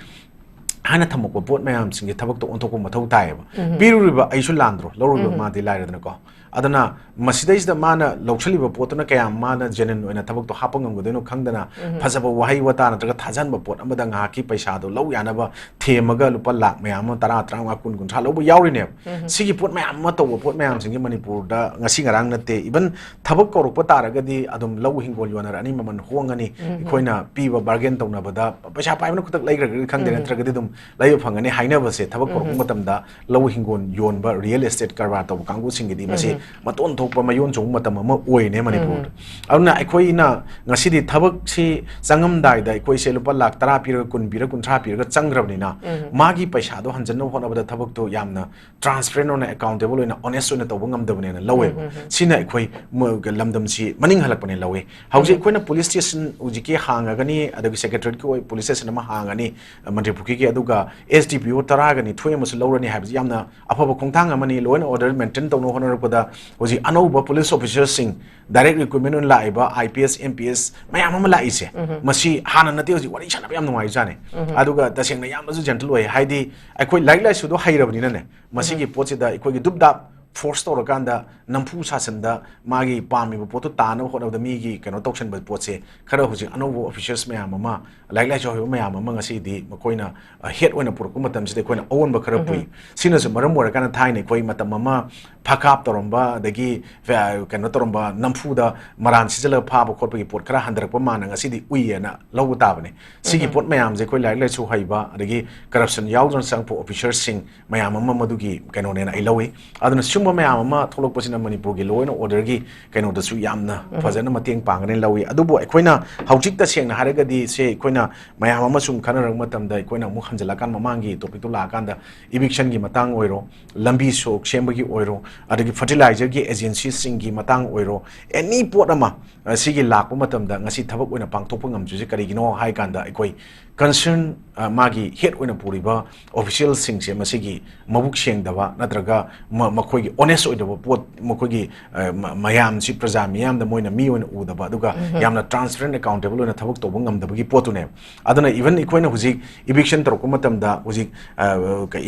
ꯍꯥꯏꯅ ꯊꯝꯃꯛꯄ ꯄꯣꯠ ꯃꯌꯥꯝꯁꯤꯡꯁꯦ ꯊꯕꯛꯇ ꯑꯣꯟꯊꯣꯛꯄ ꯃꯊꯧ ꯇꯥꯏꯌꯦꯕ꯫ ꯎꯝ꯫ ꯄꯤꯔꯨꯔꯤꯕ ꯑꯩꯁꯨ ꯂꯥꯟꯗ꯭ꯔꯣ, ꯂꯧꯔꯨꯔꯤꯕ ꯎꯝ꯫ ꯃꯥꯗꯤ ꯂꯥꯏꯔꯗꯅꯀꯣ꯫ ꯑꯗꯨꯅ ꯃꯁꯤꯗꯩꯁꯤꯗ ꯃꯥꯅ ꯂꯧꯁꯤꯜꯂꯤꯕ ꯄꯣꯠꯇꯨꯅ ꯀꯌꯥꯝ ꯃꯥꯅ genuine ꯑꯣꯏꯅ ꯊꯕꯛꯇꯣ ꯍꯥꯞꯄ ꯉꯝꯒꯗꯣꯏꯅꯣ ꯈꯪꯗꯅ, ꯐꯖꯕ ꯋꯥꯍꯩ ꯋꯥꯇꯥ ꯅꯠꯇ꯭ꯔꯒ ꯊꯥꯖꯍꯟꯕ ꯄꯣꯠ ꯑꯃꯗ ꯉꯥꯏꯍꯥꯛꯀꯤ ꯄꯩꯁꯥꯗꯣ ꯂꯧ ꯌꯥꯅꯕ ꯊꯦꯝꯃꯒ ꯂꯨꯄꯥ ꯂꯥꯛ ꯃꯌꯥꯝ ꯑꯃ, ꯇꯔꯥ, ꯇꯔꯥꯃꯉꯥ, ꯀꯨꯟ, ꯀꯨꯟꯊ꯭ꯔꯥ ꯂꯧꯕ ꯌꯥꯎꯔꯤꯅꯦꯕ꯫ ꯁꯤꯒꯤ ꯄꯣꯠ ꯃꯌꯥꯝ ꯑꯃ ꯇꯧꯕ ꯄꯣꯠ ꯃꯌꯥꯝꯁꯤꯡꯁꯦ ꯃꯅꯤꯄꯨꯔꯗ ꯉꯁꯤ ꯉꯔꯥꯡ ꯅꯠꯇꯦ, even ꯊꯕꯛ ꯀꯧꯔꯛꯄ ꯇꯥꯔꯒꯗꯤ ꯑꯗꯨꯝ ꯂꯧ ꯍꯤꯡꯒꯣꯜ ꯌꯣꯟꯅꯔꯛꯑꯅꯤ, ꯃꯃꯜ ꯍꯣꯡꯉꯅꯤ, ꯑꯩꯈꯣꯏꯅ ꯄꯤꯕ bargain ꯇꯧꯅꯕꯗ ꯄꯩꯁꯥ ꯄꯥꯏꯕꯅ ꯈꯨꯗꯛ ꯂꯩꯈ꯭ꯔꯒꯗꯤ ꯈꯪꯗꯦ, ꯅꯠꯇ꯭ꯔꯒꯗꯤ ꯑꯗꯨꯝ ꯂꯩꯕ ꯐꯪꯒꯅꯤ ꯍꯥꯏꯅꯕꯁꯦ ꯊꯕꯛ ꯀꯧꯔꯛꯄ ꯃꯇꯝꯗ ꯂꯧ ꯍꯤꯡꯒꯣꯜ ꯌꯣꯟꯕ real estate ꯀꯔꯕꯥꯔ ꯇꯧꯕ ꯀꯥꯡꯕꯨꯁꯤꯡꯒꯤꯗꯤ ꯃꯁꯤ ꯃꯇꯣꯟ ꯊꯣꯛꯄ ꯃꯌꯣꯟ ꯆꯣꯡꯕ ꯃꯇꯝ ꯑꯃ ꯑꯣꯏꯔꯤꯅꯦ ꯃꯅꯤꯄꯨꯔꯗ꯫ ꯑꯗꯨꯅ ꯑꯩꯈꯣꯏꯅ ꯉꯁꯤꯗꯤ ꯊꯕꯛꯁꯤ ꯆꯪꯉꯝꯗꯥꯏꯗ ꯑꯩꯈꯣꯏꯁꯦ ꯂꯨꯄꯥ ꯂꯥꯛ ꯇꯔꯥ ꯄꯤꯔꯒ, ꯀꯨꯟ ꯄꯤꯔꯒ, ꯀꯨꯟꯊ꯭ꯔꯥ ꯄꯤꯔꯒ ꯆꯪꯈ꯭ꯔꯕꯅꯤꯅ ꯃꯥꯒꯤ ꯄꯩꯁꯥꯗꯣ ꯍꯟꯖꯤꯟꯅꯕ ꯍꯣꯠꯅꯕꯗ ꯊꯕꯛꯇꯣ ꯌꯥꯝꯅ transparent ꯑꯣꯏꯅ, accountable ꯑꯣꯏꯅ, honest ꯑꯣꯏꯅ ꯇꯧꯕ ꯉꯝꯗꯕꯅꯦꯅ ꯂꯧꯋꯦꯕ꯫ ꯁꯤꯅ ꯑꯩꯈꯣꯏ ꯃ-, ꯂꯝꯗꯝꯁꯤ ꯃꯅꯤꯡ ꯍꯜꯂꯛꯄꯅꯦ ꯂꯧꯋꯦ꯫ ꯍꯧꯖꯤꯛ ꯑꯩꯈꯣꯏꯅ police station ꯍꯧꯖꯤꯛꯀꯤ ꯍꯥꯡꯉꯒꯅꯤ, ꯑꯗꯒꯤ secretariatꯀꯤ ꯑꯣꯏ police station ꯑꯃ ꯍꯥꯡꯉꯅꯤ, ꯃꯟꯇ꯭ꯔꯤ ꯄꯨꯈ꯭ꯔꯤꯒꯤ, ꯑꯗꯨꯒ S D P O ꯇꯔꯥꯒ ꯅꯤꯊꯣꯏ ꯑꯃꯁꯨ ꯂꯧꯔꯅꯤ ꯍꯥꯏꯕꯁꯤ ꯌꯥꯝꯅ ꯑꯐꯕ ꯈꯣꯡꯊꯥꯡ ꯑꯃꯅꯤ꯫ Law and order maintain ꯇꯧꯅꯕ ꯍꯣꯠꯅꯔꯛꯄꯗ ꯍꯧꯖꯤꯛ ꯑꯅꯧꯕ police officerꯁꯤꯡ, direct recruitment ꯑꯣꯏꯅ ꯂꯥꯛꯏꯕ I P S, M P S ꯃꯌꯥꯝ ꯑꯃ ꯂꯥꯛꯏꯁꯦ, ꯃꯁꯤ ꯍꯥꯟꯅ ꯅꯠꯇꯦ, ꯍꯧꯖꯤꯛ ꯋꯥꯔꯤ ꯁꯥꯟꯅꯕ ꯌꯥꯝ ꯅꯨꯡꯉꯥꯏꯖꯥꯠꯅꯤ꯫ ꯑꯗꯨꯒ ꯇꯁꯦꯡꯅ ꯌꯥꯝꯅꯁꯨ gentle ꯑꯣꯏ, ꯍꯥꯏꯗꯤ ꯑꯩꯈꯣꯏ ꯂꯥꯏꯔꯤꯛ ꯂꯥꯏꯁꯨꯗꯣ ꯍꯩꯔꯕꯅꯤꯅꯅꯦ, ꯃꯁꯤꯒꯤ ꯄꯣꯠꯁꯤꯗ ꯑꯩꯈꯣꯏꯒꯤ ꯗꯨꯞ ꯗꯥꯞ force ꯇꯧꯔꯀꯥꯟꯗ ꯅꯝꯐꯨ ꯁꯥꯁꯟꯗ ꯃꯥꯒꯤ ꯄꯥꯝꯃꯤꯕ ꯄꯣꯠꯇꯣ ꯇꯥꯅꯕ ꯍꯣꯠꯅꯕꯗ ꯃꯤꯒꯤ ꯀꯩꯅꯣ ꯇꯧꯁꯟꯕ ꯄꯣꯠꯁꯦ ꯈꯔ ꯍꯧꯖꯤꯛ ꯑꯅꯧꯕ officers ꯃꯌꯥꯝ ꯑꯃ, ꯂꯥꯏꯔꯤꯛ ꯂꯥꯏꯁꯨ ꯍꯩꯕ ꯃꯌꯥꯝ ꯑꯃ ꯉꯁꯤꯗꯤ ꯃꯈꯣꯏꯅ, ꯑ, head ꯑꯣꯏꯅ ꯄꯨꯔꯛꯄ ꯃꯇꯝꯁꯤꯗ ꯑꯩꯈꯣꯏꯅ ꯑꯑꯣꯟꯕ ꯈꯔ ꯄꯨꯏ꯫ ꯁꯤꯅꯁꯨ ꯃꯔꯝ ꯑꯣꯏꯔꯀꯥꯟꯗ ꯊꯥꯏꯅ ꯑꯩꯈꯣꯏ ꯃꯇꯝ ꯑꯃ ꯐꯀꯥꯞ ꯇꯧꯔꯝꯕ, ꯑꯗꯒꯤ, ꯑ, ꯀꯩꯅꯣ ꯇꯧꯔꯝꯕ, ꯅꯝꯐꯨꯗ ꯃꯔꯥꯟ ꯁꯤꯖꯜꯂꯒ ꯐꯥꯕ ꯈꯣꯠꯄꯒꯤ ꯄꯣꯠ ꯈꯔ ꯍꯟꯊꯔꯛꯄ ꯃꯥꯅ ꯉꯁꯤꯗꯤ ꯎꯏꯌꯦꯅ ꯂꯧꯕ ꯇꯥꯕꯅꯤ꯫ ꯁꯤꯒꯤ ꯄꯣꯠ ꯃꯌꯥꯝꯁꯦ ꯑꯩꯈꯣꯏ ꯂꯥꯏꯔꯤꯛ ꯂꯥꯏꯁꯨ ꯍꯩꯕ, ꯑꯗꯒꯤ corruption ꯌꯥꯎꯗꯅ ꯆꯪꯉꯛꯄ officerꯁꯤꯡ ꯃꯌꯥꯝ ꯑꯃ ꯃꯗꯨꯒꯤ ꯀꯩꯅꯣꯅꯦꯅ ꯑꯩ ꯂꯧꯏ꯫ ꯑꯗꯨꯅ ꯁꯤꯒꯨꯝꯕ ꯃꯌꯥꯝ ꯑꯃ ꯊꯣꯛꯂꯛꯄꯁꯤꯅ ꯃꯅꯤꯄꯨꯔꯒꯤ law and orderꯒꯤ ꯀꯩꯅꯣꯗꯁꯨ ꯌꯥꯝꯅ ꯐꯖꯅ ꯃꯇꯦꯡ ꯄꯥꯡꯒꯅꯤ ꯂꯧꯏ꯫ ꯑꯗꯨꯕꯨ ꯑꯩꯈꯣꯏꯅ ꯍꯧꯖꯤꯛ ꯇꯁꯦꯡꯅ ꯍꯥꯏꯔꯒꯗꯤ ꯁꯦ ꯑꯩꯈꯣꯏꯅ ꯃꯌꯥꯝ ꯑꯃ ꯁꯨꯝ ꯈꯟꯅꯔꯛꯄ ꯃꯇꯝꯗ ꯑꯩꯈꯣꯏꯅ ꯑꯃꯨꯛ ꯍꯟꯖꯤꯜꯂꯛꯀꯥꯟ ꯃꯃꯥꯡꯒꯤ topicꯇꯣ ꯂꯥꯛꯑꯀꯥꯟꯗ evictionꯒꯤ ꯃꯇꯥꯡ ꯑꯣꯏꯔꯣ, ꯂꯝꯕꯤ ꯁꯣꯔꯣꯛ ꯁꯦꯝꯕꯒꯤ ꯑꯣꯏꯔꯣ, ꯑꯗꯒꯤ fertilizerꯒꯤ agencyꯁꯤꯡꯒꯤ ꯃꯇꯥꯡ ꯑꯣꯏꯔꯣ, any ꯄꯣꯠ ꯑꯃ, ꯑ, ꯁꯤꯒꯤ ꯂꯥꯛꯄ ꯃꯇꯝꯗ ꯉꯁꯤ ꯊꯕꯛ ꯑꯣꯏꯅ ꯄꯥꯡꯊꯣꯛꯄ ꯉꯝꯗ꯭ꯔꯤꯁꯦ ꯀꯔꯤꯒꯤꯅꯣ ꯍꯥꯏ ꯀꯥꯟꯗ ꯑꯩꯈꯣꯏ ꯀꯟꯁꯔꯟ ꯃꯥꯒꯤ ꯍꯦꯗ ꯑꯣꯏꯅ ꯄꯨꯔꯤꯕ ꯑꯣꯐꯤꯁꯤꯌꯦꯜꯁꯤꯡꯁꯦ ꯃꯁꯤꯒꯤ ꯃꯕꯨꯛ ꯁꯦꯡꯗꯕ ꯅꯠꯇ꯭ꯔꯒ ꯃ- ꯃꯈꯣꯏꯒꯤ ꯑꯣꯅꯦꯁ ꯑꯣꯏꯗꯕ ꯄꯣꯠ, ꯃꯈꯣꯏꯒꯤ ꯑ, ꯃ- ꯃꯌꯥꯝꯁꯤ, ꯄ꯭ꯔꯖꯥ ꯃꯤꯌꯥꯝꯗ ꯃꯣꯏꯅ ꯃꯤ ꯑꯣꯏꯅ ꯎꯗꯕ, ꯑꯗꯨꯒ ꯌꯥꯝꯅ ꯇ꯭ꯔꯥꯟꯁꯄꯦꯔꯦꯟ, ꯑꯦꯀꯥꯎꯟꯇꯦꯕꯜ ꯑꯣꯏꯅ ꯊꯕꯛ ꯇꯧꯕ ꯉꯝꯗꯕꯒꯤ ꯄꯣꯠꯇꯨꯅꯦꯕ꯫ ꯑꯗꯨꯅ ꯏꯚꯟ ꯑꯩꯈꯣꯏꯅ ꯍꯧꯖꯤꯛ ꯏꯚꯤꯛꯁꯟ ꯇꯧꯔꯛꯄ ꯃꯇꯝꯗ ꯍꯧꯖꯤꯛ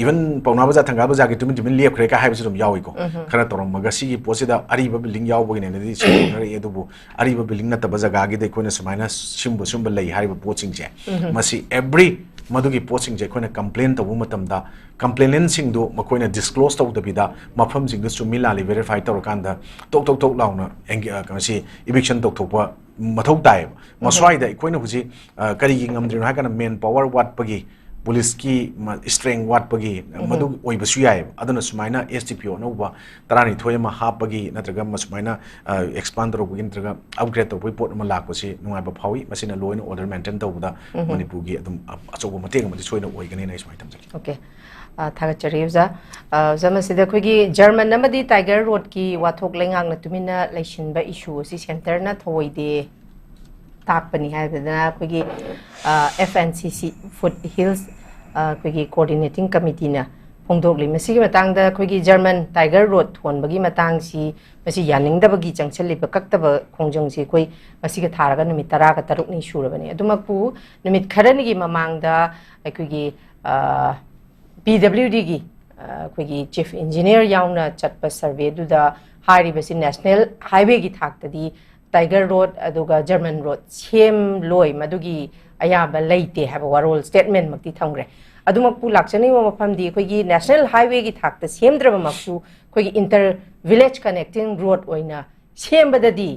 ꯏꯚꯟ ꯄꯥꯎꯅꯥ ꯕꯖꯥꯔ, ꯊꯪꯒꯥꯜ ꯕꯖꯥꯔꯒꯤ ꯇꯨꯃꯤꯟ ꯇꯨꯃꯤꯟ ꯂꯦꯞꯈ꯭ꯔꯦ ꯀꯥꯏ ꯍꯥꯏꯕꯁꯨ ꯑꯗꯨꯝ ꯌꯥꯎꯏꯀꯣ꯫ ꯈꯔ ꯇꯧꯔꯝꯃꯒ ꯁꯤꯒꯤ ꯄꯣꯠꯁꯤꯗ ꯑꯔꯤꯕ ꯕꯤꯜꯗꯤꯡ ꯌꯥꯎꯕꯒꯤꯅꯦꯅꯗꯤ ꯁꯤꯖꯤꯟꯅꯔꯛꯏ, ꯑꯗꯨꯕꯨ ꯑꯔꯤꯕ ꯕꯤꯜꯗꯤꯡ ꯅꯠꯇꯕ ꯖꯒꯥꯒꯤꯗ ꯑꯩꯈꯣꯏꯅ ꯁꯨꯃꯥꯏꯅ ꯁꯤꯒꯨꯝꯕ ꯁꯤꯒꯨꯝꯕ ꯂꯩ ꯍꯥꯏꯔꯤꯕ ꯄꯣꯠꯁꯤꯡꯁꯦ, ꯃꯁꯤ ꯑꯦꯕ꯭ꯔꯤ ꯃꯗꯨꯒꯤ ꯄꯣꯠꯁꯤꯡꯁꯦ ꯑꯩꯈꯣꯏꯅ ꯀꯝꯄ꯭ꯂꯦꯟ ꯇꯧꯕ ꯃꯇꯝꯗ, ꯀꯝꯄ꯭ꯂꯦꯅꯦꯟꯁꯤꯡꯗꯨ ꯃꯈꯣꯏꯅ ꯗꯤꯁꯀ꯭ꯂꯣꯁ ꯇꯧꯗꯕꯤꯗ, ꯃꯐꯝꯁꯤꯡꯗꯨ ꯆꯨꯝꯃꯤ ꯂꯥꯜꯂꯤ ꯚꯦꯔꯤꯐꯥꯏ ꯇꯧꯔꯀꯥꯟꯗ ꯇꯣꯛ ꯇꯣꯛ ꯇꯣꯛ ꯂꯥꯎꯅ ꯑꯦꯡꯒꯦ- ꯑ, ꯀꯩꯅꯣꯁꯤ ꯏꯚꯤꯛꯁꯟ ꯇꯧꯊꯣꯛꯄ ꯃꯊꯧ ꯇꯥꯏꯌꯦꯕ꯫ ꯃꯁ꯭ꯋꯥꯏꯗ ꯑꯩꯈꯣꯏꯅ ꯍꯧꯖꯤꯛ ꯑ, ꯀꯔꯤꯒꯤ ꯉꯝꯗ꯭ꯔꯤꯅꯣ ꯍꯥꯏ ꯀꯥꯟꯗ ꯃꯦꯟ ꯄꯥꯋꯔ ꯋꯥꯠꯄꯒꯤ, ꯄꯨꯂꯤꯁꯀꯤ ꯃ- ꯏꯁꯇ꯭ꯔꯦꯡ ꯋꯥꯠꯄꯒꯤ, ꯃꯗꯨ ꯑꯣꯏꯕꯁꯨ ꯌꯥꯏꯌꯦꯕ꯫ ꯑꯗꯨꯅ ꯁꯨꯃꯥꯏꯅ ꯑꯦꯁ ꯗꯤ ꯄꯤ ꯑꯣ ꯑꯅꯧꯕ ꯇꯔꯥꯅꯤꯊꯣꯏ ꯑꯃ ꯍꯥꯞꯄꯒꯤ ꯅꯠꯇ꯭ꯔꯒ ꯃꯁꯨꯃꯥꯏꯅ ꯑꯦꯛꯁꯄꯥꯟ ꯇꯧꯔꯛꯄꯒꯤ ꯅꯠꯇ꯭ꯔꯒ ꯑꯞꯒ꯭ꯔꯦꯗ ꯇꯧꯕꯒꯤ ꯄꯣꯠ ꯑꯃ ꯂꯥꯛꯄꯁꯤ ꯅꯨꯡꯉꯥꯏꯕ ꯐꯥꯎꯏ꯫ ꯃꯁꯤꯅ ꯂꯣ ꯑꯦꯟ ꯑꯣꯔꯗꯔ ꯃꯦꯟꯇꯦꯟ ꯇꯧꯕꯗ ꯃꯅꯤꯄꯨꯔꯒꯤ ꯑꯗꯨꯝ ꯑ- ꯑꯆꯧꯕ ꯃꯇꯦꯡ ꯑꯃꯗꯤ ꯁꯣꯏꯗꯅ ꯑꯣꯏꯒꯅꯤꯅ ꯑꯩ ꯁꯨꯃꯥꯏꯅ ꯊꯝꯖꯒꯦ꯫ ꯑꯣꯀꯦ꯫ ꯑ, ꯊꯥꯒꯠꯆꯔꯤ ꯑꯣꯖꯥ꯫ ꯑ, ꯑꯣꯖꯥ, ꯃꯁꯤꯗ ꯑꯩꯈꯣꯏꯒꯤ ꯖꯔꯃꯟ ꯑꯃꯗꯤ ꯇꯥꯏꯒꯔ ꯔꯣꯗꯀꯤ ꯋꯥꯊꯣꯛ ꯂꯩꯉꯥꯛꯅ ꯇꯨꯃꯤꯟꯅ ꯂꯩꯁꯤꯟꯕ ꯏꯁꯨ ꯑꯁꯤ ꯁꯦꯟꯇꯔꯅ ꯊꯧꯑꯣꯏꯗꯦ ꯇꯥꯛꯄꯅꯤ ꯍꯥꯏꯗꯅ ꯑꯩꯈꯣꯏꯒꯤ, ꯑ, ꯑꯦꯐ ꯑꯦꯟ ꯁꯤ ꯁꯤ, ꯐꯨꯠ ꯍꯤꯜꯁ, ꯑ, ꯑꯩꯈꯣꯏꯒꯤ ꯀꯣꯑꯣꯔꯗꯤꯅꯦꯇꯤꯡ ꯀꯃꯤꯇꯤꯅ ꯐꯣꯡꯗꯣꯛꯂꯤ꯫ ꯃꯁꯤꯒꯤ ꯃꯇꯥꯡꯗ ꯑꯩꯈꯣꯏꯒꯤ ꯖꯔꯃꯟ ꯇꯥꯏꯒꯔ ꯔꯣꯗ ꯊꯣꯟꯕꯒꯤ ꯃꯇꯥꯡꯁꯤ, ꯃꯁꯤ ꯌꯥꯅꯤꯡꯗꯕꯒꯤ ꯆꯪꯁꯤꯜꯂꯤꯕ ꯀꯛꯇꯕ ꯈꯣꯡꯖꯪꯁꯤ ꯑꯩꯈꯣꯏ ꯃꯁꯤꯒ ꯊꯥꯔꯒ ꯅꯨꯃꯤꯠ ꯇꯔꯥꯒ ꯇꯔꯨꯛꯅꯤ ꯁꯨꯔꯕꯅꯤ꯫ ꯑꯗꯨꯃꯛꯄꯨ ꯅꯨꯃꯤꯠ ꯈꯔꯅꯤꯒꯤ ꯃꯃꯥꯡꯗ ꯑꯩꯈꯣꯏꯒꯤ, ꯑ, ꯄꯤ ꯗꯕ꯭ꯂꯤꯎ ꯗꯤꯒꯤ, ꯑ, ꯑꯩꯈꯣꯏꯒꯤ ꯆꯤꯐ ꯏꯟꯖꯤꯅꯤꯌꯔ ꯌꯥꯎꯅ ꯆꯠꯄ ꯁꯔꯚꯦꯗꯨꯗ ꯍꯥꯏꯔꯤꯕꯁꯤ ꯅꯦꯁꯅꯦꯜ ꯍꯥꯏꯋꯦꯒꯤ ꯊꯥꯛꯇꯗꯤ ꯇꯥꯏꯒꯔ ꯔꯣꯗ ꯑꯗꯨꯒ ꯖꯔꯃꯟ ꯔꯣꯗ ꯁꯦꯝꯂꯣꯏ, ꯃꯗꯨꯒꯤ ꯑꯌꯥꯕ ꯂꯩꯇꯦ ꯍꯥꯏꯕ ꯋꯥꯔꯣꯜ ꯁ꯭ꯇꯦꯠꯃꯦꯟꯃꯛꯇꯤ ꯊꯝꯈ꯭ꯔꯦ꯫ ꯑꯗꯨꯃꯛꯄꯨ ꯂꯥꯛꯆꯅꯤꯡꯕ ꯃꯐꯝꯗꯤ ꯑꯩꯈꯣꯏꯒꯤ ꯅꯦꯁꯅꯦꯜ ꯍꯥꯏꯋꯦꯒꯤ ꯊꯥꯛꯇ ꯁꯦꯝꯗ꯭ꯔꯕꯃꯛꯁꯨ ꯑꯩꯈꯣꯏꯒꯤ ꯏꯟꯇꯔ ꯚꯤꯂꯦꯖ ꯀꯅꯦꯛꯇꯤꯡ ꯔꯣꯗ ꯑꯣꯏꯅ ꯁꯦꯝꯕꯗꯗꯤ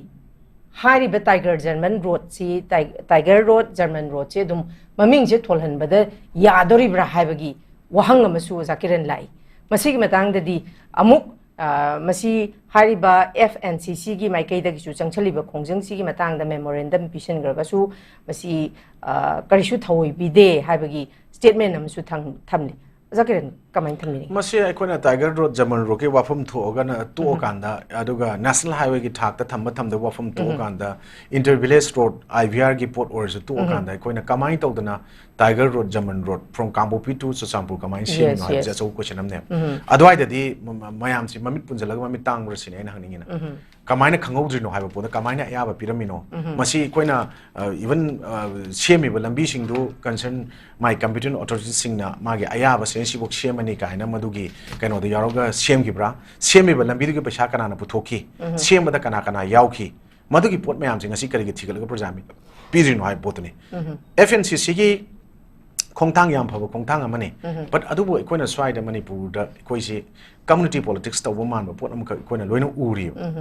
ꯍꯥꯏꯔꯤꯕ ꯇꯥꯏꯒꯔ ꯖꯔꯃꯟ ꯔꯣꯗꯁꯤ, ꯇꯥꯏ- ꯇꯥꯏꯒꯔ ꯔꯣꯗ, ꯖꯔꯃꯟ ꯔꯣꯗꯁꯤ ꯑꯗꯨꯝ ꯃꯃꯤꯡꯁꯦ ꯊꯣꯜꯍꯟꯕꯗ ꯌꯥꯗꯣꯔꯤꯕ꯭ꯔꯥ ꯍꯥꯏꯕꯒꯤ ꯋꯥꯍꯪ ꯑꯃꯁꯨ ꯑꯣꯖꯥ ꯀꯤꯔꯟ ꯂꯥꯛꯏ꯫ ꯃꯁꯤꯒꯤ ꯃꯇꯥꯡꯗꯗꯤ ꯑꯃꯨꯛ, ꯑ, ꯃꯁꯤ ꯍꯥꯏꯔꯤꯕ ꯑꯦꯐ ꯑꯦꯟ ꯁꯤ ꯁꯤꯒꯤ ꯃꯥꯏꯀꯩꯗꯒꯤꯁꯨ ꯆꯪꯁꯤꯜꯂꯤꯕ ꯈꯣꯡꯖꯪꯁꯤꯒꯤ ꯃꯇꯥꯡꯗ ꯃꯦꯃꯣꯔꯦꯟꯗꯝ ꯄꯤꯁꯤꯟꯈ꯭ꯔꯒꯁꯨ ꯃꯁꯤ, ꯑ, ꯀꯔꯤꯁꯨ ꯊꯧꯑꯣꯏꯕꯤꯗꯦ ꯍꯥꯏꯕꯒꯤ ꯁ꯭ꯇꯦꯠꯃꯦꯟ ꯑꯃꯁꯨ ꯊꯝ- ꯊꯝꯂꯤ꯫ ꯑꯣꯖꯥ ꯀꯤꯔꯟ, ꯀꯃꯥꯏꯅ ꯊꯝꯕꯤꯅꯤꯡꯉꯤ? ꯃꯁꯤ ꯑꯩꯈꯣꯏꯅ ꯇꯥꯏꯒꯔ ꯔꯣꯗ, ꯖꯔꯃꯟ ꯔꯣꯗꯀꯤ ꯋꯥꯐꯝ ꯊꯣꯛꯑꯒꯅ, ꯇꯣꯛꯑꯀꯥꯟꯗ, ꯑꯗꯨꯒ ꯅꯦꯁꯅꯦꯜ ꯍꯥꯏꯋꯦꯒꯤ ꯊꯥꯛꯇ ꯊꯝꯕ ꯊꯝꯗꯕ ꯋꯥꯐꯝ ꯊꯣꯛꯑꯀꯥꯟꯗ, ꯏꯟꯇꯔ ꯚꯤꯂꯦꯖ ꯔꯣꯗ, ꯑꯥꯏ ꯚꯤ ꯑꯥꯔꯒꯤ ꯄꯣꯠ ꯑꯣꯏꯔꯁꯨ ꯇꯣꯛꯑꯀꯥꯟꯗ, ꯑꯩꯈꯣꯏꯅ ꯀꯃꯥꯏꯅ ꯇꯧꯗꯅ tiger road, German road, from Kangpokpi to Churachandpur ꯀꯃꯥꯏꯅ ꯁꯦꯝꯃꯤꯅꯣ Yes, ꯍꯥꯏꯕꯁꯦ yes. ꯑꯆꯧꯕ ꯀꯣꯏꯁꯟ ꯑꯃꯅꯦ꯫ ꯑꯗꯨꯋꯥꯏꯗꯗꯤ ꯃ-, ꯃ-, ꯃꯌꯥꯝꯁꯤ ꯃꯃꯤꯠ ꯄꯨꯟꯁꯤꯜꯂꯒ ꯃꯃꯤꯠ ꯇꯥꯡꯕ꯭ꯔꯥ ꯁꯤꯅꯦ ꯑꯩꯅ ꯍꯪꯅꯤꯡꯉꯤꯅ꯫ ꯀꯃꯥꯏꯅ ꯈꯪꯍꯧꯗ꯭ꯔꯤꯅꯣ ꯍꯥꯏꯕ ꯄꯣꯠꯇ ꯀꯃꯥꯏꯅ ꯑꯌꯥꯕ ꯄꯤꯔꯝꯃꯤꯅꯣ? ꯃꯁꯤ ꯑꯩꯈꯣꯏꯅ, ꯑ, even, ꯑ, ꯁꯦꯝꯃꯤꯕ ꯂꯝꯕꯤꯁꯤꯡꯗꯨ concern ꯃꯥꯏ competent authorityꯁꯤꯡꯅ ꯃꯥꯒꯤ ꯑꯌꯥꯕꯁꯦ ꯁꯤꯐꯧ ꯁꯦꯝꯃꯅꯤ ꯀꯥꯏꯅ ꯃꯗꯨꯒꯤ ꯀꯩꯅꯣꯗ ꯌꯥꯎꯔꯒ ꯁꯦꯝꯈꯤꯕ꯭ꯔꯥ? ꯁꯦꯝꯃꯤꯕ ꯂꯝꯕꯤꯗꯨꯒꯤ ꯄꯩꯁꯥ ꯀꯅꯥꯅ ꯄꯨꯊꯣꯛꯈꯤ? ꯁꯦꯝꯕꯗ ꯀꯅꯥ ꯀꯅꯥ ꯌꯥꯎꯈꯤ? ꯃꯗꯨꯒꯤ ꯄꯣꯠ ꯃꯌꯥꯝꯁꯦ ꯉꯁꯤ ꯀꯔꯤꯒꯤ ꯊꯤꯒꯠꯂꯒ ꯄ꯭ꯔꯖꯥ ꯃꯤ-, ꯄꯤꯗ꯭ꯔꯤꯅꯣ ꯍꯥꯏꯕ ꯄꯣꯠꯇꯨꯅꯤ꯫ ꯑꯦꯐ ꯑꯦꯟ ꯁꯤ ꯁꯤꯒꯤ ꯈꯣꯡꯊꯥꯡ ꯌꯥꯝ ꯐꯕ ꯈꯣꯡꯊꯥꯡ ꯑꯃꯅꯤ꯫ But ꯑꯗꯨꯕꯨ ꯑꯩꯈꯣꯏꯅ ꯁ꯭ꯋꯥꯏꯗ ꯃꯅꯤꯄꯨꯔꯗ ꯑꯩꯈꯣꯏꯁꯤ community politics ꯇꯧꯕ ꯃꯥꯟꯕ ꯄꯣꯠ ꯑꯃꯈꯛ ꯑꯩꯈꯣꯏꯅ ꯂꯣꯏꯅ ꯎꯔꯤꯕ꯫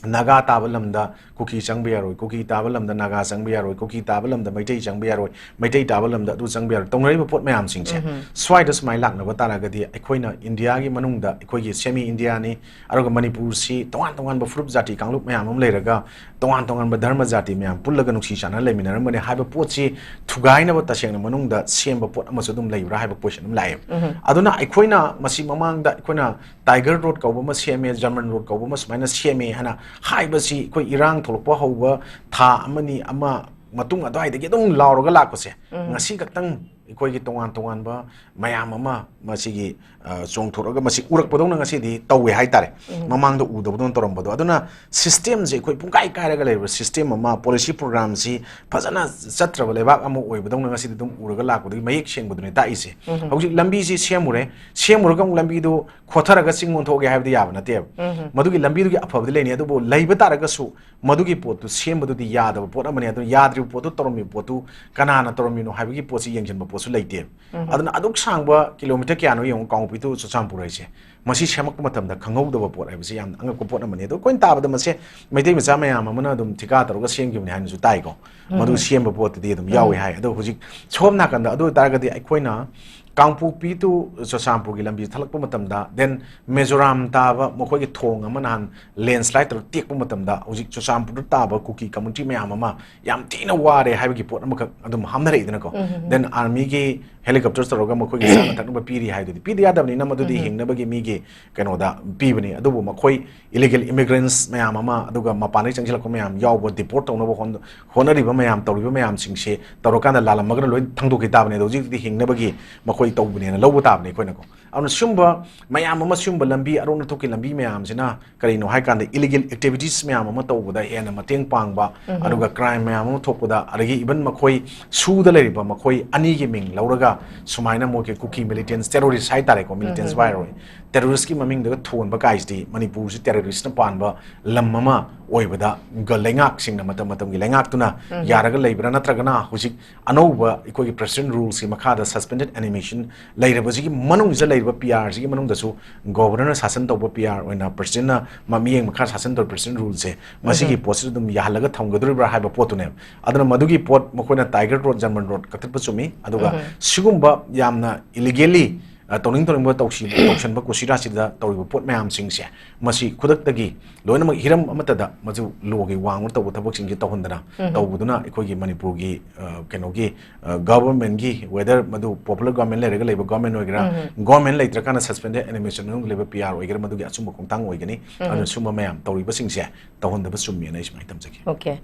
ꯅꯥꯒꯥ ꯇꯥꯕ ꯂꯝꯗ ꯀꯨꯀꯤ ꯆꯪꯕ ꯌꯥꯔꯣꯏ, ꯀꯨꯀꯤ ꯇꯥꯕ ꯂꯝꯗ ꯅꯥꯒꯥ ꯆꯪꯕ ꯌꯥꯔꯣꯏ, ꯀꯨꯀꯤ ꯇꯥꯕ ꯂꯝꯗ ꯃꯩꯇꯩ ꯆꯪꯕ ꯌꯥꯔꯣꯏ, ꯃꯩꯇꯩ ꯇꯥꯕ ꯂꯝꯗ ꯑꯗꯨ ꯆꯪꯕ ꯌꯥꯔꯣꯏ, ꯇꯧꯅꯔꯤꯕ ꯄꯣꯠ ꯃꯌꯥꯝꯁꯤꯡꯁꯦ ꯁ꯭ꯋꯥꯏꯗ ꯁꯨꯃꯥꯏꯅ ꯂꯥꯛꯅꯕ ꯇꯥꯔꯒꯗꯤ, ꯑꯩꯈꯣꯏꯅ ꯏꯟꯗꯤꯌꯥꯒꯤ ꯃꯅꯨꯡꯗ ꯑꯩꯈꯣꯏꯒꯤ semi Indiaꯅꯤ, ꯑꯗꯨꯒ ꯃꯅꯤꯄꯨꯔꯁꯤ ꯇꯣꯉꯥꯟ ꯇꯣꯉꯥꯟꯕ ꯐꯨꯔꯨꯞ ꯖꯥꯇꯤ ꯀꯥꯡꯂꯨꯞ ꯃꯌꯥꯝ ꯑꯃ ꯂꯩꯔꯒ, ꯇꯣꯉꯥꯟ ꯇꯣꯉꯥꯟꯕ ꯙꯔꯃ ꯖꯥꯇꯤ ꯃꯌꯥꯝ ꯄꯨꯜꯂꯒ ꯅꯨꯡꯁꯤ ꯆꯥꯟꯅꯅ ꯂꯩꯃꯤꯟꯅꯔꯝꯕꯅꯦ ꯍꯥꯏꯕ ꯄꯣꯠꯁꯤ ꯊꯨꯒꯥꯏꯅꯕ ꯇꯁꯦꯡꯅ ꯃꯅꯨꯡꯗ ꯁꯦꯝꯕ ꯄꯣꯠ ꯑꯃꯁꯨ ꯑꯗꯨꯝ ꯂꯩꯕ꯭ꯔꯥ ꯍꯥꯏꯕ ꯀꯣꯏꯁꯟ ꯑꯃ ꯂꯥꯛꯑꯦꯕ꯫ ꯑꯗꯨꯅ ꯑꯩꯈꯣꯏꯅ ꯃꯁꯤ ꯃꯃꯥꯡꯗ ꯑꯩꯈꯣꯏꯅ ꯇꯥꯏꯒꯔ ꯔꯣꯗ ꯀꯧꯕ ꯑꯃ ꯁꯦꯝꯃꯦ, ꯖꯔꯃꯟ ꯔꯣꯗ ꯀꯧꯕ ꯑꯃ ꯁꯨꯃꯥꯏꯅ ꯁꯦꯝꯃꯦ ꯍꯥꯏꯅ ꯍꯥꯏꯕꯁꯤ ꯑꯩꯈꯣꯏ ꯏꯔꯥꯡ ꯊꯣꯛꯂꯛꯄ ꯍꯧꯕ ꯊꯥ ꯑꯃꯅꯤ ꯑꯃ ꯃꯇꯨꯡ ꯑꯗꯨꯋꯥꯏꯗꯒꯤ ꯑꯗꯨꯝ ꯂꯥꯎꯔꯒ ꯂꯥꯛꯄꯁꯦ, ꯉꯁꯤ ꯈꯛꯇꯪ ꯑꯩꯈꯣꯏꯒꯤ ꯇꯣꯉꯥꯟ ꯇꯣꯉꯥꯟꯕ ꯃꯌꯥꯝ ꯑꯃ ꯃꯁꯤꯒꯤ, ꯑ, ꯆꯣꯡꯊꯣꯔꯛꯑꯒ ꯃꯁꯤ ꯎꯔꯛꯄꯗꯧꯅ ꯉꯁꯤꯗꯤ ꯇꯧꯋꯦ ꯍꯥꯏꯇꯥꯔꯦ꯫ ꯃꯃꯥꯡꯗ ꯎꯗꯕꯗꯧꯅ ꯇꯧꯔꯝꯕꯗꯣ꯫ ꯑꯗꯨꯅ systemꯁꯦ ꯑꯩꯈꯣꯏ ꯄꯨꯡꯀꯥꯏ ꯀꯥꯏꯔꯒ ꯂꯩꯔꯤꯕ system ꯑꯃ, policy programꯁꯤ ꯐꯖꯅ ꯆꯠꯇ꯭ꯔꯕ ꯂꯩꯕꯥꯛ ꯑꯃ ꯑꯣꯏꯕꯗꯧꯅ ꯉꯁꯤꯗꯤ ꯑꯗꯨꯝ ꯎꯔꯒ ꯂꯥꯛꯄꯗꯨꯒꯤ ꯃꯌꯦꯛ ꯁꯦꯡꯕꯗꯨꯅꯦ ꯇꯥꯛꯏꯁꯦ꯫ ꯍꯧꯖꯤꯛ ꯂꯝꯕꯤꯁꯤ ꯁꯦꯝꯃꯨꯔꯦ, ꯁꯦꯝꯃꯨꯔꯒ ꯑꯃꯨꯛ ꯂꯝꯕꯤꯗꯨ ꯈꯣꯊꯔꯒ ꯆꯤꯡ ꯑꯣꯟꯊꯣꯛꯑꯒꯦ ꯍꯥꯏꯕꯗꯤ ꯌꯥꯕ ꯅꯠꯇꯦꯕ꯫ ꯃꯗꯨꯒꯤ ꯂꯝꯕꯤꯗꯨꯒꯤ ꯑꯐꯕꯗꯤ ꯂꯩꯅꯤ, ꯑꯗꯨꯕꯨ ꯂꯩꯕ ꯇꯥꯔꯒꯁꯨ ꯃꯗꯨꯒꯤ ꯄꯣꯠꯇꯨ ꯁꯦꯝꯕꯗꯨꯗꯤ ꯌꯥꯗꯕ ꯄꯣꯠ ꯑꯃꯅꯤ꯫ ꯑꯗꯨꯅ ꯌꯥꯗ꯭ꯔꯤꯕ ꯄꯣꯠꯇꯨ, ꯇꯧꯔꯝꯃꯤꯕ ꯄꯣꯠꯇꯨ ꯀꯅꯥꯅ ꯇꯧꯔꯝꯃꯤꯅꯣ ꯍꯥꯏꯕꯒꯤ ꯄꯣꯠꯁꯤ ꯌꯦꯡꯁꯤꯟꯕ ꯄꯣꯠꯁꯨ ꯂꯩꯇꯦ꯫ ꯑꯗꯨꯅ ꯑꯗꯨꯛ ꯁꯥꯡꯕ ꯀꯤꯂꯣꯃꯤꯇꯔ ꯀꯌꯥꯅꯣ ꯌꯦꯡꯉꯨ, ꯀꯥꯡꯄꯣꯛꯄꯤ to ꯆꯨꯔꯆꯥꯟꯄꯨꯔ ꯍꯥꯏꯁꯦ꯫ ꯃꯁꯤ ꯁꯦꯝꯃꯛꯄ ꯃꯇꯝꯗ ꯈꯪꯍꯧꯗꯕ ꯄꯣꯠ ꯍꯥꯏꯕꯁꯤ ꯌꯥꯝꯅ ꯑꯉꯛꯄ ꯄꯣꯠ ꯑꯃꯅꯤ꯫ ꯑꯗꯣ ꯑꯩꯈꯣꯏꯅ ꯇꯥꯕꯗ ꯃꯁꯦ ꯃꯩꯇꯩ ꯃꯆꯥ ꯃꯌꯥꯝ ꯑꯃꯅ ꯑꯗꯨꯝ ꯊꯤꯀꯥ ꯇꯧꯔꯒ ꯁꯦꯝꯈꯤꯕꯅꯤ ꯍꯥꯏꯅꯁꯨ ꯇꯥꯏꯀꯣ꯫ ꯃꯗꯨ ꯁꯦꯝꯕ ꯄꯣꯠꯇꯨꯗꯤ ꯑꯗꯨꯝ ꯌꯥꯎꯋꯦ ꯍꯥꯏ꯫ ꯑꯗꯣ ꯍꯧꯖꯤꯛ ꯁꯣꯝ ꯅꯥꯀꯟꯗ ꯑꯗꯨ ꯑꯣꯏꯇꯥꯔꯒꯗꯤ ꯑꯩꯈꯣꯏꯅ ꯀꯥꯡꯄꯣꯛꯄꯤ to ꯆꯨꯔꯆꯥꯟꯄꯨꯔꯒꯤ ꯂꯝꯕꯤ ꯊꯠꯂꯛꯄ ꯃꯇꯝꯗ, then ꯃꯤꯖꯣꯔꯥꯝ ꯇꯥꯕ ꯃꯈꯣꯏꯒꯤ ꯊꯣꯡ ꯑꯃ ꯅꯍꯥꯟ landslide ꯇꯧꯔꯒ ꯇꯦꯛꯄ ꯃꯇꯝꯗ, ꯍꯧꯖꯤꯛ ꯆꯨꯔꯆꯥꯟꯄꯨꯔꯗ ꯇꯥꯕ ꯀꯨꯀꯤ community ꯃꯌꯥꯝ ꯑꯃ ꯌꯥꯝ ꯊꯤꯅ ꯋꯥꯔꯦ ꯍꯥꯏꯕꯒꯤ ꯄꯣꯠ ꯑꯃꯈꯛ ꯑꯗꯨꯝ ꯍꯥꯞꯅꯔꯛꯏꯗꯅꯀꯣ꯫ Then armyꯒꯤ helicopter ꯇꯧꯔꯒ ꯃꯈꯣꯏꯒꯤ ꯆꯥꯅ ꯊꯛꯅꯕ ꯄꯤꯔꯤ ꯍꯥꯏꯗꯨꯗꯤ ꯄꯤꯗ ꯌꯥꯗꯕꯅꯤꯅ, ꯃꯗꯨꯗꯤ ꯎꯝ꯫ ꯍꯤꯡꯅꯕꯒꯤ ꯃꯤꯒꯤ ꯀꯩꯅꯣꯗ ꯄꯤꯕꯅꯤ꯫ ꯑꯗꯨꯕꯨ ꯃꯈꯣꯏ illegal immigrants ꯃꯌꯥꯝ ꯑꯃ, ꯑꯗꯨꯒ ꯃꯄꯥꯟꯗꯒꯤ ꯆꯪꯁꯤꯜꯂꯛꯄ ꯃꯌꯥꯝ ꯌꯥꯎꯕ, deport ꯇꯧꯅꯕ ꯍꯣꯠꯅ-, ꯍꯣꯠꯅꯔꯤꯕ ꯃꯌꯥꯝ, ꯇꯧꯔꯤꯕ ꯃꯌꯥꯝꯁꯤꯡꯁꯦ ꯇꯧꯔꯀꯥꯟꯗ ꯂꯥꯜꯂꯝꯃꯒꯅ ꯂꯣꯏ ꯊꯥꯡꯗꯣꯛꯈꯤ ꯇꯥꯕꯅꯤ꯫ ꯑꯗꯣ ꯍꯧꯖꯤꯛꯇꯤ ꯍꯤꯡꯅꯕꯒꯤ ꯃꯈꯣꯏ ꯇꯧꯕꯅꯦꯅ ꯂꯧꯕ ꯇꯥꯕꯅꯤ ꯑꯩꯈꯣꯏꯅꯀꯣ꯫ ꯑꯗꯨꯅ ꯁꯤꯒꯨꯝꯕ ꯃꯌꯥꯝ ꯑꯃ, ꯁꯤꯒꯨꯝꯕ ꯂꯝꯕꯤ, ꯑꯔꯣꯟ ꯑꯊꯨꯞꯀꯤ ꯂꯝꯕꯤ ꯃꯌꯥꯝꯁꯤꯅ ꯀꯔꯤꯅꯣ ꯍꯥꯏ ꯀꯥꯟꯗ, illegal activities ꯃꯌꯥꯝ ꯑꯃ ꯇꯧꯕꯗ ꯍꯦꯟꯅ ꯃꯇꯦꯡ ꯄꯥꯡꯕ, ꯎꯝ꯫ ꯑꯗꯨꯒ crime ꯃꯌꯥꯝ ꯑꯃ ꯊꯣꯛꯄꯗ, ꯑꯗꯒꯤ even ꯃꯈꯣꯏ ꯁꯨꯗ ꯂꯩꯔꯤꯕ ꯃꯈꯣꯏ ꯑꯅꯤꯒꯤ ꯃꯤꯡ ꯂꯧꯔꯒ ꯁꯨꯃꯥꯏꯅ ꯃꯣꯏꯒꯤ ꯀꯨꯀꯤ militants, terrorist ꯍꯥꯏ ꯇꯥꯔꯦꯀꯣ, militants ꯎꯝ꯫ ꯍꯥꯏꯔꯣꯏ, terrorist ꯀꯤ ꯃꯃꯤꯡꯗꯒ ꯊꯣꯟꯕ ꯀꯥꯏꯁꯤꯗꯤ ꯃꯅꯤꯄꯨꯔꯁꯤ terrorist ꯅ ꯄꯥꯟꯕ ꯂꯝ ꯑꯃ ꯑꯣꯏꯕꯗ ꯒ-, ꯂꯩꯉꯥꯛꯁꯤꯡꯅ, ꯃꯇꯝ ꯃꯇꯝꯒꯤ ꯂꯩꯉꯥꯛꯇꯨꯅ ꯎꯝ꯫ ꯌꯥꯔꯒ ꯂꯩꯕ꯭ꯔꯥ, ꯅꯠꯇ꯭ꯔꯒꯅ ꯍꯧꯖꯤꯛ ꯑꯅꯧꯕ ꯑꯩꯈꯣꯏꯒꯤ president rule ꯁꯤ ꯃꯈꯥꯗ suspended animation ꯂꯩꯔꯕꯁꯤꯒꯤ ꯃꯅꯨꯡꯁꯤꯗ ꯂꯩꯔꯤꯕ P R ꯁꯤꯒꯤ ꯃꯅꯨꯡꯗꯁꯨ governor ꯅ ꯁꯥꯁꯟ ꯇꯧꯕ, P R ꯑꯣꯏꯅ president ꯅ ꯃ-, ꯃꯤꯠꯌꯦꯡ ꯃꯈꯥ ꯁꯥꯁꯟ ꯇꯧꯕ president rule ꯁꯦ ꯃꯁꯤꯒꯤ ꯎꯝ꯫ ꯄꯣꯠꯁꯤꯗ ꯑꯗꯨꯝ ꯌꯥꯍꯜꯂꯒ ꯊꯝꯒꯗꯧꯔꯤꯕ꯭ꯔꯥ ꯍꯥꯏꯕ ꯄꯣꯠꯇꯨꯅꯦꯕ꯫ ꯑꯗꯨꯅ ꯃꯗꯨꯒꯤ ꯄꯣꯠ ꯃꯈꯣꯏꯅ Tiger Road, German Road ꯀꯛꯊꯠꯄ ꯆꯨꯝꯃꯤ, ꯑꯗꯨꯒ ꯎꯝ꯫ ꯁꯤꯒꯨꯝꯕ ꯌꯥꯝꯅ illegally, ꯑ, ꯇꯧꯅꯤꯡ ꯇꯧꯅꯤꯡꯕ ꯇꯧꯁꯤ-, ꯇꯧꯁꯟꯕ ꯀꯨꯁꯤꯔꯥꯁꯤꯗ ꯇꯧꯔꯤꯕ ꯄꯣꯠ ꯃꯌꯥꯝꯁꯤꯡꯁꯦ, ꯃꯁꯤ ꯈꯨꯗꯛꯇꯒꯤ ꯂꯣꯏꯅꯃꯛ ꯍꯤꯔꯝ ꯑꯃꯠꯇꯗ ꯃꯗꯨ law ꯒꯤ ꯋꯥꯡꯃ ꯇꯧꯕ ꯊꯕꯛꯁꯤꯡꯁꯦ ꯇꯧꯍꯟꯗꯅ ꯎꯝ꯫ ꯇꯧꯕꯗꯨꯅ ꯑꯩꯈꯣꯏꯒꯤ ꯃꯅꯤꯄꯨꯔꯒꯤ, ꯑ, ꯀꯩꯅꯣꯒꯤ, ꯑ, government ꯀꯤ, whether ꯃꯗꯨ popular government ꯂꯩꯔꯒ ꯂꯩꯕ government ꯑꯣꯏꯒꯦꯔꯥ, ꯎꯝ꯫ government ꯂꯩꯇ꯭ꯔꯀꯥꯟꯗ suspended animation ꯃꯅꯨꯡꯗ ꯂꯩꯕ P R ꯑꯣꯏꯒꯦꯔꯥ, ꯃꯗꯨꯒꯤ ꯑꯆꯨꯝꯕ ꯈꯣꯡꯊꯥꯡ ꯑꯣꯏꯒꯅꯤ꯫ ꯎꯝ꯫ ꯑꯗꯨꯅ ꯁꯨꯝꯕ ꯃꯌꯥꯝ ꯇꯧꯔꯤꯕꯁꯤꯡꯁꯦ ꯇꯧꯍꯟꯗꯕ ꯆꯨꯝꯃꯦꯅ ꯑꯩ ꯁꯨꯃꯥꯏꯅ ꯊꯝꯖꯒꯦ꯫ Okay.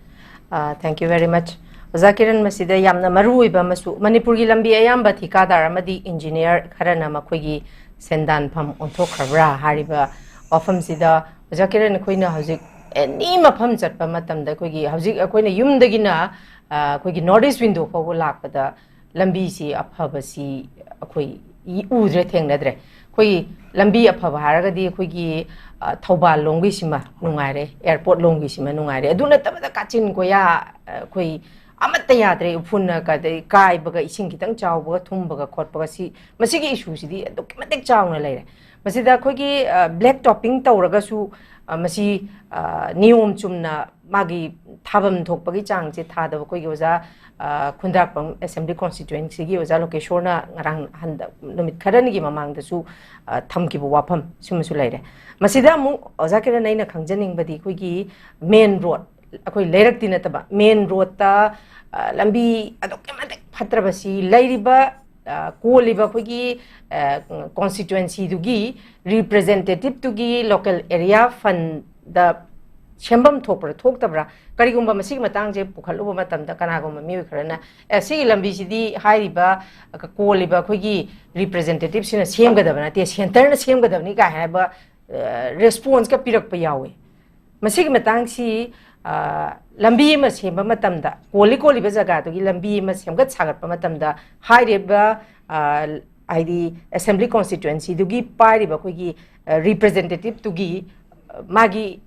ꯑ, thank you very much꯫ ꯑꯣꯖꯥ ꯀꯤꯔꯟ, ꯃꯁꯤꯗ ꯌꯥꯝꯅ ꯃꯔꯨ ꯑꯣꯏꯕ ꯑꯃꯁꯨ, ꯃꯅꯤꯄꯨꯔꯒꯤ ꯂꯝꯕꯤ ꯑꯌꯥꯝꯕ ꯊꯤꯀꯥꯗꯥꯔ ꯑꯃꯗꯤ engineer ꯈꯔꯅ ꯃꯈꯣꯏꯒꯤ ꯁꯦꯟꯗꯥꯟꯐꯝ ꯑꯣꯟꯊꯣꯛꯈ꯭ꯔꯕ꯭ꯔꯥ ꯍꯥꯏꯔꯤꯕ ꯋꯥꯐꯝꯁꯤꯗ, ꯑꯣꯖꯥ ꯀꯤꯔꯟ, ꯑꯩꯈꯣꯏꯅ ꯍꯧꯖꯤꯛ any ꯃꯐꯝ ꯆꯠꯄ ꯃꯇꯝꯗ ꯑꯩꯈꯣꯏꯒꯤ ꯍꯧꯖꯤꯛ ꯑꯩꯈꯣꯏꯅ ꯌꯨꯝꯗꯒꯤꯅ, ꯑ, ꯑꯩꯈꯣꯏꯒꯤ North East Window ꯐꯥꯎꯕ ꯂꯥꯛꯄꯗ ꯂꯝꯕꯤꯁꯤ ꯑꯐꯕꯁꯤ ꯑꯩꯈꯣꯏ ꯏ-, ꯎꯗ꯭ꯔꯦ, ꯊꯦꯡꯅꯗ꯭ꯔꯦ꯫ ꯑꯩꯈꯣꯏ ꯂꯝꯕꯤ ꯑꯐꯕ ꯍꯥꯏꯔꯒꯗꯤ ꯑꯩꯈꯣꯏꯒꯤ, ꯑ, ꯊꯧꯕꯥꯜ ꯂꯣꯝꯒꯤꯁꯤꯃ ꯅꯨꯡꯉꯥꯏꯔꯦ, airport ꯂꯣꯝꯒꯤꯁꯤꯃ ꯅꯨꯡꯉꯥꯏꯔꯦ꯫ ꯑꯗꯨ ꯅꯠꯇꯕꯗ ꯀꯥꯆꯤꯟ ꯀꯣꯌꯥ, ꯑ, ꯑꯩꯈꯣꯏ ꯑꯃꯠꯇ ꯌꯥꯗ꯭ꯔꯦ꯫ ꯎꯐꯨꯟꯅ ꯀꯗꯩ ꯀꯥꯏꯕꯒ, ꯏꯁꯤꯡ ꯈꯤꯇꯪ ꯆꯥꯎꯕꯒ ꯊꯨꯝꯕꯒ ꯈꯣꯠꯄꯒ, ꯁꯤ, ꯃꯁꯤꯒꯤ issue ꯁꯤꯗꯤ ꯑꯗꯨꯛꯀꯤ ꯃꯇꯤꯛ ꯆꯥꯎꯅ ꯂꯩꯔꯦ꯫ ꯃꯁꯤꯗ ꯑꯩꯈꯣꯏꯒꯤ, ꯑ, black topping ꯇꯧꯔꯒꯁꯨ, ꯑ, ꯃꯁꯤ, ꯑ, ꯅꯤꯌꯣꯝ ꯆꯨꯝꯅ ꯃꯥꯒꯤ ꯊꯥꯐꯝ ꯊꯣꯛꯄꯒꯤ ꯆꯥꯡꯁꯦ ꯊꯥꯗꯕ ꯑꯩꯈꯣꯏꯒꯤ ꯑꯣꯖꯥ, ꯑ, ꯈꯨꯟꯗ꯭ꯔꯥꯛꯄꯝ Assembly Constituency ꯒꯤ ꯑꯣꯖꯥ ꯂꯣꯀꯦꯁꯣꯔꯅ ꯉꯔꯥꯡ ꯍꯟꯗꯛ ꯅꯨꯃꯤꯠ ꯈꯔꯅꯤꯒꯤ ꯃꯃꯥꯡꯗꯁꯨ, ꯑ, ꯊꯝꯈꯤꯕ ꯋꯥꯐꯝ ꯁꯤꯃꯁꯨ ꯂꯩꯔꯦ꯫ ꯃꯁꯤꯗ ꯑꯃꯨꯛ ꯑꯣꯖꯥ ꯀꯤꯔꯟ, ꯑꯩꯅ ꯈꯪꯖꯅꯤꯡꯕꯗꯤ ꯑꯩꯈꯣꯏꯒꯤ main road, ꯑꯩꯈꯣꯏ ꯂꯩꯔꯛꯇꯤ ꯅꯠꯇꯕ main road ꯇ, ꯑ, ꯂꯝꯕꯤ ꯑꯗꯨꯛꯀꯤ ꯃꯇꯤꯛ ꯐꯠꯇ꯭ꯔꯕꯁꯤ ꯂꯩꯔꯤꯕ, ꯑ, ꯀꯣꯜꯂꯤꯕ ꯑꯩꯈꯣꯏꯒꯤ, ꯑ, constituencyꯗꯨꯒꯤ representativeꯇꯨꯒꯤ local area fundꯗ ꯁꯦꯝꯐꯝ ꯊꯣꯛꯄ꯭ꯔꯥ ꯊꯣꯛꯇꯕ꯭ꯔꯥ? ꯀꯔꯤꯒꯨꯝꯕ ꯃꯁꯤꯒꯤ ꯃꯇꯥꯡꯁꯦ ꯄꯨꯈꯠꯂꯨꯕ ꯃꯇꯝꯗ ꯀꯅꯥꯒꯨꯝꯕ ꯃꯤꯑꯣꯏ ꯈꯔꯅ, "ꯑꯦ, ꯁꯤꯒꯤ ꯂꯝꯕꯤꯁꯤꯗꯤ ꯍꯥꯏꯔꯤꯕ ꯀꯣꯜꯂꯤꯕ ꯑꯩꯈꯣꯏꯒꯤ representativeꯁꯤꯅ ꯁꯦꯝꯒꯗꯕ ꯅꯠꯇꯦ, centreꯅ ꯁꯦꯝꯒꯗꯕꯅꯤ" ꯀꯥꯏ ꯍꯥꯏꯕ, ꯑ, responseꯀ ꯄꯤꯔꯛꯄ ꯌꯥꯎꯋꯤ꯫ ꯃꯁꯤꯒꯤ ꯃꯇꯥꯡꯁꯤ, ꯑ, ꯂꯝꯕꯤ ꯑꯃ ꯁꯦꯝꯕ ꯃꯇꯝꯗ, ꯀꯣꯜꯂꯤ ꯀꯣꯜꯂꯤꯕ ꯖꯒꯥꯗꯨꯒꯤ ꯂꯝꯕꯤ ꯑꯃ ꯁꯦꯝꯒꯠ ꯁꯥꯒꯠꯄ ꯃꯇꯝꯗ, ꯍꯥꯏꯔꯤꯕ, ꯑ, ꯍꯥꯏꯗꯤ assembly constituencyꯗꯨꯒꯤ ꯄꯥꯏꯔꯤꯕ ꯑꯩꯈꯣꯏꯒꯤ, ꯑ, representativeꯇꯨꯒꯤ, ꯑ, ꯃꯥꯒꯤ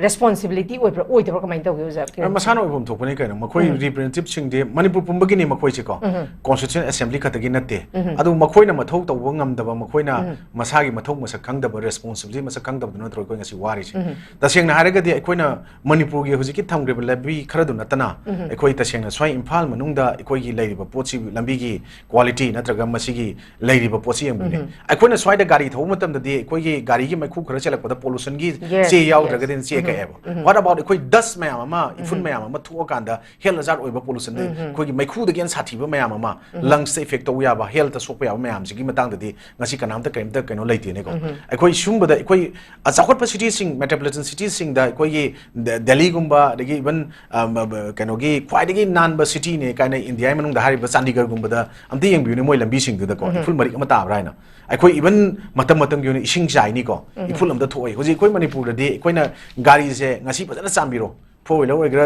responsibility ꯑꯣꯏꯕ꯭ꯔꯥ ꯑꯣꯏꯗꯕ꯭ꯔꯥ, ꯀꯃꯥꯏꯅ ꯇꯧꯒꯦ, ꯑꯣꯖꯥ ꯀꯤꯔꯟ? ꯃꯁꯥꯅ ꯑꯣꯏꯐꯝ ꯊꯣꯛꯄꯅꯤ ꯀꯩꯅꯣ꯫ ꯃꯈꯣꯏ ꯎꯝ꯫ Representativeꯁꯤꯡꯗꯤ ꯃꯅꯤꯄꯨꯔ ꯄꯨꯝꯕꯒꯤꯅꯤ ꯃꯈꯣꯏꯁꯦꯀꯣ꯫ ꯎꯝ꯫ Constituent Assembly ꯈꯛꯇꯒꯤ ꯅꯠꯇꯦ꯫ ꯎꯝ꯫ ꯑꯗꯨ ꯃꯈꯣꯏꯅ ꯃꯊꯧ ꯇꯧꯕ ꯉꯝꯗꯕ, ꯃꯈꯣꯏꯅ ꯎꯝ꯫ ꯃꯁꯥꯒꯤ ꯃꯊꯧ ꯃꯁꯛ ꯈꯪꯗꯕ, responsibility ꯃꯁꯛ ꯈꯪꯗꯕꯗꯨ ꯅꯠꯇ꯭ꯔꯣ ꯑꯩꯈꯣꯏ ꯉꯁꯤ ꯋꯥꯔꯤꯁꯦ? ꯎꯝ꯫ ꯇꯁꯦꯡꯅ ꯍꯥꯏꯔꯒꯗꯤ ꯑꯩꯈꯣꯏꯅ ꯃꯅꯤꯄꯨꯔꯒꯤ ꯍꯧꯖꯤꯛꯀꯤ ꯊꯝꯈ꯭ꯔꯤꯕ ꯂꯝꯕꯤ ꯈꯔꯗꯨ ꯅꯠꯇꯅ ꯎꯝ꯫ ꯑꯩꯈꯣꯏ ꯇꯁꯦꯡꯅ ꯁ꯭ꯋꯥꯏ ꯏꯝꯐꯥꯜ ꯃꯅꯨꯡꯗ ꯑꯩꯈꯣꯏꯒꯤ ꯂꯩꯔꯤꯕ ꯄꯣꯠꯁꯤ, ꯂꯝꯕꯤꯒꯤ quality ꯅꯠꯇ꯭ꯔꯒ ꯃꯁꯤꯒꯤ ꯂꯩꯔꯤꯕ ꯄꯣꯠꯁꯤ ꯌꯦꯡꯕꯤꯌꯨꯅꯦ꯫ ꯎꯝ꯫ ꯑꯩꯈꯣꯏꯅ ꯁ꯭ꯋꯥꯏꯗ ꯒꯥꯔꯤ ꯊꯧꯕ ꯃꯇꯝꯗꯗꯤ ꯑꯩꯈꯣꯏꯒꯤ ꯒꯥꯔꯤꯒꯤ ꯃꯩꯈꯨ ꯈꯔ ꯆꯦꯜꯂꯛꯄꯗ pollutionꯒꯤ Yes, ꯆꯦ yes. ꯌꯥꯎꯗ꯭ꯔꯒꯗꯤ ꯆꯦ ꯎꯝ꯫ ꯀꯛꯑꯦꯕ꯫ ꯎꯝ꯫ What about ꯑꯩꯈꯣꯏ dust ꯃꯌꯥꯝ ꯑꯃ, ꯏꯐꯨꯟ ꯎꯝ꯫ ꯃꯌꯥꯝ ꯑꯃ ꯊꯣꯛꯑꯀꯥꯟꯗ health hazard ꯑꯣꯏꯕ pollutionꯗ ꯎꯝ꯫ ꯑꯩꯈꯣꯏꯒꯤ ꯃꯩꯈꯨꯗꯒꯤ ꯍꯦꯟꯅ ꯁꯥꯊꯤꯕ ꯃꯌꯥꯝ ꯑꯃ, ꯎꯝ꯫ Lungsꯇ effect ꯇꯧꯕ ꯌꯥꯕ, healthꯇ ꯁꯣꯛꯄ ꯌꯥꯕ ꯃꯌꯥꯝꯁꯤꯒꯤ ꯃꯇꯥꯡꯗꯗꯤ ꯉꯁꯤ ꯀꯅꯥꯝꯇ ꯀꯔꯤꯝꯇ ꯀꯩꯅꯣ ꯂꯩꯇꯦꯅꯦꯀꯣ꯫ ꯎꯝ꯫ ꯑꯩꯈꯣꯏ ꯁꯨꯝꯕꯗ ꯑꯩꯈꯣꯏ, ꯑ, ꯆꯥꯎꯈꯠꯄ cityꯁꯤꯡ, metropolitan cityꯁꯤꯡꯗ ꯑꯩꯈꯣꯏꯒꯤ ꯗꯦ-, ꯗꯦꯜꯂꯤꯒꯨꯝꯕ, ꯑꯗꯒꯤ even, ꯑ, ꯃ-, ꯕ-, ꯀꯩꯅꯣꯒꯤ ꯈ꯭ꯋꯥꯏꯗꯒꯤ ꯅꯥꯟꯕ cityꯅꯦ ꯀꯥꯏꯅ ꯏꯟꯗꯤꯌꯥꯒꯤ ꯃꯅꯨꯡꯗ ꯍꯥꯏꯔꯤꯕ ꯆꯥꯟꯗꯤꯒꯔꯒꯨꯝꯕꯗ ꯑꯝꯇ ꯌꯦꯡꯕꯤꯌꯨꯅꯦ, ꯃꯣꯏ ꯂꯝꯕꯤꯁꯤꯡꯗꯨꯗꯀꯣ, ꯎꯝ꯫ ꯏꯐꯨꯜ ꯃꯔꯤꯛ ꯑꯃ ꯇꯥꯕ꯭ꯔꯥ ꯍꯥꯏꯅ꯫ ꯑꯩꯈꯣꯏ even ꯃꯇꯝ ꯃꯇꯝꯒꯤ ꯑꯣꯏꯅ ꯏꯁꯤꯡ ꯆꯥꯏꯅꯤꯀꯣ, ꯎꯝ꯫ ꯏꯐꯨꯜ ꯑꯝꯇ ꯊꯣꯛꯑꯣꯏ꯫ ꯍꯧꯖꯤꯛ ꯑꯩꯈꯣꯏ ꯃꯅꯤꯄꯨꯔꯗꯗꯤ ꯑꯩꯈꯣꯏꯅ ꯒꯥꯔꯤꯁꯦ ꯉꯁꯤ ꯐꯖꯅ ꯆꯥꯟꯕꯤꯔꯣ, four wheeler ꯑꯣꯏꯒꯦꯔꯥ,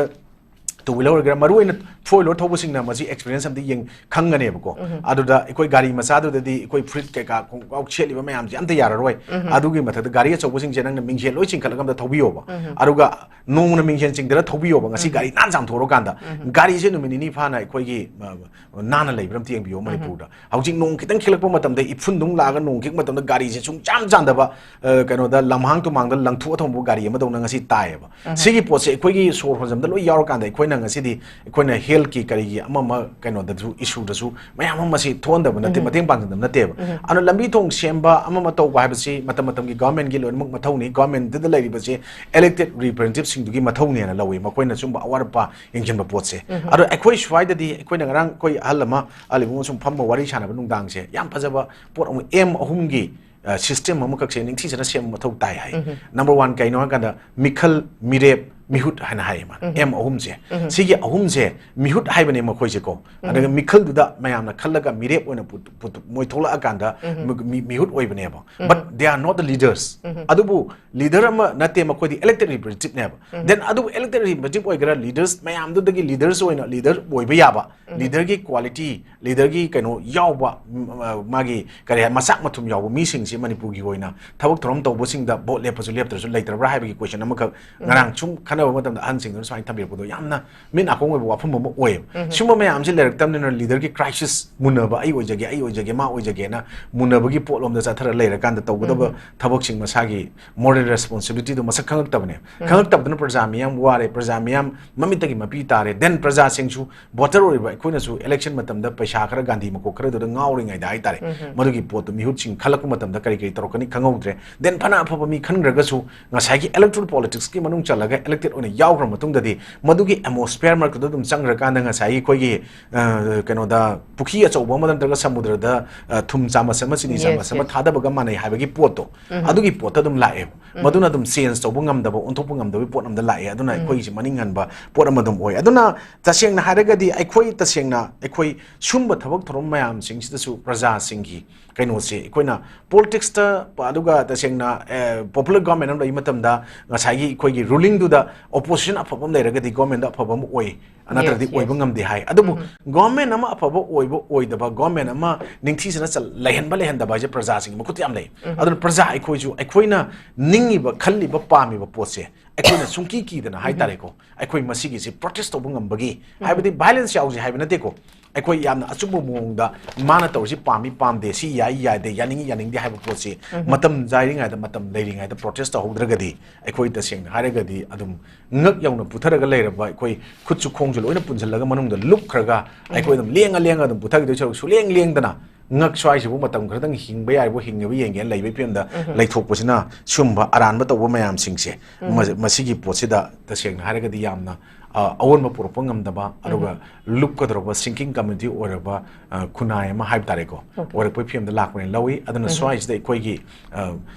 two wheeler ꯑꯣꯏꯒꯦꯔꯥ, ꯃꯔꯨ ꯑꯣꯏꯅ four wheeler ꯊꯧꯕꯁꯤꯡꯅ ꯃꯁꯤ experience ꯑꯝꯇ ꯌꯦꯡ ꯈꯪꯒꯅꯦꯕꯀꯣ꯫ ꯎꯝ꯫ ꯑꯗꯨꯗ ꯑꯩꯈꯣꯏ ꯒꯥꯔꯤ ꯃꯆꯥꯗꯨꯗꯗꯤ ꯑꯩꯈꯣꯏ ꯐꯨꯔꯤꯠ ꯀꯩꯀꯥ ꯈꯣꯡꯒ꯭ꯔꯥꯎ ꯁꯦꯠꯂꯤꯕ ꯃꯌꯥꯝꯁꯦ ꯑꯝꯇ ꯌꯥꯔꯔꯣꯏ꯫ ꯎꯝ꯫ ꯑꯗꯨꯒꯤ ꯃꯊꯛꯇ ꯒꯥꯔꯤ ꯑꯆꯧꯕꯁꯤꯡꯁꯦ ꯅꯪꯅ ꯃꯤꯡꯁꯦꯜ ꯂꯣꯏ ꯆꯤꯡꯈꯠꯂꯒ ꯑꯝꯇ ꯊꯧꯕꯤꯌꯣꯕ꯫ ꯎꯝ꯫ ꯑꯗꯨꯒ ꯅꯣꯡꯃꯅ ꯃꯤꯡꯁꯦꯜ ꯆꯤꯡꯗꯔ ꯊꯧꯕꯤꯌꯣꯕ꯫ ꯉꯁꯤ ꯎꯝ꯫ ꯒꯥꯔꯤ ꯅꯥꯟꯅ ꯆꯥꯝꯊꯣꯛꯎꯔꯀꯥꯟꯗ ꯎꯝ꯫ ꯒꯥꯔꯤꯁꯦ ꯅꯨꯃꯤꯠ ꯅꯤꯅꯤ ꯐꯥꯅ ꯑꯩꯈꯣꯏꯒꯤ, ꯑ, ꯅꯥꯟꯅ ꯂꯩꯕ꯭ꯔꯥ ꯑꯝꯇ ꯌꯦꯡꯕꯤꯌꯣ ꯎꯝ꯫ ꯃꯅꯤꯄꯨꯔꯗ꯫ ꯍꯧꯖꯤꯛ ꯅꯣꯡ ꯈꯤꯇꯪ ꯈꯤꯛꯂꯛꯄ ꯃꯇꯝꯗ, ꯏꯐꯨꯟꯗꯨꯝ ꯂꯥꯛꯑꯒ ꯅꯣꯡ ꯈꯤꯛꯄ ꯃꯇꯝꯗ ꯒꯥꯔꯤꯁꯦ ꯁꯨꯡꯆꯥꯝ ꯆꯥꯝꯗꯕ, ꯑ, ꯀꯩꯅꯣꯗ ꯂꯝꯍꯥꯡ ꯇꯨꯃꯥꯡꯗ ꯂꯪꯊꯣꯛꯑ ꯊꯝꯕ ꯒꯥꯔꯤ ꯑꯃꯗꯧꯅ ꯉꯁꯤ ꯇꯥꯏꯌꯦꯕ꯫ ꯎꯝ꯫ ꯁꯤꯒꯤ ꯄꯣꯠꯁꯦ ꯑꯩꯈꯣꯏꯒꯤ ꯁꯣꯔ ꯍꯣꯟꯖꯕꯗ ꯂꯣꯏ ꯌꯥꯎꯔꯀꯥꯟꯗ ꯑꯩꯈꯣꯏꯅ ꯉꯁꯤꯗꯤ ꯑꯩꯈꯣꯏꯅ ꯍꯦꯜꯊꯀꯤ ꯀꯔꯤꯒꯤ ꯑꯃ ꯑꯃ ꯀꯩꯅꯣꯗꯁꯨ, ꯏꯁꯨꯗꯁꯨ ꯃꯌꯥꯝ ꯑꯃ ꯃꯁꯤ ꯊꯣꯛꯍꯟꯗꯕ ꯅꯠꯇꯦ, ꯃꯇꯦꯡ ꯄꯥꯡꯍꯟꯗꯕ ꯅꯠꯇꯦꯕ꯫ ꯑꯗꯨꯅ ꯂꯝꯕꯤ ꯊꯣꯡ ꯁꯦꯝꯕ ꯑꯃ ꯑꯃ ꯇꯧꯕ ꯍꯥꯏꯕꯁꯤ ꯃꯇꯝ ꯃꯇꯝꯒꯤ ꯒꯚꯔꯟꯃꯦꯟꯠꯀꯤ ꯂꯣꯏꯅꯃꯛ ꯃꯊꯧꯅꯤ꯫ ꯒꯚꯔꯟꯃꯦꯟꯠꯇꯨꯗ ꯂꯩꯔꯤꯕꯁꯦ ꯏꯂꯦꯛꯇꯦꯗ ꯔꯤꯄ꯭ꯔꯦꯖꯦꯟꯇꯦꯇꯤꯚꯁꯤꯡꯗꯨꯒꯤ ꯃꯊꯧꯅꯦꯅ ꯂꯧꯏ, ꯃꯈꯣꯏꯅ ꯁꯨꯝꯕ ꯑꯋꯥꯠ ꯑꯄꯥ ꯌꯦꯡꯁꯤꯟꯕ ꯄꯣꯠꯁꯦ꯫ ꯑꯗꯣ ꯑꯩꯈꯣꯏ ꯁ꯭ꯋꯥꯏꯗꯗꯤ, ꯑꯩꯈꯣꯏꯅ ꯉꯔꯥꯡ ꯑꯩꯈꯣꯏ ꯑꯍꯜ ꯑꯃ, ꯑꯍꯜ ꯏꯕꯨꯡꯉꯣ ꯁꯨꯝ ꯐꯝꯕ ꯋꯥꯔꯤ ꯁꯥꯟꯅꯕ ꯅꯨꯡꯗꯥꯡꯁꯦ, ꯌꯥꯝ ꯐꯖꯕ ꯄꯣꯠ ꯑꯃ, ꯑꯦꯝ ꯑꯍꯨꯝꯒꯤ ꯁꯤꯁꯇꯦꯝ ꯑꯃꯈꯛꯁꯦ ꯅꯤꯡꯊꯤꯖꯅ ꯁꯦꯝꯕ ꯃꯊꯧ ꯇꯥꯏ ꯍꯥꯏ꯫ ꯅꯝꯕꯔ ꯋꯥꯟ ꯀꯩꯅꯣ ꯍꯥꯏꯀꯥꯟꯗ, ꯃꯤꯈꯜ, ꯃꯤꯔꯦꯞ, ꯃꯤꯍꯨꯠ ꯍꯥꯏꯅ ꯍꯥꯏꯌꯦ ꯃꯥꯅ, ꯑꯦꯝ ꯑꯍꯨꯝꯁꯦ꯫ ꯁꯤꯒꯤ ꯑꯍꯨꯝꯁꯦ, ꯃꯤꯍꯨꯠ ꯍꯥꯏꯕꯅꯦ ꯃꯈꯣꯏꯁꯦꯀꯣ꯫ ꯑꯗꯨꯒ ꯃꯤꯈꯜꯗꯨꯗ ꯃꯌꯥꯝꯅ ꯈꯜꯂꯒ ꯃꯤꯔꯦꯞ ꯑꯣꯏꯅ ꯄꯨ-, ꯄꯨ-, ꯃꯣꯏ ꯊꯣꯛꯂꯛꯑꯀꯥꯟꯗ ꯃꯤ-, ꯃꯤ-, ꯃꯤꯍꯨꯠ ꯑꯣꯏꯕꯅꯦꯕ꯫ But they are not the leaders. ꯑꯗꯨꯕꯨ ꯂꯤꯗꯔ ꯑꯃ ꯅꯠꯇꯦ, ꯃꯈꯣꯏꯗꯤ ꯏꯂꯦꯛꯇꯦꯗ ꯔꯤꯄ꯭ꯔꯦꯖꯦꯟꯇꯦꯇꯤꯚꯅꯦꯕ꯫ Then ꯑꯗꯨꯕꯨ ꯏꯂꯦꯛꯇꯦꯗ ꯔꯤꯄ꯭ꯔꯦꯖꯦꯟꯇꯦꯇꯤꯚ ꯑꯣꯏꯒꯦꯔꯥ, ꯂꯤꯗꯔꯁ ꯃꯌꯥꯝꯗꯨꯗꯒꯤ ꯂꯤꯗꯔꯁ ꯑꯣꯏꯅ ꯂꯤꯗꯔ ꯑꯣꯏꯕ ꯌꯥꯕ, ꯂꯤꯗꯔꯒꯤ ꯀ꯭ꯋꯥꯂꯤꯇꯤ, ꯂꯤꯗꯔꯒꯤ ꯀꯩꯅꯣ ꯌꯥꯎꯕ, ꯃ-, ꯃꯥꯒꯤ ꯀꯔꯤ ꯍꯥꯏ, ꯃꯆꯥꯛ ꯃꯊꯨꯝ ꯌꯥꯎꯕ ꯃꯤꯁꯤꯡꯁꯤ ꯃꯅꯤꯄꯨꯔꯒꯤ ꯑꯣꯏꯅ ꯊꯕꯛ ꯊꯧꯔꯝ ꯇꯧꯕꯁꯤꯡꯗ ꯚꯣꯠ ꯂꯦꯞꯄꯁꯨ ꯂꯦꯞꯇ꯭ꯔꯁꯨ ꯂꯩꯇ꯭ꯔꯕ꯭ꯔꯥ ꯍꯥꯏꯕꯒꯤ ꯀꯣꯏꯁꯟ ꯑꯃꯈꯛ ꯉꯔꯥꯡ ꯁꯨꯝ ꯈꯟꯅꯕ ꯃꯇꯝꯗ ꯑꯍꯟꯁꯤꯡꯗꯨꯅ ꯁꯨꯃꯥꯏꯅ ꯊꯝꯕꯤꯔꯛꯄꯗꯣ ꯌꯥꯝꯅ ꯃꯤꯠ ꯅꯥꯀꯣꯡ ꯑꯣꯏꯕ ꯋꯥꯐꯝ ꯑꯃ ꯑꯣꯏꯌꯦꯕ꯫ ꯁꯤꯒꯨꯝꯕ ꯃꯌꯥꯝꯁꯤ ꯂꯩꯔꯛꯇꯕꯅꯤꯅ ꯂꯤꯗꯔꯒꯤ ꯀ꯭ꯔꯥꯏꯁꯤꯁ, ꯃꯨꯟꯅꯕ, "ꯑꯩ ꯑꯣꯏꯖꯒꯦ, ꯑꯩ ꯑꯣꯏꯖꯒꯦ, ꯃꯥ ꯑꯣꯏꯖꯒꯦꯅ" ꯃꯨꯟꯅꯕꯒꯤ ꯄꯣꯠꯂꯣꯝꯗ ꯆꯠꯊꯔ ꯂꯩꯔꯀꯥꯟꯗ ꯇꯧꯒꯗꯕ ꯊꯕꯛꯁꯤꯡ ꯃꯁꯥꯒꯤ ꯃꯣꯔꯦꯜ ꯔꯦꯁꯄꯣꯟꯁꯤꯕꯤꯂꯤꯇꯤꯗꯣ ꯃꯁꯛ ꯈꯪꯉꯛꯇꯕꯅꯦ꯫ ꯈꯪꯉꯛꯇꯕꯗꯨꯅ ꯄ꯭ꯔꯖꯥ ꯃꯤꯌꯥꯝ ꯋꯥꯔꯦ, ꯄ꯭ꯔꯖꯥ ꯃꯤꯌꯥꯝ ꯃꯃꯤꯠꯇꯒꯤ ꯃꯄꯤ ꯇꯥꯔꯦ꯫ Then ꯄ꯭ꯔꯖꯥꯁꯤꯡꯁꯨ, ꯚꯣꯇꯔ ꯑꯣꯏꯔꯤꯕ ꯑꯩꯈꯣꯏꯅꯁꯨ ꯏꯂꯦꯛꯁꯟ ꯃꯇꯝꯗ ꯄꯩꯁꯥ ꯈꯔ, ꯒꯥꯟꯙꯤ ꯃꯀꯣꯛ ꯈꯔꯗꯨꯗ ꯉꯥꯎꯔꯤꯉꯩꯗ ꯍꯥꯏꯇꯥꯔꯦ, ꯃꯗꯨꯒꯤ ꯄꯣꯠꯇꯨ ꯃꯤꯍꯨꯠꯁꯤꯡ ꯈꯜꯂꯛꯄ ꯃꯇꯝꯗ ꯀꯔꯤ ꯀꯔꯤ ꯇꯧꯔꯛꯀꯅꯤ ꯈꯪꯍꯧꯗ꯭ꯔꯦ꯫ Then ꯐꯅ ꯑꯐꯕ ꯃꯤ ꯈꯟꯈ꯭ꯔꯒꯁꯨ ꯉꯁꯥꯏꯒꯤ ꯏꯂꯦꯛꯇꯣꯔꯦꯜ ꯄꯣꯂꯤꯇꯤꯛꯁꯀꯤ ꯃꯅꯨꯡ ꯆꯜꯂꯒ ꯏꯂꯦꯛꯇꯦꯗ ꯑꯣꯏꯅ ꯌꯥꯎꯈ꯭ꯔ ꯃꯇꯨꯡꯗꯗꯤ ꯃꯗꯨꯒꯤ ꯑꯦꯠꯃꯣꯁꯐꯤꯌꯔ ꯃꯔꯛꯇꯨꯗ ꯑꯗꯨꯝ ꯆꯪꯈ꯭ꯔꯀꯥꯟꯗ ꯉꯁꯥꯏꯒꯤ ꯑꯩꯈꯣꯏꯒꯤ, ꯑ, ꯀꯩꯅꯣꯗ, ꯄꯨꯈ꯭ꯔꯤ ꯑꯆꯧꯕ ꯑꯃ ꯅꯠꯇ꯭ꯔꯒ ꯁꯃꯨꯗ꯭ꯔꯗ, ꯑ, ꯊꯨꯝ ꯆꯥꯃꯁ ꯑꯃ, ꯆꯤꯅꯤ ꯆꯥꯃꯁ ꯑꯃ ꯊꯥꯗꯕꯒ ꯃꯥꯟꯅꯩ ꯍꯥꯏꯕꯒꯤ ꯄꯣꯠꯇꯣ, ꯑꯗꯨꯒꯤ ꯄꯣꯠꯇ ꯑꯗꯨꯝ ꯂꯥꯛꯑꯦꯕ꯫ ꯃꯗꯨꯅ ꯑꯗꯨꯝ ꯆꯦꯟꯖ ꯇꯧꯕ ꯉꯝꯗꯕ, ꯑꯣꯟꯊꯣꯛꯄ ꯉꯝꯗꯕꯒꯤ ꯄꯣꯠ ꯑꯃꯗ ꯂꯥꯛꯑꯦ꯫ ꯑꯗꯨꯅ ꯑꯩꯈꯣꯏꯒꯤꯁꯦ ꯃꯅꯤꯡ ꯍꯟꯕ ꯄꯣꯠ ꯑꯃ ꯑꯗꯨꯝ ꯑꯣꯏ꯫ ꯑꯗꯨꯅ ꯇꯁꯦꯡꯅ ꯍꯥꯏꯔꯒꯗꯤ ꯑꯩꯈꯣꯏ, ꯇꯁꯦꯡꯅ ꯑꯩꯈꯣꯏ ꯁꯨꯝꯕ ꯊꯕꯛ ꯊꯧꯔꯝ ꯃꯌꯥꯝꯁꯤꯡꯁꯤꯗꯁꯨ ꯄ꯭ꯔꯖꯥꯁꯤꯡꯒꯤ ꯀꯩꯅꯣꯁꯦ ꯑꯩꯈꯣꯏꯅ ꯄꯣꯂꯤꯇꯤꯛꯁꯇ, ꯑꯗꯨꯒ ꯇꯁꯦꯡꯅ, ꯑ, ꯄꯣꯄꯨꯂꯔ ꯒꯣꯔꯃꯦꯟ ꯑꯃ ꯂꯩꯕ ꯃꯇꯝꯗ ꯉꯁꯥꯏꯒꯤ ꯑꯩꯈꯣꯏꯒꯤ ꯔꯨꯂꯤꯡꯗꯨꯗ ꯑꯣꯄꯣꯖꯤꯁꯟ ꯑꯐꯕ ꯑꯃ ꯂꯩꯔꯒꯗꯤ ꯒꯣꯔꯃꯦꯟꯗꯣ ꯑꯐꯕ ꯑꯃ ꯑꯣꯏ, ꯅꯠꯇ꯭ꯔꯗꯤ ꯑꯣꯏꯕ ꯉꯝꯗꯦ ꯍꯥꯏ꯫ ꯑꯗꯨꯕꯨ ꯒꯣꯔꯃꯦꯟ ꯑꯃ ꯑꯐꯕ ꯑꯣꯏꯕ ꯑꯣꯏꯗꯕ, ꯒꯣꯔꯃꯦꯟ ꯑꯃ ꯅꯤꯡꯊꯤꯖꯅ ꯆꯜ-, ꯂꯩꯍꯟꯕ ꯂꯩꯍꯟꯗꯕ ꯍꯥꯏꯁꯦ ꯄ꯭ꯔꯖꯥꯁꯤꯡꯒꯤ ꯃꯈꯨꯠꯇ ꯌꯥꯝ ꯂꯩ꯫ ꯑꯗꯨꯅ ꯄ꯭ꯔꯖꯥ ꯑꯩꯈꯣꯏꯁꯨ ꯑꯩꯈꯣꯏꯅ ꯅꯤꯡꯉꯤꯕ, ꯈꯜꯂꯤꯕ, ꯄꯥꯝꯃꯤꯕ ꯄꯣꯠꯁꯦ ꯑꯩꯈꯣꯏꯅ ꯁꯨꯡꯀꯤ ꯀꯤꯗꯅ ꯍꯥꯏꯇꯥꯔꯦꯀꯣ, ꯑꯩꯈꯣꯏ ꯃꯁꯤꯒꯤꯁꯤ ꯄ꯭ꯔꯣꯇꯦꯁ ꯇꯧꯕ ꯉꯝꯕꯒꯤ, ꯍꯥꯏꯕꯗꯤ ꯚꯥꯏꯂꯦꯟꯁ ꯌꯥꯎꯁꯦ ꯍꯥꯏꯕ ꯅꯠꯇꯦꯀꯣ, ꯑꯩꯈꯣꯏ ꯌꯥꯝꯅ ꯑꯆꯨꯝꯕ ꯃꯑꯣꯡꯗ ꯃꯥꯅ ꯇꯧꯔꯤꯁꯤ ꯄꯥꯝꯃꯤ ꯄꯥꯝꯗꯦ, ꯁꯤ ꯌꯥꯏ ꯌꯥꯗꯦ, ꯌꯥꯅꯤꯡꯉꯤ ꯌꯥꯅꯤꯡꯗꯦ ꯍꯥꯏꯕ ꯄꯣꯠꯁꯤ ꯃꯇꯝ ꯆꯥꯏꯔꯤꯉꯩꯗ, ꯃꯇꯝ ꯂꯩꯔꯤꯉꯩꯗ ꯄ꯭ꯔꯣꯇꯦꯁ ꯇꯧꯍꯧꯗ꯭ꯔꯒꯗꯤ ꯑꯩꯈꯣꯏ ꯇꯁꯦꯡꯅ ꯍꯥꯏꯔꯒꯗꯤ ꯑꯗꯨꯝ ꯉꯛ ꯌꯧꯅ ꯄꯨꯊꯔꯒ ꯂꯩꯔꯕ, ꯑꯩꯈꯣꯏ ꯈꯨꯠꯁꯨ ꯈꯣꯡꯁꯨ ꯂꯣꯏꯅ ꯄꯨꯟꯁꯤꯜꯂꯒ ꯃꯅꯨꯡꯗ ꯂꯨꯞꯈ꯭ꯔꯒ ꯑꯩꯈꯣꯏ ꯑꯗꯨꯝ ꯂꯦꯡꯉ ꯂꯦꯡꯉ ꯑꯗꯨꯝ ꯄꯨꯊꯈꯤꯗꯣꯏ ꯁꯔꯨꯛ ꯁꯨꯂꯦꯡ ꯂꯦꯡꯗꯅ ꯉꯛ ꯁ꯭ꯋꯥꯏꯁꯤꯕꯨ ꯃꯇꯝ ꯈꯔꯗꯪ ꯍꯤꯡꯕ ꯌꯥꯏꯕꯨ ꯍꯤꯡꯉꯕ ꯌꯦꯡꯒꯦꯅ ꯂꯩꯕꯒꯤ ꯐꯤꯕꯝꯗ ꯂꯩꯊꯣꯛꯄꯁꯤꯅ ꯁꯤꯒꯨꯝꯕ ꯑꯔꯥꯟꯕ ꯇꯧꯕ ꯃꯌꯥꯝꯁꯤꯡꯁꯦ, ꯃ-, ꯃꯁꯤꯒꯤ ꯄꯣꯠꯁꯤꯗ ꯇꯁꯦꯡꯅ ꯍꯥꯏꯔꯒꯗꯤ ꯌꯥꯝꯅ, ꯑ, ꯑꯑꯣꯟꯕ ꯄꯨꯔꯛꯄ ꯉꯝꯗꯕ, ꯑꯗꯨꯒ ꯂꯨꯞꯀꯗꯧꯔꯕ sinking community ꯑꯣꯏꯔꯕ, ꯑ, ꯈꯨꯟꯅꯥꯏ ꯑꯃ ꯍꯥꯏꯕ ꯇꯥꯔꯦꯀꯣ, ꯑꯣꯏꯔꯛꯄꯒꯤ ꯐꯤꯕꯝꯗ ꯂꯥꯛꯄꯅꯦꯅ ꯂꯧꯏ꯫ ꯑꯗꯨꯅ ꯁ꯭ꯋꯥꯏꯁꯤꯗ ꯑꯩꯈꯣꯏꯒꯤ, ꯑ,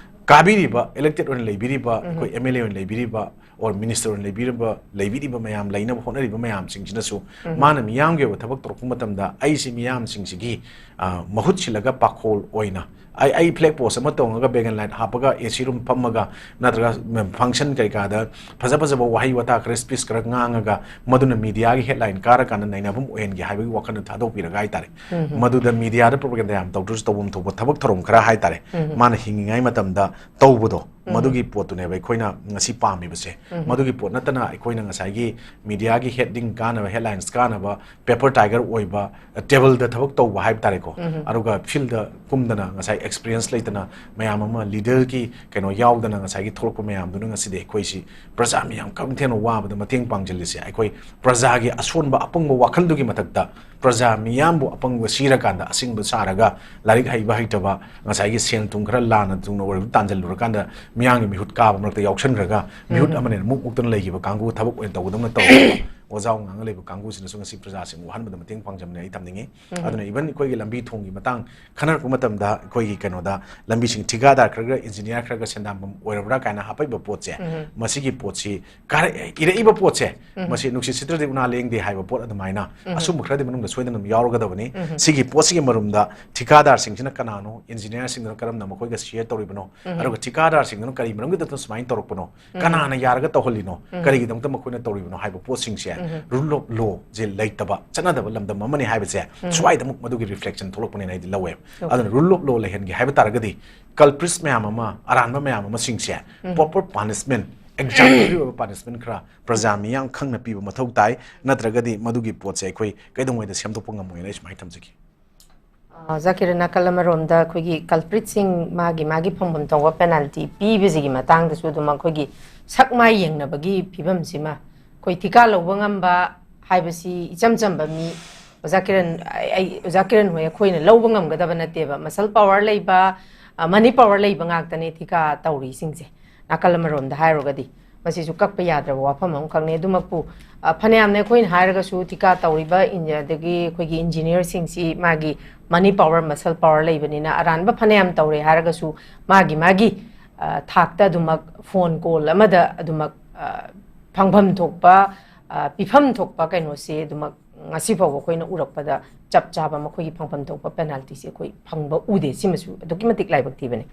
ꯀꯥꯕꯤꯔꯤꯕ, elected ꯑꯣꯏꯅ ꯂꯩꯕꯤꯔꯤꯕ, ꯑꯩꯈꯣꯏ M L A ꯑꯣꯏꯅ ꯂꯩꯕꯤꯔꯤꯕ, or minister ꯑꯣꯏꯅ ꯂꯩꯕꯤꯔꯤꯕ, ꯂꯩꯕꯤꯔꯤꯕ ꯃꯌꯥꯝ, ꯂꯩꯅꯕ ꯍꯣꯠꯅꯔꯤꯕ ꯃꯌꯥꯝꯁꯤꯡꯁꯤꯅꯁꯨ ꯃꯥꯅ ꯃꯤꯌꯥꯝꯒꯤ ꯑꯣꯏꯕ ꯊꯕꯛ ꯇꯧꯔꯛꯄ ꯃꯇꯝꯗ ꯑꯩꯁꯤ ꯃꯤꯌꯥꯝꯁꯤꯡꯁꯤꯒꯤ, ꯑ, ꯃꯍꯨꯠ ꯁꯤꯜꯂꯒ ꯄꯥꯈꯣꯜ ꯑꯣꯏꯅ ꯑꯩ, ꯑꯩ flag post ꯑꯃ ꯇꯣꯡꯉꯒ, begging line ꯍꯥꯞꯄꯒ, A C room ꯐꯝꯃꯒ, ꯅꯠꯇ꯭ꯔꯒ function ꯀꯩꯀꯥꯗ ꯐꯖ ꯐꯖꯕ ꯋꯥꯍꯩ ꯋꯥꯇꯥ ꯈꯔ, speech ꯈꯔ ꯉꯥꯡꯉꯒ, ꯃꯗꯨꯅ media ꯒꯤ headline ꯀꯥꯔꯀꯥꯟꯗ ꯅꯩꯅꯐꯝ ꯑꯣꯏꯍꯟꯒꯦ ꯍꯥꯏꯕꯒꯤ ꯋꯥꯈꯜꯗ ꯊꯥꯗꯣꯛꯄꯤꯔꯒ ꯍꯥꯏꯇꯥꯔꯦ꯫ ꯃꯗꯨꯗ media ꯗ propaganda ꯌꯥꯝ ꯇꯧꯗ꯭ꯔꯁꯨ, ꯇꯧꯐꯝ ꯊꯣꯛꯄ ꯊꯕꯛ ꯊꯧꯔꯝ ꯈꯔ ꯍꯥꯏꯇꯥꯔꯦ, ꯃꯥꯅ ꯍꯤꯡꯉꯤꯉꯩ ꯃꯇꯝꯗ ꯇꯧꯕꯗꯣ, ꯃꯗꯨꯒꯤ ꯄꯣꯠꯇꯨꯅꯦꯕ ꯑꯩꯈꯣꯏꯅ ꯉꯁꯤ ꯄꯥꯝꯃꯤꯕꯁꯦ꯫ ꯃꯗꯨꯒꯤ ꯄꯣꯠ ꯅꯠꯇꯅ ꯑꯩꯈꯣꯏꯅ ꯉꯁꯥꯏꯒꯤ media ꯒꯤ heading ꯀꯥꯅꯕ, headlines ꯀꯥꯅꯕ, paper tiger ꯑꯣꯏꯕ, table ꯗ ꯊꯕꯛ ꯇꯧꯕ ꯍꯥꯏꯕ ꯇꯥꯔꯦꯀꯣ, ꯑꯗꯨꯒ field ꯗ ꯀꯨꯝꯗꯅ ꯉꯁꯥꯏ experience ꯂꯩꯇꯅ ꯃꯌꯥꯝ ꯑꯃ leader ꯒꯤ ꯀꯩꯅꯣ ꯌꯥꯎꯗꯅ ꯉꯁꯥꯏꯒꯤ ꯊꯣꯛꯂꯛꯄ ꯃꯌꯥꯝꯗꯨꯅ ꯉꯁꯤꯗꯤ ꯑꯩꯈꯣꯏꯁꯤ ꯄ꯭ꯔꯖꯥ ꯃꯤꯌꯥꯝ ꯀꯝꯊꯦꯡꯅ ꯋꯥꯕꯗ ꯃꯇꯦꯡ ꯄꯥꯡꯁꯤꯜꯂꯤꯁꯦ꯫ ꯑꯩꯈꯣꯏ ꯄ꯭ꯔꯖꯥꯒꯤ ꯑꯁꯣꯟꯕ ꯑꯄꯪꯕ ꯋꯥꯈꯜꯗꯨꯒꯤ ꯃꯊꯛꯇ ꯄ꯭ꯔꯖꯥ ꯃꯤꯌꯥꯝꯕꯨ ꯑꯄꯪꯕ ꯁꯤꯔꯀꯥꯟꯗ ꯑꯁꯤꯡꯕ ꯁꯥꯔꯒ ꯂꯥꯏꯔꯤꯛ ꯍꯩꯕ ꯍꯩꯇꯕ ꯉꯁꯥꯏꯒꯤ ꯁꯦꯟ ꯊꯨꯝ ꯈꯔ ꯂꯥꯟꯅ ꯊꯨꯡꯅ ꯑꯣꯏꯔꯕ ꯇꯥꯟꯁꯤꯜꯂꯨꯔꯀꯥꯟꯗ ꯃꯤꯌꯥꯝꯒꯤ ꯃꯤꯍꯨꯠ ꯀꯥꯕ ꯃꯔꯛꯇ ꯌꯥꯎꯁꯟꯈ꯭ꯔꯒ ꯃꯤꯍꯨꯠ ꯑꯃꯅꯦꯅ ꯃꯨꯛ ꯃꯨꯛꯇꯅ ꯂꯩꯈꯤꯕ ꯀꯥꯡꯕꯨ ꯊꯕꯛ ꯑꯣꯏꯅ ꯇꯧꯒꯗꯕꯅ ꯇꯧꯔꯒ ꯑꯣꯖꯥ ꯉꯥꯡꯉ ꯂꯩꯕ ꯀꯥꯡꯕꯨꯁꯤꯅꯁꯨ ꯉꯁꯤ ꯄ꯭ꯔꯖꯥꯁꯤꯡ ꯋꯥꯍꯟꯕꯗ ꯃꯇꯦꯡ ꯄꯥꯡꯖꯕꯅꯦ ꯑꯩ ꯊꯝꯅꯤꯡꯉꯤ꯫ ꯑꯗꯨꯅ even ꯑꯩꯈꯣꯏꯒꯤ ꯂꯝꯕꯤ ꯊꯣꯡꯒꯤ ꯃꯇꯥꯡ ꯈꯟꯅꯔꯛꯄ ꯃꯇꯝꯗ ꯑꯩꯈꯣꯏꯒꯤ ꯀꯩꯅꯣꯗ ꯂꯝꯕꯤꯁꯤꯡ ꯊꯤꯀꯥꯗꯥꯔ ꯈꯔꯒ engineer ꯈꯔꯒ ꯁꯦꯟꯗꯥꯟꯐꯝ ꯑꯣꯏꯔꯕ꯭ꯔꯥ ꯀꯥꯏꯅ ꯍꯥꯞꯄꯛꯏꯕ ꯄꯣꯠꯁꯦ, ꯃꯁꯤꯒꯤ ꯄꯣꯠꯁꯤ ꯀꯥꯔꯛ-, ꯏꯔꯛꯏꯕ ꯄꯣꯠꯁꯦ, ꯃꯁꯤ ꯅꯨꯡꯁꯤꯠ ꯁꯤꯠꯇ꯭ꯔꯗꯤ ꯎꯅꯥ ꯂꯦꯡꯗꯦ ꯍꯥꯏꯕ ꯄꯣꯠ ꯑꯗꯨꯃꯥꯏꯅ ꯑꯁꯨꯝꯕ ꯈꯔꯗꯤ ꯃꯅꯨꯡꯗ ꯁꯣꯏꯗꯅ ꯑꯗꯨꯝ ꯌꯥꯎꯔꯒꯗꯕꯅꯤ꯫ ꯁꯤꯒꯤ ꯄꯣꯠꯁꯤꯒꯤ ꯃꯔꯨꯝꯗ ꯊꯤꯀꯥꯗꯥꯔꯁꯤꯡꯁꯤꯅ ꯀꯅꯥꯅꯣ, engineer ꯁꯤꯡꯗꯨꯅ ꯀꯔꯝꯅ ꯃꯈꯣꯏꯒ share ꯇꯧꯔꯤꯕꯅꯣ, ꯑꯗꯨꯒ ꯊꯤꯀꯥꯗꯥꯔꯁꯤꯡꯗꯨꯅ ꯀꯔꯤ ꯃꯔꯝꯒꯤꯗꯃꯛꯇ ꯁꯨꯃꯥꯏꯅ ꯇꯧꯔꯛꯄꯅꯣ, ꯀꯅꯥꯅ ꯌꯥꯔꯒ ꯇꯧꯍꯜꯂꯤꯅꯣ, ꯀꯔꯤꯒꯤꯗꯃꯛꯇ ꯃꯈꯣꯏꯅ ꯇꯧꯔꯤꯕꯅꯣ ꯍꯥꯏꯕ ꯄꯣꯠꯁꯤꯡꯁꯦ rule of law ꯁꯦ ꯂꯩꯇꯕ, ꯆꯠꯅꯗꯕ ꯂꯝꯗꯝ ꯑꯃꯅꯤ ꯍꯥꯏꯕꯁꯦ ꯁ꯭ꯋꯥꯏꯗꯃꯛ ꯃꯗꯨꯒꯤ reflection ꯊꯣꯛꯂꯛꯄꯅꯦꯅ ꯑꯩꯗꯤ ꯂꯧꯋꯦ꯫ ꯑꯗꯨꯅ rule of law ꯂꯩꯍꯟꯒꯦ ꯍꯥꯏꯕ ꯇꯥꯔꯒꯗꯤ culprits ꯃꯌꯥꯝ ꯑꯃ, ꯑꯔꯥꯟꯕ ꯃꯌꯥꯝ ꯑꯃꯁꯤꯡꯁꯦ proper punishment, ꯑꯦꯛꯖꯥꯝꯄꯜꯒꯤ ꯑꯣꯏꯕ ꯄꯅꯤꯁꯃꯦꯟ ꯈꯔ ꯄ꯭ꯔꯖꯥ ꯃꯤꯌꯥꯝ ꯈꯪꯅ ꯄꯤꯕ ꯃꯊꯧ ꯇꯥꯏ, ꯅꯠꯇ꯭ꯔꯒꯗꯤ ꯃꯗꯨꯒꯤ ꯄꯣꯠꯁꯦ ꯑꯩꯈꯣꯏ ꯀꯩꯗꯧꯉꯩꯗ ꯁꯦꯝꯗꯣꯛꯄ ꯉꯝꯃꯣꯏꯅ ꯑꯩ ꯁꯨꯃꯥꯏꯅ ꯊꯝꯖꯒꯦ꯫ ꯑ, ꯖꯥꯀꯤꯔ, ꯅꯥꯀꯜ ꯑꯃꯔꯣꯝꯗ ꯑꯩꯈꯣꯏꯒꯤ ꯀꯜꯄ꯭ꯔꯤꯠꯁꯤꯡ ꯃꯥꯒꯤ ꯃꯥꯒꯤ ꯐꯪꯐꯝ ꯊꯣꯛꯄ ꯄꯦꯅꯥꯜꯇꯤ ꯄꯤꯕꯁꯤꯒꯤ ꯃꯇꯥꯡꯗꯁꯨ ꯑꯗꯨꯝ ꯑꯩꯈꯣꯏꯒꯤ ꯁꯛ ꯃꯥꯏ ꯌꯦꯡꯅꯕꯒꯤ ꯐꯤꯕꯝꯁꯤꯃ ꯑꯩꯈꯣꯏ ꯊꯤꯀꯥ ꯂꯧꯕ ꯉꯝꯕ ꯍꯥꯏꯕꯁꯤ ꯏꯆꯝ ꯆꯝꯕ ꯃꯤ ꯑꯣꯖꯥ ꯀꯤꯔꯟ, ꯑꯩ, ꯑꯩ, ꯑꯣꯖꯥ ꯀꯤꯔꯟ ꯍꯣꯏ ꯑꯩꯈꯣꯏꯅ ꯂꯧꯕ ꯉꯝꯒꯗꯕ ꯅꯠꯇꯦꯕ꯫ ꯃꯁꯜ ꯄꯋꯥꯔ ꯂꯩꯕ, ꯑ, ꯃꯅꯤ ꯄꯋꯥꯔ ꯂꯩꯕ ꯉꯥꯛꯇꯅꯦ ꯊꯤꯀꯥ ꯇꯧꯔꯤꯁꯤꯡꯁꯦ꯫ ꯅꯥꯀꯜ ꯑꯃꯔꯣꯝꯗ ꯍꯥꯏꯔꯨꯔꯒꯗꯤ ꯃꯁꯤꯁꯨ ꯀꯛꯄ ꯌꯥꯗ꯭ꯔꯕ ꯋꯥꯐꯝ ꯑꯃꯈꯛꯅꯤ꯫ ꯑꯗꯨꯃꯛꯄꯨ, ꯑ, ꯐꯅꯌꯥꯝꯅ ꯑꯩꯈꯣꯏꯅ ꯍꯥꯏꯔꯒꯁꯨ ꯊꯤꯀꯥ ꯇꯧꯔꯤꯕ ꯏꯟ-, ꯑꯗꯒꯤ ꯑꯩꯈꯣꯏꯒꯤ ꯏꯟꯖꯤꯅꯤꯌꯔꯁꯤꯡꯁꯤ ꯃꯥꯒꯤ ꯃꯅꯤ ꯄꯋꯥꯔ, ꯃꯁꯜ ꯄꯋꯥꯔ ꯂꯩꯕꯅꯤꯅ ꯑꯔꯥꯟꯕ ꯐꯅꯌꯥꯝ ꯇꯧꯔꯦ ꯍꯥꯏꯔꯒꯁꯨ ꯃꯥꯒꯤ ꯃꯥꯒꯤ, ꯑ, ꯊꯥꯛꯇ ꯑꯗꯨꯃꯛ ꯐꯣꯟ ꯀꯣꯜ ꯑꯃꯗ ꯑꯗꯨꯃꯛ, ꯑ, ꯐꯪꯐꯝ ꯊꯣꯛꯄ, ꯑ, ꯄꯤꯐꯝ ꯊꯣꯛꯄ ꯀꯩꯅꯣꯁꯤ ꯑꯗꯨꯃꯛ ꯉꯁꯤ ꯐꯥꯎꯕ ꯑꯩꯈꯣꯏꯅ ꯎꯔꯛꯄꯗ ꯆꯞ ꯆꯥꯕ ꯃꯈꯣꯏꯒꯤ ꯐꯪꯐꯝ ꯊꯣꯛꯄ ꯄꯦꯅꯥꯜꯇꯤꯁꯦ ꯑꯩꯈꯣꯏ ꯐꯪꯕ ꯎꯗꯦ꯫ ꯁꯤꯃꯁꯨ ꯑꯗꯨꯛꯀꯤ ꯃꯇꯤꯛ ꯂꯥꯏꯕꯛ ꯊꯤꯕꯅꯤ꯫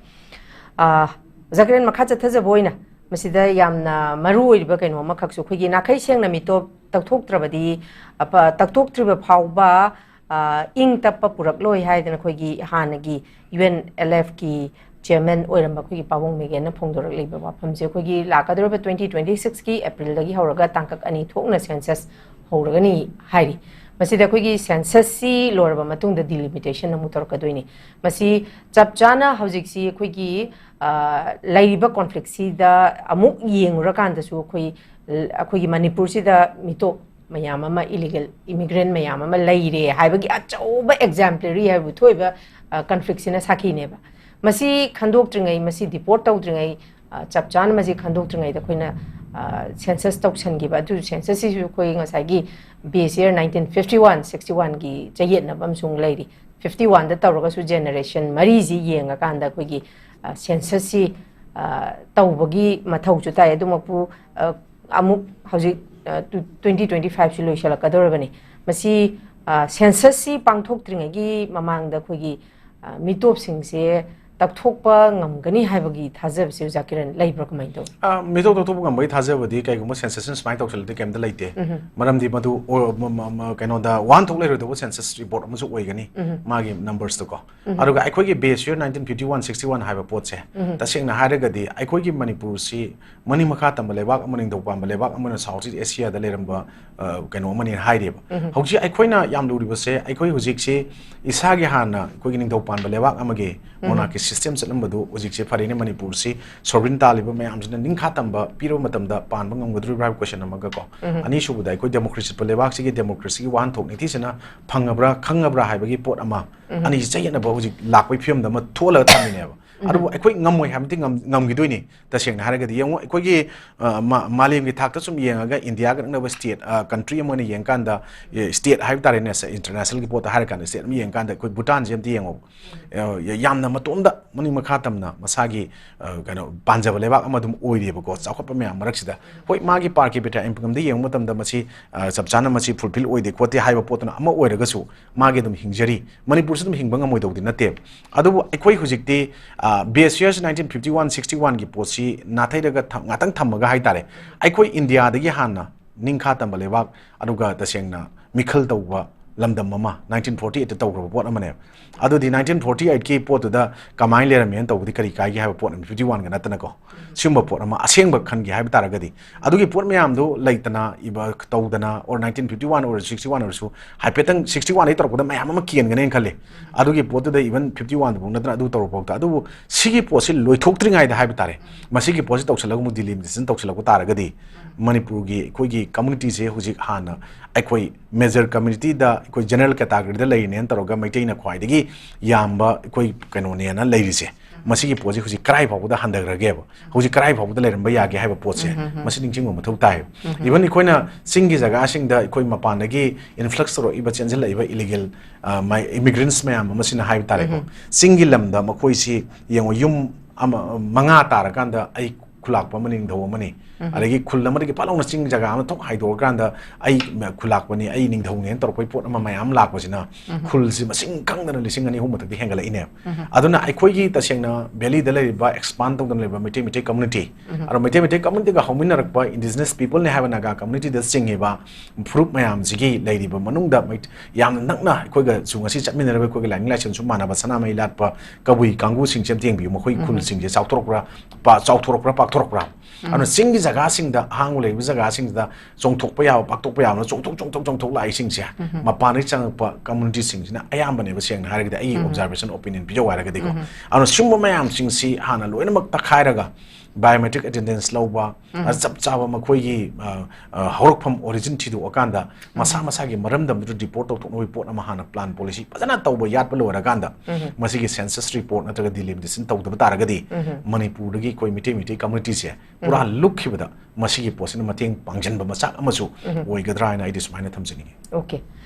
ꯑ, ꯑꯣꯖꯥ ꯀꯤꯔꯟ, ꯃꯈꯥ ꯆꯠꯊꯖꯕ ꯑꯣꯏꯅ ꯃꯁꯤꯗ ꯌꯥꯝꯅ ꯃꯔꯨ ꯑꯣꯏꯔꯤꯕ ꯀꯩꯅꯣ ꯑꯃꯈꯛꯁꯨ, ꯑꯩꯈꯣꯏꯒꯤ ꯅꯥꯈꯩ ꯁꯦꯡꯅ ꯃꯤꯇꯣꯞ ꯇꯛꯊꯣꯛꯇ꯭ꯔꯕꯗꯤ, ꯑꯄ-, ꯇꯛꯊꯣꯛꯇ꯭ꯔꯤꯕ ꯐꯥꯎꯕ, ꯑ, ꯏꯪ ꯇꯞꯄ ꯄꯨꯔꯛꯂꯣꯏ ꯍꯥꯏꯗꯅ ꯑꯩꯈꯣꯏꯒꯤ ꯍꯥꯟꯅꯒꯤ ꯌꯨ ꯑꯦꯟ ꯑꯦꯜ ꯑꯦꯐꯀꯤ ꯆꯤꯌꯔꯃꯦꯟ ꯑꯣꯏꯔꯝꯕ ꯑꯩꯈꯣꯏꯒꯤ ꯄꯥꯕꯨꯡ ꯃꯦꯒꯦꯟꯅ ꯐꯣꯡꯗꯣꯔꯛꯂꯤꯕ ꯋꯥꯐꯝꯁꯦ, ꯑꯩꯈꯣꯏꯒꯤ ꯂꯥꯛꯀꯗꯧꯔꯤꯕ ꯇ꯭ꯋꯦꯟꯇꯤ ꯇ꯭ꯋꯦꯟꯇꯤ ꯁꯤꯛꯁꯀꯤ ꯑꯦꯄ꯭ꯔꯤꯜꯗꯒꯤ ꯍꯧꯔꯒ ꯇꯥꯡꯀꯛ ꯑꯅꯤ ꯊꯣꯛꯅ ꯁꯦꯟꯁꯁ ꯍꯧꯔꯒꯅꯤ ꯍꯥꯏꯔꯤ꯫ ꯃꯁꯤꯗ ꯑꯩꯈꯣꯏꯒꯤ ꯁꯦꯟꯁꯁꯁꯤ ꯂꯣꯏꯔꯕ ꯃꯇꯨꯡꯗ ꯗꯤꯂꯤꯃꯤꯇꯦꯁꯟ ꯑꯃꯨꯛ ꯇꯧꯔꯛꯀꯗꯣꯏꯅꯤ꯫ ꯃꯁꯤ ꯆꯞ ꯆꯥꯅ ꯍꯧꯖꯤꯛꯁꯤ ꯑꯩꯈꯣꯏꯒꯤ, ꯑ, ꯂꯩꯔꯤꯕ ꯀꯣꯟꯐ꯭ꯂꯤꯛꯁꯤꯗ ꯑꯃꯨꯛ ꯌꯦꯡꯉꯨꯔꯀꯥꯟꯗꯁꯨ ꯑꯩꯈꯣꯏ, ꯑꯩꯈꯣꯏꯒꯤ ꯃꯅꯤꯄꯨꯔꯁꯤꯗ ꯃꯤꯇꯣꯞ ꯃꯌꯥꯝ ꯑꯃ, ꯏꯂꯤꯒꯦꯜ ꯏꯃꯤꯒ꯭ꯔꯦꯟ ꯃꯌꯥꯝ ꯑꯃ ꯂꯩꯔꯦ ꯍꯥꯏꯕꯒꯤ ꯑꯆꯧꯕ ꯑꯦꯛꯖꯥꯝꯄꯂꯔꯤ ꯍꯥꯏꯕꯨ ꯊꯣꯛꯏꯕ, ꯑ, ꯀꯟꯐ꯭ꯂꯤꯛꯁꯤꯅ ꯁꯥꯈꯤꯅꯦꯕ꯫ ꯃꯁꯤ ꯈꯟꯗꯣꯛꯇ꯭ꯔꯤꯉꯩ, ꯃꯁꯤ ꯗꯤꯄꯣꯔꯠ ꯇꯧꯗ꯭ꯔꯤꯉꯩ, ꯑ, ꯆꯞ ꯆꯥꯅ ꯃꯁꯤ ꯈꯟꯗꯣꯛꯇ꯭ꯔꯤꯉꯩꯗ ꯑꯩꯈꯣꯏꯅ, ꯑ, ꯁꯦꯟꯁꯁ ꯇꯧꯁꯟꯈꯤꯕ, ꯑꯗꯨ ꯁꯦꯟꯁꯁꯁꯤꯁꯨ ꯑꯩꯈꯣꯏ ꯉꯁꯥꯏꯒꯤ base year nineteen fifty one sixty ꯋꯥꯟꯒꯤ ꯆꯌꯦꯠꯅꯕ ꯑꯃꯁꯨ ꯂꯩꯔꯤ꯫ ꯐꯤꯐꯇꯤ ꯋꯥꯟꯗ ꯇꯧꯔꯒꯁꯨ ꯖꯦꯅꯦꯔꯦꯁꯟ ꯃꯔꯤꯁꯤ ꯌꯦꯡꯉꯀꯥꯟꯗ ꯑꯩꯈꯣꯏꯒꯤ, ꯑ, ꯁꯦꯟꯁꯁꯁꯤ, ꯑ, ꯇꯧꯕꯒꯤ ꯃꯊꯧꯁꯨ ꯇꯥꯏ꯫ ꯑꯗꯨꯃꯛꯄꯨ, ꯑ, ꯑꯃꯨꯛ ꯍꯧꯖꯤꯛ, ꯑ, ꯇꯨ-, ꯇ꯭ꯋꯦꯟꯇꯤ ꯇ꯭ꯋꯦꯟꯇꯤ ꯐꯥꯏꯚꯁꯤ ꯂꯣꯏꯁꯤꯜꯂꯛꯀꯗꯧꯔꯕꯅꯤ꯫ ꯃꯁꯤ, ꯑ, ꯁꯦꯟꯁꯁꯁꯤ ꯄꯥꯡꯊꯣꯛꯇ꯭ꯔꯤꯉꯩꯒꯤ ꯃꯃꯥꯡꯗ ꯑꯩꯈꯣꯏꯒꯤ, ꯑ, ꯃꯤꯇꯣꯞꯁꯤꯡꯁꯦ ꯇꯛꯊꯣꯛꯄ ꯉꯝꯒꯅꯤ ꯍꯥꯏꯕꯒꯤ ꯊꯥꯖꯕꯁꯦ ꯑꯣꯖꯥ ꯀꯤꯔꯟ ꯂꯩꯕ꯭ꯔꯥ, ꯀꯃꯥꯏꯅ ꯇꯧꯏ? ꯑ, ꯃꯤꯊꯧ ꯇꯧꯊꯣꯛꯄ ꯉꯝꯕꯒꯤ ꯊꯥꯖꯕꯗꯤ ꯀꯩꯒꯨꯝꯕ censusꯁꯤꯅ ꯁꯨꯃꯥꯏꯅ ꯇꯧꯁꯜꯂꯗꯤ ꯀꯩꯝꯇ ꯂꯩꯇꯦ꯫ ꯃꯔꯝꯗꯤ ꯃꯗꯨ ꯑꯣ, ꯃ- ꯃ- ꯃ- ꯀꯩꯅꯣꯗ ꯋꯥꯍꯟꯊꯣꯛ ꯂꯩꯔꯣꯏꯗꯧꯕ census report ꯑꯃꯁꯨ ꯑꯣꯏꯒꯅꯤ, ꯃꯥꯒꯤ numbersꯇꯣ ꯀꯣ꯫ ꯑꯗꯨꯒ ꯑꯩꯈꯣꯏꯒꯤ base year nineteen fifty one sixty one ꯍꯥꯏꯕ ꯄꯣꯠꯁꯦ, ꯇꯁꯦꯡꯅ ꯍꯥꯏꯔꯒꯗꯤ ꯑꯩꯈꯣꯏꯒꯤ ꯃꯅꯤꯄꯨꯔꯁꯤ ꯃꯅꯤꯡ ꯃꯈꯥ ꯇꯝꯕ ꯂꯩꯕꯥꯛ ꯑꯃ, ꯅꯤꯡꯊꯧ ꯄꯥꯟꯕ ꯂꯩꯕꯥꯛ ꯑꯃꯅ South East Asiaꯗ ꯂꯩꯔꯝꯕ, ꯑ, ꯀꯩꯅꯣ ꯑꯃꯅꯤ ꯍꯥꯏꯔꯤꯕ꯫ ꯍꯧꯖꯤꯛ ꯑꯩꯈꯣꯏꯅ ꯌꯥꯝ ꯂꯨꯔꯤꯕꯁꯦ, ꯑꯩꯈꯣꯏ ꯍꯧꯖꯤꯛꯁꯤ ꯏꯁꯥꯒꯤ ꯍꯥꯟꯅ ꯑꯩꯈꯣꯏꯒꯤ ꯅꯤꯡꯊꯧ ꯄꯥꯟꯕ ꯂꯩꯕꯥꯛ ꯑꯃꯒꯤ monarchy system ꯆꯠꯂꯝꯕꯗꯨ ꯍꯧꯖꯤꯛꯁꯦ ꯐꯔꯦꯅꯦ, ꯃꯅꯤꯄꯨꯔꯁꯤ sovereign ꯇꯥꯜꯂꯤꯕ ꯃꯌꯥꯝꯁꯤꯅ ꯅꯤꯡꯈꯥ ꯇꯝꯕ ꯄꯤꯔꯕ ꯃꯇꯝꯗ ꯄꯥꯟꯕ ꯉꯝꯒꯗꯧꯔꯤꯕ꯭ꯔꯥ ꯍꯥꯏꯕ question ꯑꯃꯒ ꯀꯣ꯫ ꯑꯅꯤꯁꯨꯕꯗ ꯑꯩꯈꯣꯏ democracy ꯆꯠꯄ ꯂꯩꯕꯥꯛꯁꯤꯒꯤ democracyꯒꯤ ꯋꯥꯍꯟꯊꯣꯛ ꯅꯤꯇꯤꯁꯤꯅ ꯐꯪꯉꯕ꯭ꯔꯥ ꯈꯪꯉꯕ꯭ꯔꯥ ꯍꯥꯏꯕꯒꯤ ꯄꯣꯠ ꯑꯃ, ꯑꯅꯤꯁꯤ ꯆꯌꯦꯠꯅꯕ ꯍꯧꯖꯤꯛ ꯂꯥꯛꯄꯒꯤ ꯐꯤꯕꯝꯗ ꯑꯃ ꯊꯣꯛꯍꯜꯂꯒ ꯊꯝꯃꯤꯅꯦꯕ꯫ ꯑꯗꯨꯕꯨ ꯑꯩꯈꯣꯏ ꯉꯝꯃꯣꯏ ꯍꯥꯏꯕꯗꯤ ꯉꯝ- ꯉꯝꯈꯤꯗꯣꯏꯅꯤ꯫ ꯇꯁꯦꯡꯅ ꯍꯥꯏꯔꯒꯗꯤ ꯌꯦꯡꯉꯣ, ꯑꯩꯈꯣꯏꯒꯤ, ꯑ, ꯃꯥ- ꯃꯥꯂꯦꯝꯒꯤ ꯊꯥꯛꯇ ꯁꯨꯝ ꯌꯦꯡꯉꯒ ꯏꯟꯗꯤꯌꯥꯒ ꯅꯛꯅꯕ state, ꯑ, country ꯑꯃ ꯑꯣꯏꯅ ꯌꯦꯡꯀꯥꯟꯗ, ꯑꯦ, state ꯍꯥꯏꯕ ꯇꯥꯔꯦꯅꯦ, ꯁ- internationalꯒꯤ ꯄꯣꯠꯇ ꯍꯥꯏꯔꯀꯥꯟꯗ state ꯑꯃ ꯌꯦꯡꯀꯥꯟꯗ ꯑꯩꯈꯣꯏ ꯚꯨꯇꯥꯟꯁꯦ ꯑꯝꯇ ꯌꯦꯡꯉꯣ꯫ ꯑ, ꯌꯥꯝꯅ ꯃꯇꯣꯝꯗ ꯃꯅꯤꯡ ꯃꯈꯥ ꯇꯝꯅ ꯃꯁꯥꯒꯤ, ꯑ, ꯀꯩꯅꯣ, ꯄꯥꯟꯖꯕ ꯂꯩꯕꯥꯛ ꯑꯃ ꯑꯗꯨꯝ ꯑꯣꯏꯔꯤꯕꯀꯣ, ꯆꯥꯎꯈꯠꯄ ꯃꯌꯥꯝ ꯃꯔꯛꯁꯤꯗ꯫ ꯍꯣꯏ, ꯃꯥꯒꯤ per capita incomeꯗ ꯌꯦꯡꯕ ꯃꯇꯝꯗ ꯃꯁꯤ, ꯑ, ꯆꯞ ꯆꯥꯅ ꯃꯁꯤ fulfil ꯑꯣꯏꯗꯦ ꯈꯣꯠꯇꯦ ꯍꯥꯏꯕ ꯄꯣꯠꯇꯨꯅ ꯑꯃ ꯑꯣꯏꯔꯒꯁꯨ, ꯃꯥꯒꯤ ꯑꯗꯨꯝ ꯍꯤꯡꯖꯔꯤ꯫ ꯃꯅꯤꯄꯨꯔꯁꯨ ꯑꯗꯨꯝ ꯍꯤꯡꯕ ꯉꯝꯃꯣꯏꯗꯧꯗꯤ ꯅꯠꯇꯦꯕ꯫ ꯑꯗꯨꯕꯨ ꯑꯩꯈꯣꯏ ꯍꯧꯖꯤꯛꯇꯤ, ꯑ, base years nineteen fifty one sixty oneꯒꯤ ꯄꯣꯠꯁꯤ ꯅꯥꯊꯩꯔꯒ ꯊꯝ- ꯉꯥꯛꯇꯪ ꯊꯝꯃꯒ ꯍꯥꯏꯇꯥꯔꯦ, ꯑꯩꯈꯣꯏ ꯏꯟꯗꯤꯌꯥꯗꯒꯤ ꯍꯥꯟꯅ ꯅꯤꯡꯈꯥ ꯇꯝꯕ ꯂꯩꯕꯥꯛ, ꯑꯗꯨꯒ ꯇꯁꯦꯡꯅ ꯃꯤꯈꯜ ꯇꯧꯕ ꯂꯝꯗꯝ ꯑꯃ nineteen forty eightꯇ ꯇꯧꯈ꯭ꯔꯕ ꯄꯣꯠ ꯑꯃꯅꯦꯕ꯫ ꯑꯗꯨꯗꯤ nineteen forty eightꯀꯤ ꯄꯣꯠꯇꯨꯗ ꯀꯃꯥꯏꯅ ꯂꯩꯔꯝꯃꯦꯅ ꯇꯧꯕꯗꯤ ꯀꯔꯤ ꯀꯥꯏꯒꯦ ꯍꯥꯏꯕ ꯄꯣꯠ ꯑꯃ, fifty oneꯒ ꯅꯠꯇꯅꯀꯣ꯫ ꯁꯤꯒꯨꯝꯕ ꯄꯣꯠ ꯑꯃ ꯑꯁꯦꯡꯕ ꯈꯟꯒꯦ ꯍꯥꯏꯕ ꯇꯥꯔꯒꯗꯤ, ꯑꯗꯨꯒꯤ ꯄꯣꯠ ꯃꯌꯥꯝꯗꯨ ꯂꯩꯇꯅ ꯏꯕ ꯇꯧꯗꯅ, or nineteen fifty one ꯑꯣꯏꯔꯁꯨ sixty one ꯑꯣꯏꯔꯁꯨ, ꯍꯥꯏꯐꯦꯠꯇꯪ sixty oneꯗꯒꯤ ꯇꯧꯔꯛꯄꯗ ꯃꯌꯥꯝ ꯑꯃ ꯀꯦꯟꯒꯅꯦꯅ ꯈꯜꯂꯤ꯫ ꯑꯗꯨꯒꯤ ꯄꯣꯠꯇꯨꯗ even fifty oneꯗꯨꯐꯥꯎ ꯅꯠꯇꯅ ꯑꯗꯨ ꯇꯧꯔꯛꯄ ꯐꯥꯎꯗ꯫ ꯑꯗꯨꯕꯨ ꯁꯤꯒꯤ ꯄꯣꯠꯁꯤ ꯂꯣꯏꯊꯣꯛꯇ꯭ꯔꯤꯉꯩꯗ ꯍꯥꯏꯕ ꯇꯥꯔꯦ, ꯃꯁꯤꯒꯤ ꯄꯣꯠꯁꯤ ꯇꯧꯁꯜꯂꯒ ꯑꯃꯨꯛ delimitation ꯇꯧꯁꯜꯂꯛꯄ ꯇꯥꯔꯒꯗꯤ, ꯃꯅꯤꯄꯨꯔꯒꯤ ꯑꯩꯈꯣꯏꯒꯤ communityꯁꯦ ꯍꯧꯖꯤꯛ ꯍꯥꯟꯅ ꯑꯩꯈꯣꯏ major communityꯗ, ꯑꯩꯈꯣꯏ general categoryꯗ ꯂꯩꯔꯤꯅꯦꯅ ꯇꯧꯔꯒ ꯃꯩꯇꯩꯅ ꯈ꯭ꯋꯥꯏꯗꯒꯤ ꯌꯥꯝꯕ ꯑꯩꯈꯣꯏ ꯀꯩꯅꯣꯅꯦꯅ ꯂꯩꯔꯤꯁꯦ, ꯃꯁꯤꯒꯤ ꯄꯣꯠꯁꯤ ꯍꯧꯖꯤꯛ ꯀꯔꯥꯏ ꯐꯥꯎꯕꯗ ꯍꯟꯊꯈ꯭ꯔꯒꯦꯕ, ꯍꯧꯖꯤꯛ ꯀꯔꯥꯏ ꯐꯥꯎꯕꯗ ꯂꯩꯔꯝꯕ ꯌꯥꯒꯦ ꯍꯥꯏꯕ ꯄꯣꯠꯁꯦ, ꯃꯁꯤ ꯅꯤꯡꯁꯤꯡꯕ ꯃꯊꯧ ꯇꯥꯏ꯫ Even ꯑꯩꯈꯣꯏꯅ ꯆꯤꯡꯒꯤ ꯖꯒꯥꯁꯤꯡꯗ ꯑꯩꯈꯣꯏ ꯃꯄꯥꯟꯗꯒꯤ influx ꯇꯧꯔꯛꯏꯕ, ꯆꯦꯟꯁꯤꯜꯂꯛꯏꯕ illegal, ꯑ, ꯃꯥꯏ immigrants ꯃꯌꯥꯝ ꯑꯃꯁꯤꯅ ꯍꯥꯏꯕ ꯇꯥꯔꯦꯀꯣ, ꯆꯤꯡꯒꯤ ꯂꯝꯗ ꯃꯈꯣꯏꯁꯤ ꯌꯦꯡꯉꯣ, ꯌꯨꯝ ꯑꯃ, ꯃꯉꯥ ꯇꯥꯔꯀꯥꯟꯗ ꯑꯩ ꯈꯨꯂꯥꯛꯄ ꯑꯃ, ꯅꯤꯡꯊꯧ ꯑꯃꯅꯤ, ꯑꯗꯒꯤ ꯈꯨꯜ ꯑꯃꯗꯒꯤ ꯐꯠ ꯂꯥꯎꯅ ꯆꯤꯡ ꯖꯒꯥ ꯑꯃ ꯊꯣꯛ ꯍꯥꯏꯗꯣꯛꯑꯀꯥꯟꯗ ꯑꯩ ꯈꯨꯜꯂꯥꯛꯄꯅꯤ, ꯑꯩ ꯅꯤꯡꯊꯧꯅꯦꯅ ꯇꯧꯔꯛꯄꯒꯤ ꯄꯣꯠ ꯑꯃ ꯃꯌꯥꯝ ꯂꯥꯛꯄꯁꯤꯅ ꯈꯨꯜꯁꯤ ꯃꯁꯤꯡ ꯈꯪꯗꯅ ꯂꯤꯁꯤꯡ ꯑꯅꯤ ꯑꯍꯨꯝ ꯃꯊꯛꯇ ꯍꯦꯟꯒꯠꯂꯛꯏꯅꯦꯕ꯫ ꯑꯗꯨꯅ ꯑꯩꯈꯣꯏꯒꯤ ꯇꯁꯦꯡꯅ valley ꯗ ꯂꯩꯔꯤꯕ expand ꯇꯧꯗꯅ ꯂꯩꯔꯤꯕ ꯃꯩꯇꯩ ꯃꯩꯇꯩ community, ꯑꯗꯣ ꯃꯩꯇꯩ ꯃꯩꯇꯩ community ꯒ ꯍꯧꯃꯤꯟꯅꯔꯛꯄ indigenous people ꯅꯦ ꯍꯥꯏꯕ ꯅꯥꯒꯥ community ꯗ ꯆꯤꯡꯉꯤꯕ ꯐꯨꯔꯨꯞ ꯃꯌꯥꯝꯁꯤꯒꯤ ꯂꯩꯔꯤꯕ ꯃꯅꯨꯡꯗ ꯃꯩ-, ꯌꯥꯝꯅ ꯅꯛꯅ ꯑꯩꯈꯣꯏꯒꯁꯨ ꯉꯁꯤ ꯆꯠꯃꯤꯟꯅꯔꯤꯕ ꯑꯩꯈꯣꯏꯒꯤ ꯂꯥꯏꯅꯤꯡ ꯂꯥꯏꯁꯣꯟꯁꯨ ꯃꯥꯟꯅꯕ ꯁꯅꯥꯃꯍꯤ ꯂꯥꯠꯄ ꯀꯕꯨꯏ ꯀꯥꯡꯕꯨꯁꯤꯡꯁꯦ ꯑꯝꯇ ꯌꯦꯡꯕꯤꯌꯨ꯫ ꯃꯈꯣꯏ ꯈꯨꯜꯁꯤꯡꯁꯦ ꯆꯥꯎꯊꯣꯔꯛꯄ꯭ꯔꯥ, ꯄꯥ-, ꯆꯥꯎꯊꯣꯔꯛꯄ꯭ꯔꯥ, ꯄꯥꯛꯊꯣꯔꯛꯄ꯭ꯔꯥ? ꯑꯗꯨꯅ ꯆꯤꯡꯒꯤ ꯖꯒꯥꯁꯤꯡꯗ, ꯑꯍꯥꯡꯕ ꯂꯩꯔꯤꯕ ꯖꯒꯥꯁꯤꯡꯁꯤꯗ ꯆꯣꯡꯊꯣꯛꯄ ꯌꯥꯕ, ꯄꯥꯛꯊꯣꯛꯄ ꯌꯥꯕꯅ ꯆꯣꯡꯊꯣꯛ, ꯆꯣꯡꯊꯣꯛ, ꯆꯣꯡꯊꯣꯛ ꯂꯥꯛꯏꯁꯤꯡꯁꯦ ꯃꯄꯥꯟꯗꯒꯤ ꯆꯪꯉꯛꯄ community ꯁꯤꯡꯁꯤꯅ ꯑꯌꯥꯝꯕꯅꯦꯕ, ꯁꯦꯡꯅ ꯍꯥꯏꯔꯒꯗꯤ, ꯑꯩꯒꯤ observation, opinion ꯄꯤꯖꯧ ꯍꯥꯏꯔꯒꯗꯤꯀꯣ꯫ ꯑꯗꯨꯅ ꯁꯤꯒꯨꯝꯕ ꯃꯌꯥꯝꯁꯤꯡꯁꯤ ꯍꯥꯟꯅ ꯂꯣꯏꯅꯃꯛ ꯇꯛꯈꯥꯏꯔꯒ biometric attendance ꯂꯧꯕ, ꯑ, ꯆꯞ ꯆꯥꯕ ꯃꯈꯣꯏꯒꯤ, ꯑ, ꯑ, ꯍꯧꯔꯛꯐꯝ, origin ꯊꯤꯗꯣꯛꯑꯀꯥꯟꯗ ꯃꯁꯥ ꯃꯁꯥꯒꯤ ꯃꯔꯝꯗꯝꯗꯨꯗ report ꯇꯧꯊꯣꯛꯅꯕꯒꯤ ꯄꯣꯠ ꯑꯃ ꯍꯥꯟꯅ plan policy ꯐꯖꯅ ꯇꯧꯕ ꯌꯥꯠꯄ ꯂꯣꯏꯔꯀꯥꯟꯗ ꯃꯁꯤꯒꯤ census report ꯅꯠꯇ꯭ꯔꯒ delimitation ꯇꯧꯗꯕ ꯇꯥꯔꯒꯗꯤ ꯃꯅꯤꯄꯨꯔꯗꯒꯤ ꯑꯩꯈꯣꯏ ꯃꯤꯇꯩ ꯃꯤꯇꯩ community ꯁꯦ ꯄꯨꯔꯥ ꯂꯨꯞꯈꯤꯕꯗ ꯃꯁꯤꯒꯤ ꯄꯣꯠꯁꯤꯅ ꯃꯇꯦꯡ ꯄꯥꯡꯁꯤꯟꯕ ꯃꯆꯥꯛ ꯑꯃꯁꯨ ꯑꯣꯏꯒꯗ꯭ꯔꯥ ꯍꯥꯏꯅ ꯑꯩꯗꯤ ꯁꯨꯃꯥꯏꯅ ꯊꯝꯖꯅꯤꯡꯉꯤ꯫ OK꯫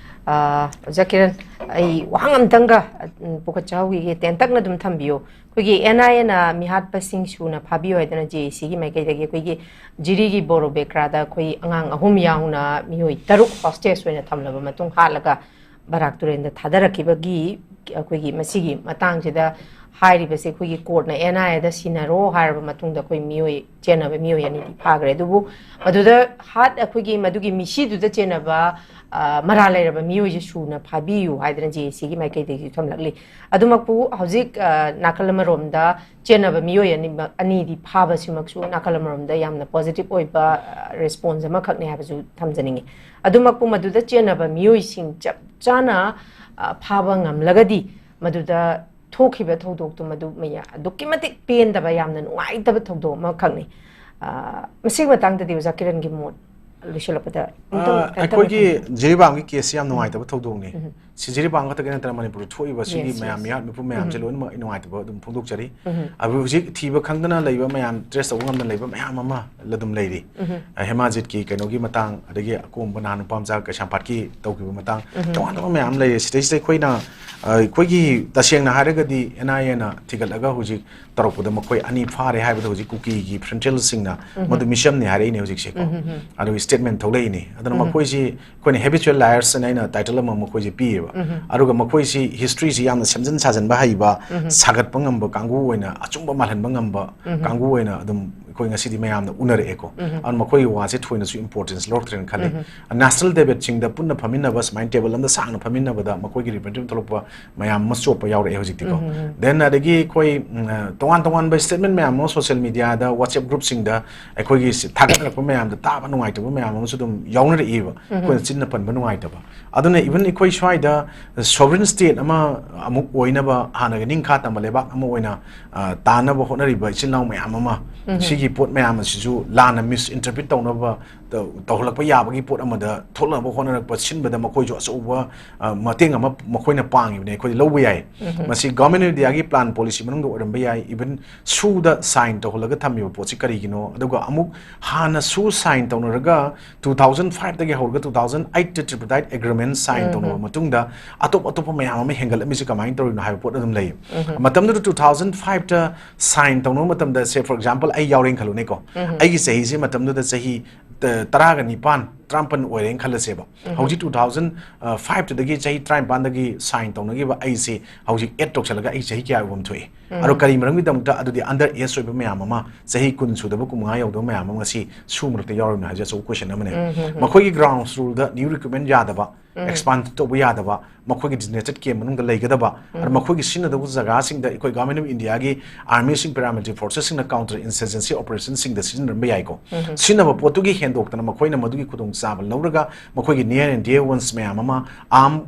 ꯑ, ꯑꯣꯖꯥ ꯀꯤꯔꯟ, ꯑꯩ ꯋꯥꯍꯪ ꯑꯝꯇꯪꯒ, ꯎꯝ, ꯄꯨꯈꯠꯆꯍꯧꯈꯤꯒꯦ, ꯇꯦꯟꯇꯛꯅ ꯑꯗꯨꯝ ꯊꯝꯕꯤꯌꯨ꯫ ꯑꯩꯈꯣꯏꯒꯤ NIA ꯅ ꯃꯤꯍꯥꯠꯄꯁꯤꯡ ꯁꯨꯅ ꯐꯥꯕꯤꯌꯨ ꯍꯥꯏꯗꯅ JAC ꯒꯤ ꯃꯥꯏꯀꯩꯗꯒꯤ ꯑꯩꯈꯣꯏꯒꯤ ꯖꯤꯔꯤꯒꯤ ꯕꯣꯔꯣ ꯕꯦꯀ꯭ꯔꯥꯗ ꯑꯩꯈꯣꯏ ꯑꯉꯥꯡ ꯑꯍꯨꯝ ꯌꯥꯎꯅ ꯃꯤꯑꯣꯏ ꯇꯔꯨꯛ hostage ꯑꯣꯏꯅ ꯊꯝꯂꯕ ꯃꯇꯨꯡ ꯍꯥꯠꯂꯒ ꯕꯔꯥꯛ ꯇꯨꯔꯦꯟꯗ ꯊꯥꯗꯔꯛꯈꯤꯕꯒꯤ ꯑꯩꯈꯣꯏꯒꯤ ꯃꯁꯤꯒꯤ ꯃꯇꯥꯡꯁꯤꯗ ꯍꯥꯏꯔꯤꯕꯁꯦ ꯑꯩꯈꯣꯏꯒꯤ court ꯅ NIA ꯗ ꯁꯤꯟꯅꯔꯣ ꯍꯥꯏꯔꯕ ꯃꯇꯨꯡꯗ ꯑꯩꯈꯣꯏ ꯃꯤꯑꯣꯏ ꯆꯦꯟꯅꯕ ꯃꯤꯑꯣꯏ ꯑꯅꯤꯗꯤ ꯐꯥꯈ꯭ꯔꯦ꯫ ꯑꯗꯨꯕꯨ ꯃꯗꯨꯗ ꯍꯥꯠ-, ꯑꯩꯈꯣꯏꯒꯤ ꯃꯗꯨꯒꯤ ꯃꯤꯁꯤꯗꯨꯗ ꯆꯦꯟꯅꯕ, ꯑ, ꯃꯔꯥꯜ ꯂꯩꯔꯕ ꯃꯤꯑꯣꯏꯁꯦ ꯁꯨꯅ ꯐꯥꯕꯤꯌꯨ ꯍꯥꯏꯗꯅ JAC ꯒꯤ ꯃꯥꯏꯀꯩꯗꯒꯤ ꯊꯝꯂꯛꯂꯤ꯫ ꯑꯗꯨꯃꯛꯄꯨ ꯍꯧꯖꯤꯛ, ꯑ, ꯅꯥꯀꯜ ꯑꯃꯔꯣꯝꯗ ꯆꯦꯟꯅꯕ ꯃꯤꯑꯣꯏ ꯑꯅꯤꯃꯛ, ꯑꯅꯤꯗꯤ ꯐꯥꯕꯁꯤꯃꯛꯁꯨ ꯅꯥꯀꯜ ꯑꯃꯔꯣꯝꯗ ꯌꯥꯝꯅ positive ꯑꯣꯏꯕ, ꯑ, response ꯑꯃꯈꯛꯅꯤ ꯍꯥꯏꯕꯁꯨ ꯊꯝꯖꯅꯤꯡꯉꯤ꯫ ꯑꯗꯨꯃꯛꯄꯨ ꯃꯗꯨꯗ ꯆꯦꯟꯅꯕ ꯃꯤꯑꯣꯏꯁꯤꯡ ꯆꯞ ꯆꯥꯅ, ꯑ, ꯐꯥꯕ ꯉꯝꯂꯒꯗꯤ ꯃꯗꯨꯗ ꯊꯣꯛꯈꯤꯕ ꯊꯧꯗꯣꯛꯇꯨ ꯃꯗꯨ ꯃꯌꯥ-, ꯑꯗꯨꯛꯀꯤ ꯃꯇꯤꯛ ꯄꯦꯟꯗꯕ, ꯌꯥꯝꯅ ꯅꯨꯡꯉꯥꯏꯇꯕ ꯊꯧꯗꯣꯛ ꯑꯃꯈꯛꯅꯤ꯫ ꯑ, ꯃꯁꯤꯒꯤ ꯃꯇꯥꯡꯗꯗꯤ ꯑꯣꯖꯥ ꯀꯤꯔꯟꯒꯤ ꯃꯣꯠ ꯂꯣꯏꯁꯤꯜꯂꯛꯄꯗ ꯑꯃꯨꯛꯇꯪ ꯑ, ꯇꯦꯟꯇꯛꯅ ꯑꯩꯈꯣꯏꯒꯤ ꯊꯝꯕꯤꯌꯨ꯫ ꯖꯤꯔꯤꯕꯥꯝꯒꯤ case ꯁꯤ ꯌꯥꯝ ꯅꯨꯡꯉꯥꯏꯇꯕ ꯊꯧꯗꯣꯛꯅꯤ꯫ ꯁꯤꯖꯤꯔꯤꯕꯥꯝ ꯈꯛꯇꯒꯤ ꯅꯠꯇꯅ ꯃꯅꯤꯄꯨꯔꯗ ꯊꯣꯛꯏꯕ ꯁꯤꯒꯤ ꯃꯌꯥꯝ ꯃꯤꯍꯥꯠ ꯃꯤꯄꯨꯝ ꯃꯌꯥꯝꯁꯦ ꯂꯣꯏꯅꯃꯛ ꯑꯩ ꯅꯨꯡꯉꯥꯏꯇꯕ ꯑꯗꯨꯝ ꯐꯣꯡꯗꯣꯛꯆꯔꯤ꯫ ꯑꯗꯨ ꯍꯧꯖꯤꯛ ꯊꯤꯕ ꯈꯪꯗꯅ ꯂꯩꯕ ꯃꯌꯥꯝ, trace ꯇꯧꯕ ꯉꯝꯗꯅ ꯂꯩꯕ ꯃꯌꯥꯝ ꯑꯃ ꯑꯗꯨꯝ ꯂꯩꯔꯤ꯫ ꯑ, ꯍꯦꯃꯥꯖꯤꯠꯀꯤ ꯀꯩꯅꯣꯒꯤ ꯃꯇꯥꯡ, ꯑꯗꯒꯤ ꯑꯀꯣꯝꯕ ꯅꯍꯥꯟ ꯅꯨꯄꯥ ꯃꯆꯥ ꯀꯩꯁꯥꯝꯄꯥꯠꯀꯤ ꯇꯧꯈꯤꯕ ꯃꯇꯥꯡ, ꯇꯣꯉꯥꯟ ꯇꯣꯉꯥꯟꯕ ꯃꯌꯥꯝ ꯂꯩꯔꯤ꯫ ꯁꯤꯗꯩꯁꯤꯗ ꯑꯩꯈꯣꯏꯅ, ꯑ, ꯑꯩꯈꯣꯏꯒꯤ ꯇꯁꯦꯡꯅ ꯍꯥꯏꯔꯒꯗꯤ NIAꯅ ꯊꯤꯒꯠꯂꯒ ꯍꯧꯖꯤꯛ ꯇꯧꯔꯛꯄꯗ ꯃꯈꯣꯏ ꯑꯅꯤ ꯐꯥꯔꯦ ꯍꯥꯏꯕꯗ ꯍꯧꯖꯤꯛ ꯀꯨꯀꯤꯒꯤ ꯐ꯭ꯔꯟꯇꯦꯜꯁꯤꯡꯅ ꯃꯗꯨ ꯃꯤꯆꯝꯅꯤ ꯍꯥꯏꯔꯛꯏꯅꯦ ꯍꯧꯖꯤꯛꯁꯦꯀꯣ꯫ ꯑꯗꯨꯒꯤ statement ꯊꯣꯛꯂꯛꯏꯅꯦ꯫ ꯑꯗꯨꯅ ꯃꯈꯣꯏꯁꯤ ꯑꯩꯈꯣꯏꯅ habitual liars ꯍꯥꯏꯅ ꯑꯩꯅ title ꯑꯃ ꯃꯈꯣꯏꯁꯦ ꯄꯤꯌꯦꯕ꯫ ꯑꯗꯨꯒ ꯃꯈꯣꯏꯁꯤ historyꯁꯤ ꯌꯥꯝꯅ ꯁꯦꯝꯖꯤꯟ ꯁꯥꯖꯤꯟꯕ ꯍꯩꯕ, ꯁꯥꯒꯠꯄ ꯉꯝꯕ ꯀꯥꯡꯕꯨ ꯑꯣꯏꯅ, ꯑꯆꯨꯝꯕ ꯃꯥꯜꯍꯟꯕ ꯉꯝꯕ ꯀꯥꯡꯕꯨ ꯑꯣꯏꯅ ꯑꯗꯨꯝ ꯑꯩꯈꯣꯏ ꯉꯁꯤꯗꯤ ꯃꯌꯥꯝꯅ ꯎꯅꯔꯛꯑꯦꯀꯣ꯫ ꯑꯗꯨꯅ ꯃꯈꯣꯏꯒꯤ ꯋꯥꯁꯦ ꯊꯣꯏꯅꯁꯨ importance ꯂꯧꯔꯛꯇ꯭ꯔꯦꯅ ꯈꯜꯂꯤ꯫ National debateꯁꯤꯡꯗ ꯄꯨꯟꯅ ꯐꯝꯃꯤꯟꯅꯕ, ꯁꯨꯃꯥꯏꯅ table ꯑꯃꯗ ꯁꯥꯡꯅ ꯐꯝꯃꯤꯟꯅꯕꯗ ꯃꯈꯣꯏꯒꯤ representative ꯊꯣꯛꯂꯛꯄ ꯃꯌꯥꯝ ꯑꯃ ꯆꯣꯞꯄ ꯌꯥꯎꯔꯛꯑꯦ ꯍꯧꯖꯤꯛꯇꯤꯀꯣ꯫ Then ꯑꯗꯒꯤ ꯑꯩꯈꯣꯏ, ꯎꯝ, ꯑ, ꯇꯣꯉꯥꯟ ꯇꯣꯉꯥꯟꯕ statement ꯃꯌꯥꯝ ꯑꯃ social mediaꯗ, WhatsApp groupꯁꯤꯡꯗ ꯑꯩꯈꯣꯏꯒꯤ ꯁꯤ ꯊꯥꯒꯠꯅꯔꯛꯄ ꯃꯌꯥꯝꯗ ꯇꯥꯕ ꯅꯨꯡꯉꯥꯏꯇꯕ ꯃꯌꯥꯝ ꯑꯃꯁꯨ ꯑꯗꯨꯝ ꯌꯥꯎꯅꯔꯛꯏꯕ꯫ ꯑꯩꯈꯣꯏꯅ ꯆꯤꯟꯅ ꯄꯟꯕ ꯅꯨꯡꯉꯥꯏꯇꯕ꯫ ꯑꯗꯨꯅ even ꯑꯩꯈꯣꯏ ꯁ꯭ꯋꯥꯏꯗ sovereign state ꯑꯃ ꯑꯃꯨꯛ ꯑꯣꯏꯅꯕ, ꯍꯥꯟꯅꯒꯤ ꯅꯤꯡꯈꯥ ꯇꯝꯕ ꯂꯩꯕꯥꯛ ꯑꯃ ꯑꯣꯏꯅ, ꯑ, ꯇꯥꯅꯕ ꯍꯣꯠꯅꯔꯤꯕ ꯏꯆꯤꯜ ꯏꯅꯥꯎ ꯃꯌꯥꯝ ꯑꯃ, ꯁꯤꯒꯤ ꯄꯣꯠ ꯃꯌꯥꯝ ꯑꯁꯤꯁꯨ ꯂꯥꯟꯅ misinterpret ꯇꯧꯅꯕ, ꯇꯧ-, ꯇꯧꯍꯜꯂꯛꯄ ꯌꯥꯕꯒꯤ ꯄꯣꯠ ꯑꯃꯗ ꯊꯣꯛꯂꯛꯅꯕ ꯍꯣꯠꯅꯔꯛꯄ, ꯁꯤꯟꯕꯗ ꯃꯈꯣꯏꯁꯨ ꯑꯆꯧꯕ, ꯑ, ꯃꯇꯦꯡ ꯑꯃ ꯃꯈꯣꯏꯅ ꯄꯥꯡꯉꯤꯕꯅꯤ, ꯑꯩꯈꯣꯏꯗꯤ ꯂꯧꯕ ꯌꯥꯏ꯫ ꯃꯁꯤ Government of Indiaꯒꯤ plan policy ꯃꯅꯨꯡꯗ ꯑꯣꯏꯔꯝꯕ ꯌꯥꯏ꯫ Even ꯁꯨꯗ sign ꯇꯧꯍꯜꯂꯒ ꯊꯝꯃꯤꯕ ꯄꯣꯠꯁꯤ ꯀꯔꯤꯒꯤꯅꯣ? ꯑꯗꯨꯒ ꯑꯃꯨꯛ ꯍꯥꯟꯅ ꯁꯨ sign ꯇꯧꯅꯔꯒ two thousand fiveꯇꯒꯤ ꯍꯧꯔꯒ two thousand eightꯇ tripartite agreement sign ꯇꯧꯅꯕ ꯃꯇꯨꯡꯗ ꯑꯇꯣꯞ ꯑꯇꯣꯞꯄ ꯃꯌꯥꯝ ꯑꯃ ꯍꯦꯟꯒꯠꯂꯝꯃꯤꯁꯤ ꯀꯃꯥꯏꯅ ꯇꯧꯔꯤꯅꯣ ꯍꯥꯏꯕ ꯄꯣꯠ ꯑꯗꯨꯝ ꯂꯩ꯫ ꯃꯇꯝꯗꯨꯗ two thousand fiveꯇ sign ꯇꯧꯅꯕ ꯃꯇꯝꯗ, say for example, ꯑꯩ ꯌꯥꯎꯔꯦꯅ ꯈꯜꯂꯨꯅꯦꯀꯣ꯫ ꯑꯩꯒꯤ ꯆꯍꯤꯁꯤ ꯃꯇꯝꯗꯨꯗ ꯆꯍꯤ, ꯑ, ꯇꯔꯥꯒ ꯅꯤꯄꯥꯟ, ꯇꯔꯥꯃꯥꯄꯟ ꯑꯣꯏꯔꯦꯅ ꯈꯜꯂꯁꯦꯕ꯫ ꯍꯧꯖꯤꯛ two thousand fiveꯇꯨꯗꯒꯤ, ꯆꯍꯤ ꯇꯔꯥꯅꯤꯄꯥꯟꯗꯒꯤ sign ꯇꯧꯅꯈꯤꯕ ꯑꯩꯁꯦ ꯍꯧꯖꯤꯛ add ꯇꯧꯁꯜꯂꯒ ꯑꯩ ꯆꯍꯤ ꯀꯌꯥ ꯑꯣꯏꯐꯝ ꯊꯣꯛꯏ? ꯑꯗꯣ ꯀꯔꯤ ꯃꯔꯝꯒꯤꯗꯃꯛꯇ ꯑꯗꯨꯗꯤ under age ꯑꯣꯏꯕ ꯃꯌꯥꯝ ꯑꯃ, ꯆꯍꯤ ꯀꯨꯟ ꯁꯨꯗꯕ, ꯀꯨꯟ ꯃꯉꯥ ꯌꯧꯗꯕ ꯃꯌꯥꯝ ꯑꯃ ꯉꯁꯤ ꯁꯨ ꯃꯔꯛꯇ ꯌꯥꯎꯔꯤꯕꯅꯣ ꯍꯥꯏꯕꯁꯦ ꯑꯆꯧꯕ question ꯑꯃꯅꯦ꯫ ꯃꯈꯣꯏꯒꯤ ground ruleꯗ new recruitment ꯌꯥꯗꯕ, expand ꯇꯧꯕ ꯌꯥꯗꯕ, ꯃꯈꯣꯏꯒꯤ designated camp ꯃꯅꯨꯡꯗ ꯂꯩꯒꯗꯕ, ꯑꯗ ꯃꯈꯣꯏꯒꯤ ꯁꯤꯖꯤꯟꯅꯗꯧꯕ ꯖꯒꯥꯁꯤꯡꯗ ꯑꯩꯈꯣꯏ Government of Indiaꯒꯤ armyꯁꯤꯡ, paramilitary forcesꯁꯤꯡꯅ counter insurgency operationꯁꯤꯡꯗ ꯁꯤꯖꯤꯟꯅꯔꯝꯕ ꯌꯥꯏꯀꯣ꯫ ꯁꯤꯖꯤꯟꯅꯕ ꯄꯣꯠꯇꯨꯒꯤ ꯍꯦꯟꯗꯣꯛꯇꯅ ꯃꯈꯣꯏꯅ ꯃꯗꯨꯒꯤ ꯈꯨꯗꯣꯡꯆꯥꯕ ꯂꯧꯔꯒ ꯃꯈꯣꯏꯒꯤ near and dear ones ꯃꯌꯥꯝ ꯑꯃ arm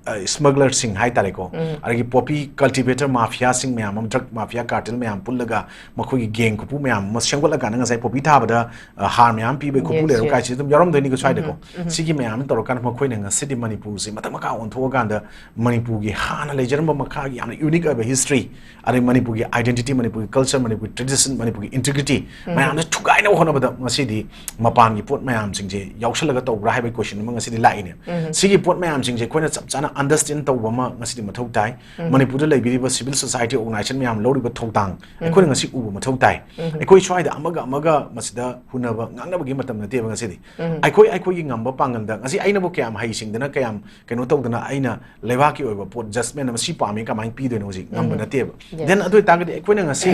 ꯁ꯭ꯃꯒꯂꯔꯁꯤꯡ ꯍꯥꯏꯇꯥꯔꯦꯀꯣ, ꯑꯗꯒꯤ ꯄꯣꯄꯤ ꯀꯜꯇꯤꯚꯦꯇꯔ ꯃꯥꯐꯤꯌꯥꯁꯤꯡ ꯃꯌꯥꯝ ꯑꯃ, ꯗ꯭ꯔꯒ ꯃꯥꯐꯤꯌꯥ ꯀꯥꯔꯇꯦꯜ ꯃꯌꯥꯝ ꯄꯨꯜꯂꯒ ꯃꯈꯣꯏꯒꯤ ꯒꯦꯡ ꯈꯨꯄꯨ ꯃꯌꯥꯝ ꯑꯃ ꯁꯦꯝꯒꯠꯂꯀꯥꯟꯗ ꯉꯁꯥꯏ ꯄꯣꯄꯤ ꯊꯥꯕꯗ ꯑ, ꯍꯥꯔ ꯃꯌꯥꯝ ꯄꯤꯕ ꯈꯨꯄꯨ ꯂꯩꯔꯛꯄ ꯀꯥꯏꯁꯦ ꯑꯗꯨꯝ ꯌꯥꯎꯔꯝꯗꯣꯏꯅꯤꯀꯣ ꯁ꯭ꯋꯥꯏꯗꯀꯣ꯫ ꯁꯤꯒꯤ ꯃꯌꯥꯝ ꯑꯃ ꯇꯧꯔꯀꯥꯟꯗ ꯃꯈꯣꯏꯅ ꯉꯁꯤꯗꯤ ꯃꯅꯤꯄꯨꯔꯁꯦ ꯃꯊꯛ ꯃꯈꯥ ꯑꯣꯟꯊꯣꯛꯑꯀꯥꯟꯗ ꯃꯅꯤꯄꯨꯔꯒꯤ ꯍꯥꯟꯅ ꯂꯩꯖꯔꯝꯕ ꯃꯈꯥꯒꯤ ꯌꯥꯝꯅ ꯌꯨꯅꯤꯛ ꯑꯣꯏꯕ ꯍꯤꯁꯇ꯭ꯔꯤ, ꯑꯗꯩ ꯃꯅꯤꯄꯨꯔꯒꯤ ꯑꯥꯏꯗꯦꯟꯇꯤꯇꯤ, ꯃꯅꯤꯄꯨꯔꯒꯤ ꯀꯜꯆꯔ, ꯃꯅꯤꯄꯨꯔꯒꯤ ꯇ꯭ꯔꯦꯗꯤꯁꯟ, ꯃꯅꯤꯄꯨꯔꯒꯤ ꯏꯟꯇꯤꯒ꯭ꯔꯤꯇꯤ ꯃꯌꯥꯝꯁꯦ ꯊꯨꯒꯥꯏꯅꯕ ꯍꯣꯠꯅꯕꯗ ꯉꯁꯤꯗꯤ ꯃꯄꯥꯟꯒꯤ ꯄꯣꯠ ꯃꯌꯥꯝꯁꯤꯡꯁꯦ ꯌꯥꯎꯁꯜꯂꯒ ꯇꯧꯕ꯭ꯔꯥ ꯍꯥꯏꯕꯒꯤ ꯀꯣꯏꯁꯟ ꯑꯃ ꯉꯁꯤꯗꯤ ꯂꯥꯛꯏꯅꯦ꯫ ꯁꯤꯒꯤ ꯄꯣꯠ ꯃꯌꯥꯝꯁꯤꯡꯁꯦ ꯑꯩꯈꯣꯏꯅ ꯆꯞ ꯆꯥꯅ ꯑꯟꯗꯔꯁ꯭ꯇꯦꯟ ꯇꯧꯕ ꯑꯃ ꯉꯁꯤꯗꯤ ꯃꯊꯧ ꯇꯥꯏ꯫ ꯃꯅꯤꯄꯨꯔꯗ ꯂꯩꯕꯤꯔꯤꯕ ꯁꯤꯚꯤꯜ ꯁꯣꯁꯥꯏꯇꯤ ꯑꯣꯔꯒꯅꯥꯏꯖꯦꯁꯟ ꯃꯌꯥꯝ ꯂꯧꯔꯤꯕ ꯊꯧꯗꯥꯡ ꯑꯩꯈꯣꯏꯅ ꯉꯁꯤ ꯎꯕ ꯃꯊꯧ ꯇꯥꯏ꯫ ꯑꯩꯈꯣꯏ ꯁ꯭ꯋꯥꯏꯗ ꯑꯃꯒ ꯑꯃꯒ ꯃꯁꯤꯗ ꯍꯨꯟꯅꯕ ꯉꯥꯡꯅꯕꯒꯤ ꯃꯇꯝ ꯅꯠꯇꯦꯕ ꯉꯁꯤꯗꯤ꯫ ꯑꯩꯈꯣꯏ ꯑꯩꯈꯣꯏꯒꯤ ꯉꯝꯕ ꯄꯥꯡꯒꯜꯗ ꯉꯁꯤ ꯑꯩꯅꯕꯨ ꯀꯌꯥꯝ ꯍꯩꯁꯤꯡꯗꯅ ꯀꯌꯥꯝ ꯀꯩꯅꯣ ꯇꯧꯗꯅ ꯑꯩꯅ ꯂꯩꯕꯥꯛꯀꯤ ꯑꯣꯏꯕ ꯄꯣꯠ ꯖꯁꯃꯦꯟ ꯑꯃ ꯁꯤ ꯄꯥꯝꯃꯤ ꯀꯃꯥꯏꯅ ꯄꯤꯗꯣꯏꯅꯣ ꯍꯧꯖꯤꯛ ꯉꯝꯕ ꯅꯠꯇꯦꯕ꯫ Then ꯑꯗꯨ ꯑꯣꯏꯇꯥꯔꯒꯗꯤ ꯑꯩꯈꯣꯏꯅ ꯉꯁꯤ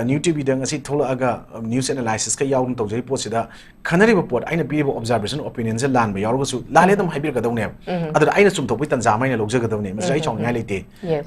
ꯅ꯭ꯌꯨ ꯇꯤꯚꯤꯗ ꯉꯁꯤ ꯊꯣꯛꯂꯛꯑꯒ ꯅ꯭ꯌꯨꯁ ꯑꯦꯅꯥꯂꯥꯏꯁꯤꯁꯀ ꯌꯥꯎꯗꯅ ꯇꯧꯖꯔꯤꯕ ꯄꯣꯠꯁꯤꯗ ꯈꯟꯅꯔꯤꯕ ꯄꯣꯠ ꯑꯩꯅ ꯄꯤꯔꯤꯕ ꯑꯣꯕꯖꯥꯔꯕꯦꯁꯟ ꯑꯣꯄꯤꯅꯤꯌꯟꯁꯦ ꯂꯥꯟꯕ ꯌꯥꯎꯔꯒꯁꯨ ꯂꯥꯜꯂꯦ ꯑꯗꯨꯝ ꯍꯥꯏꯕꯤꯔꯛꯀꯗꯧꯅꯦꯕ꯫ ꯑꯗꯨꯗ ꯑꯩꯅ ꯆꯨꯝꯊꯣꯛꯄꯒꯤ ꯇꯥꯟꯖꯥ ꯑꯃ ꯑꯩꯅ ꯂꯧꯖꯒꯗꯧꯅꯦ, ꯃꯁꯤꯗ ꯑꯩ ꯁꯥꯎꯅꯤꯡꯉꯥꯏ ꯂꯩꯇꯦ꯫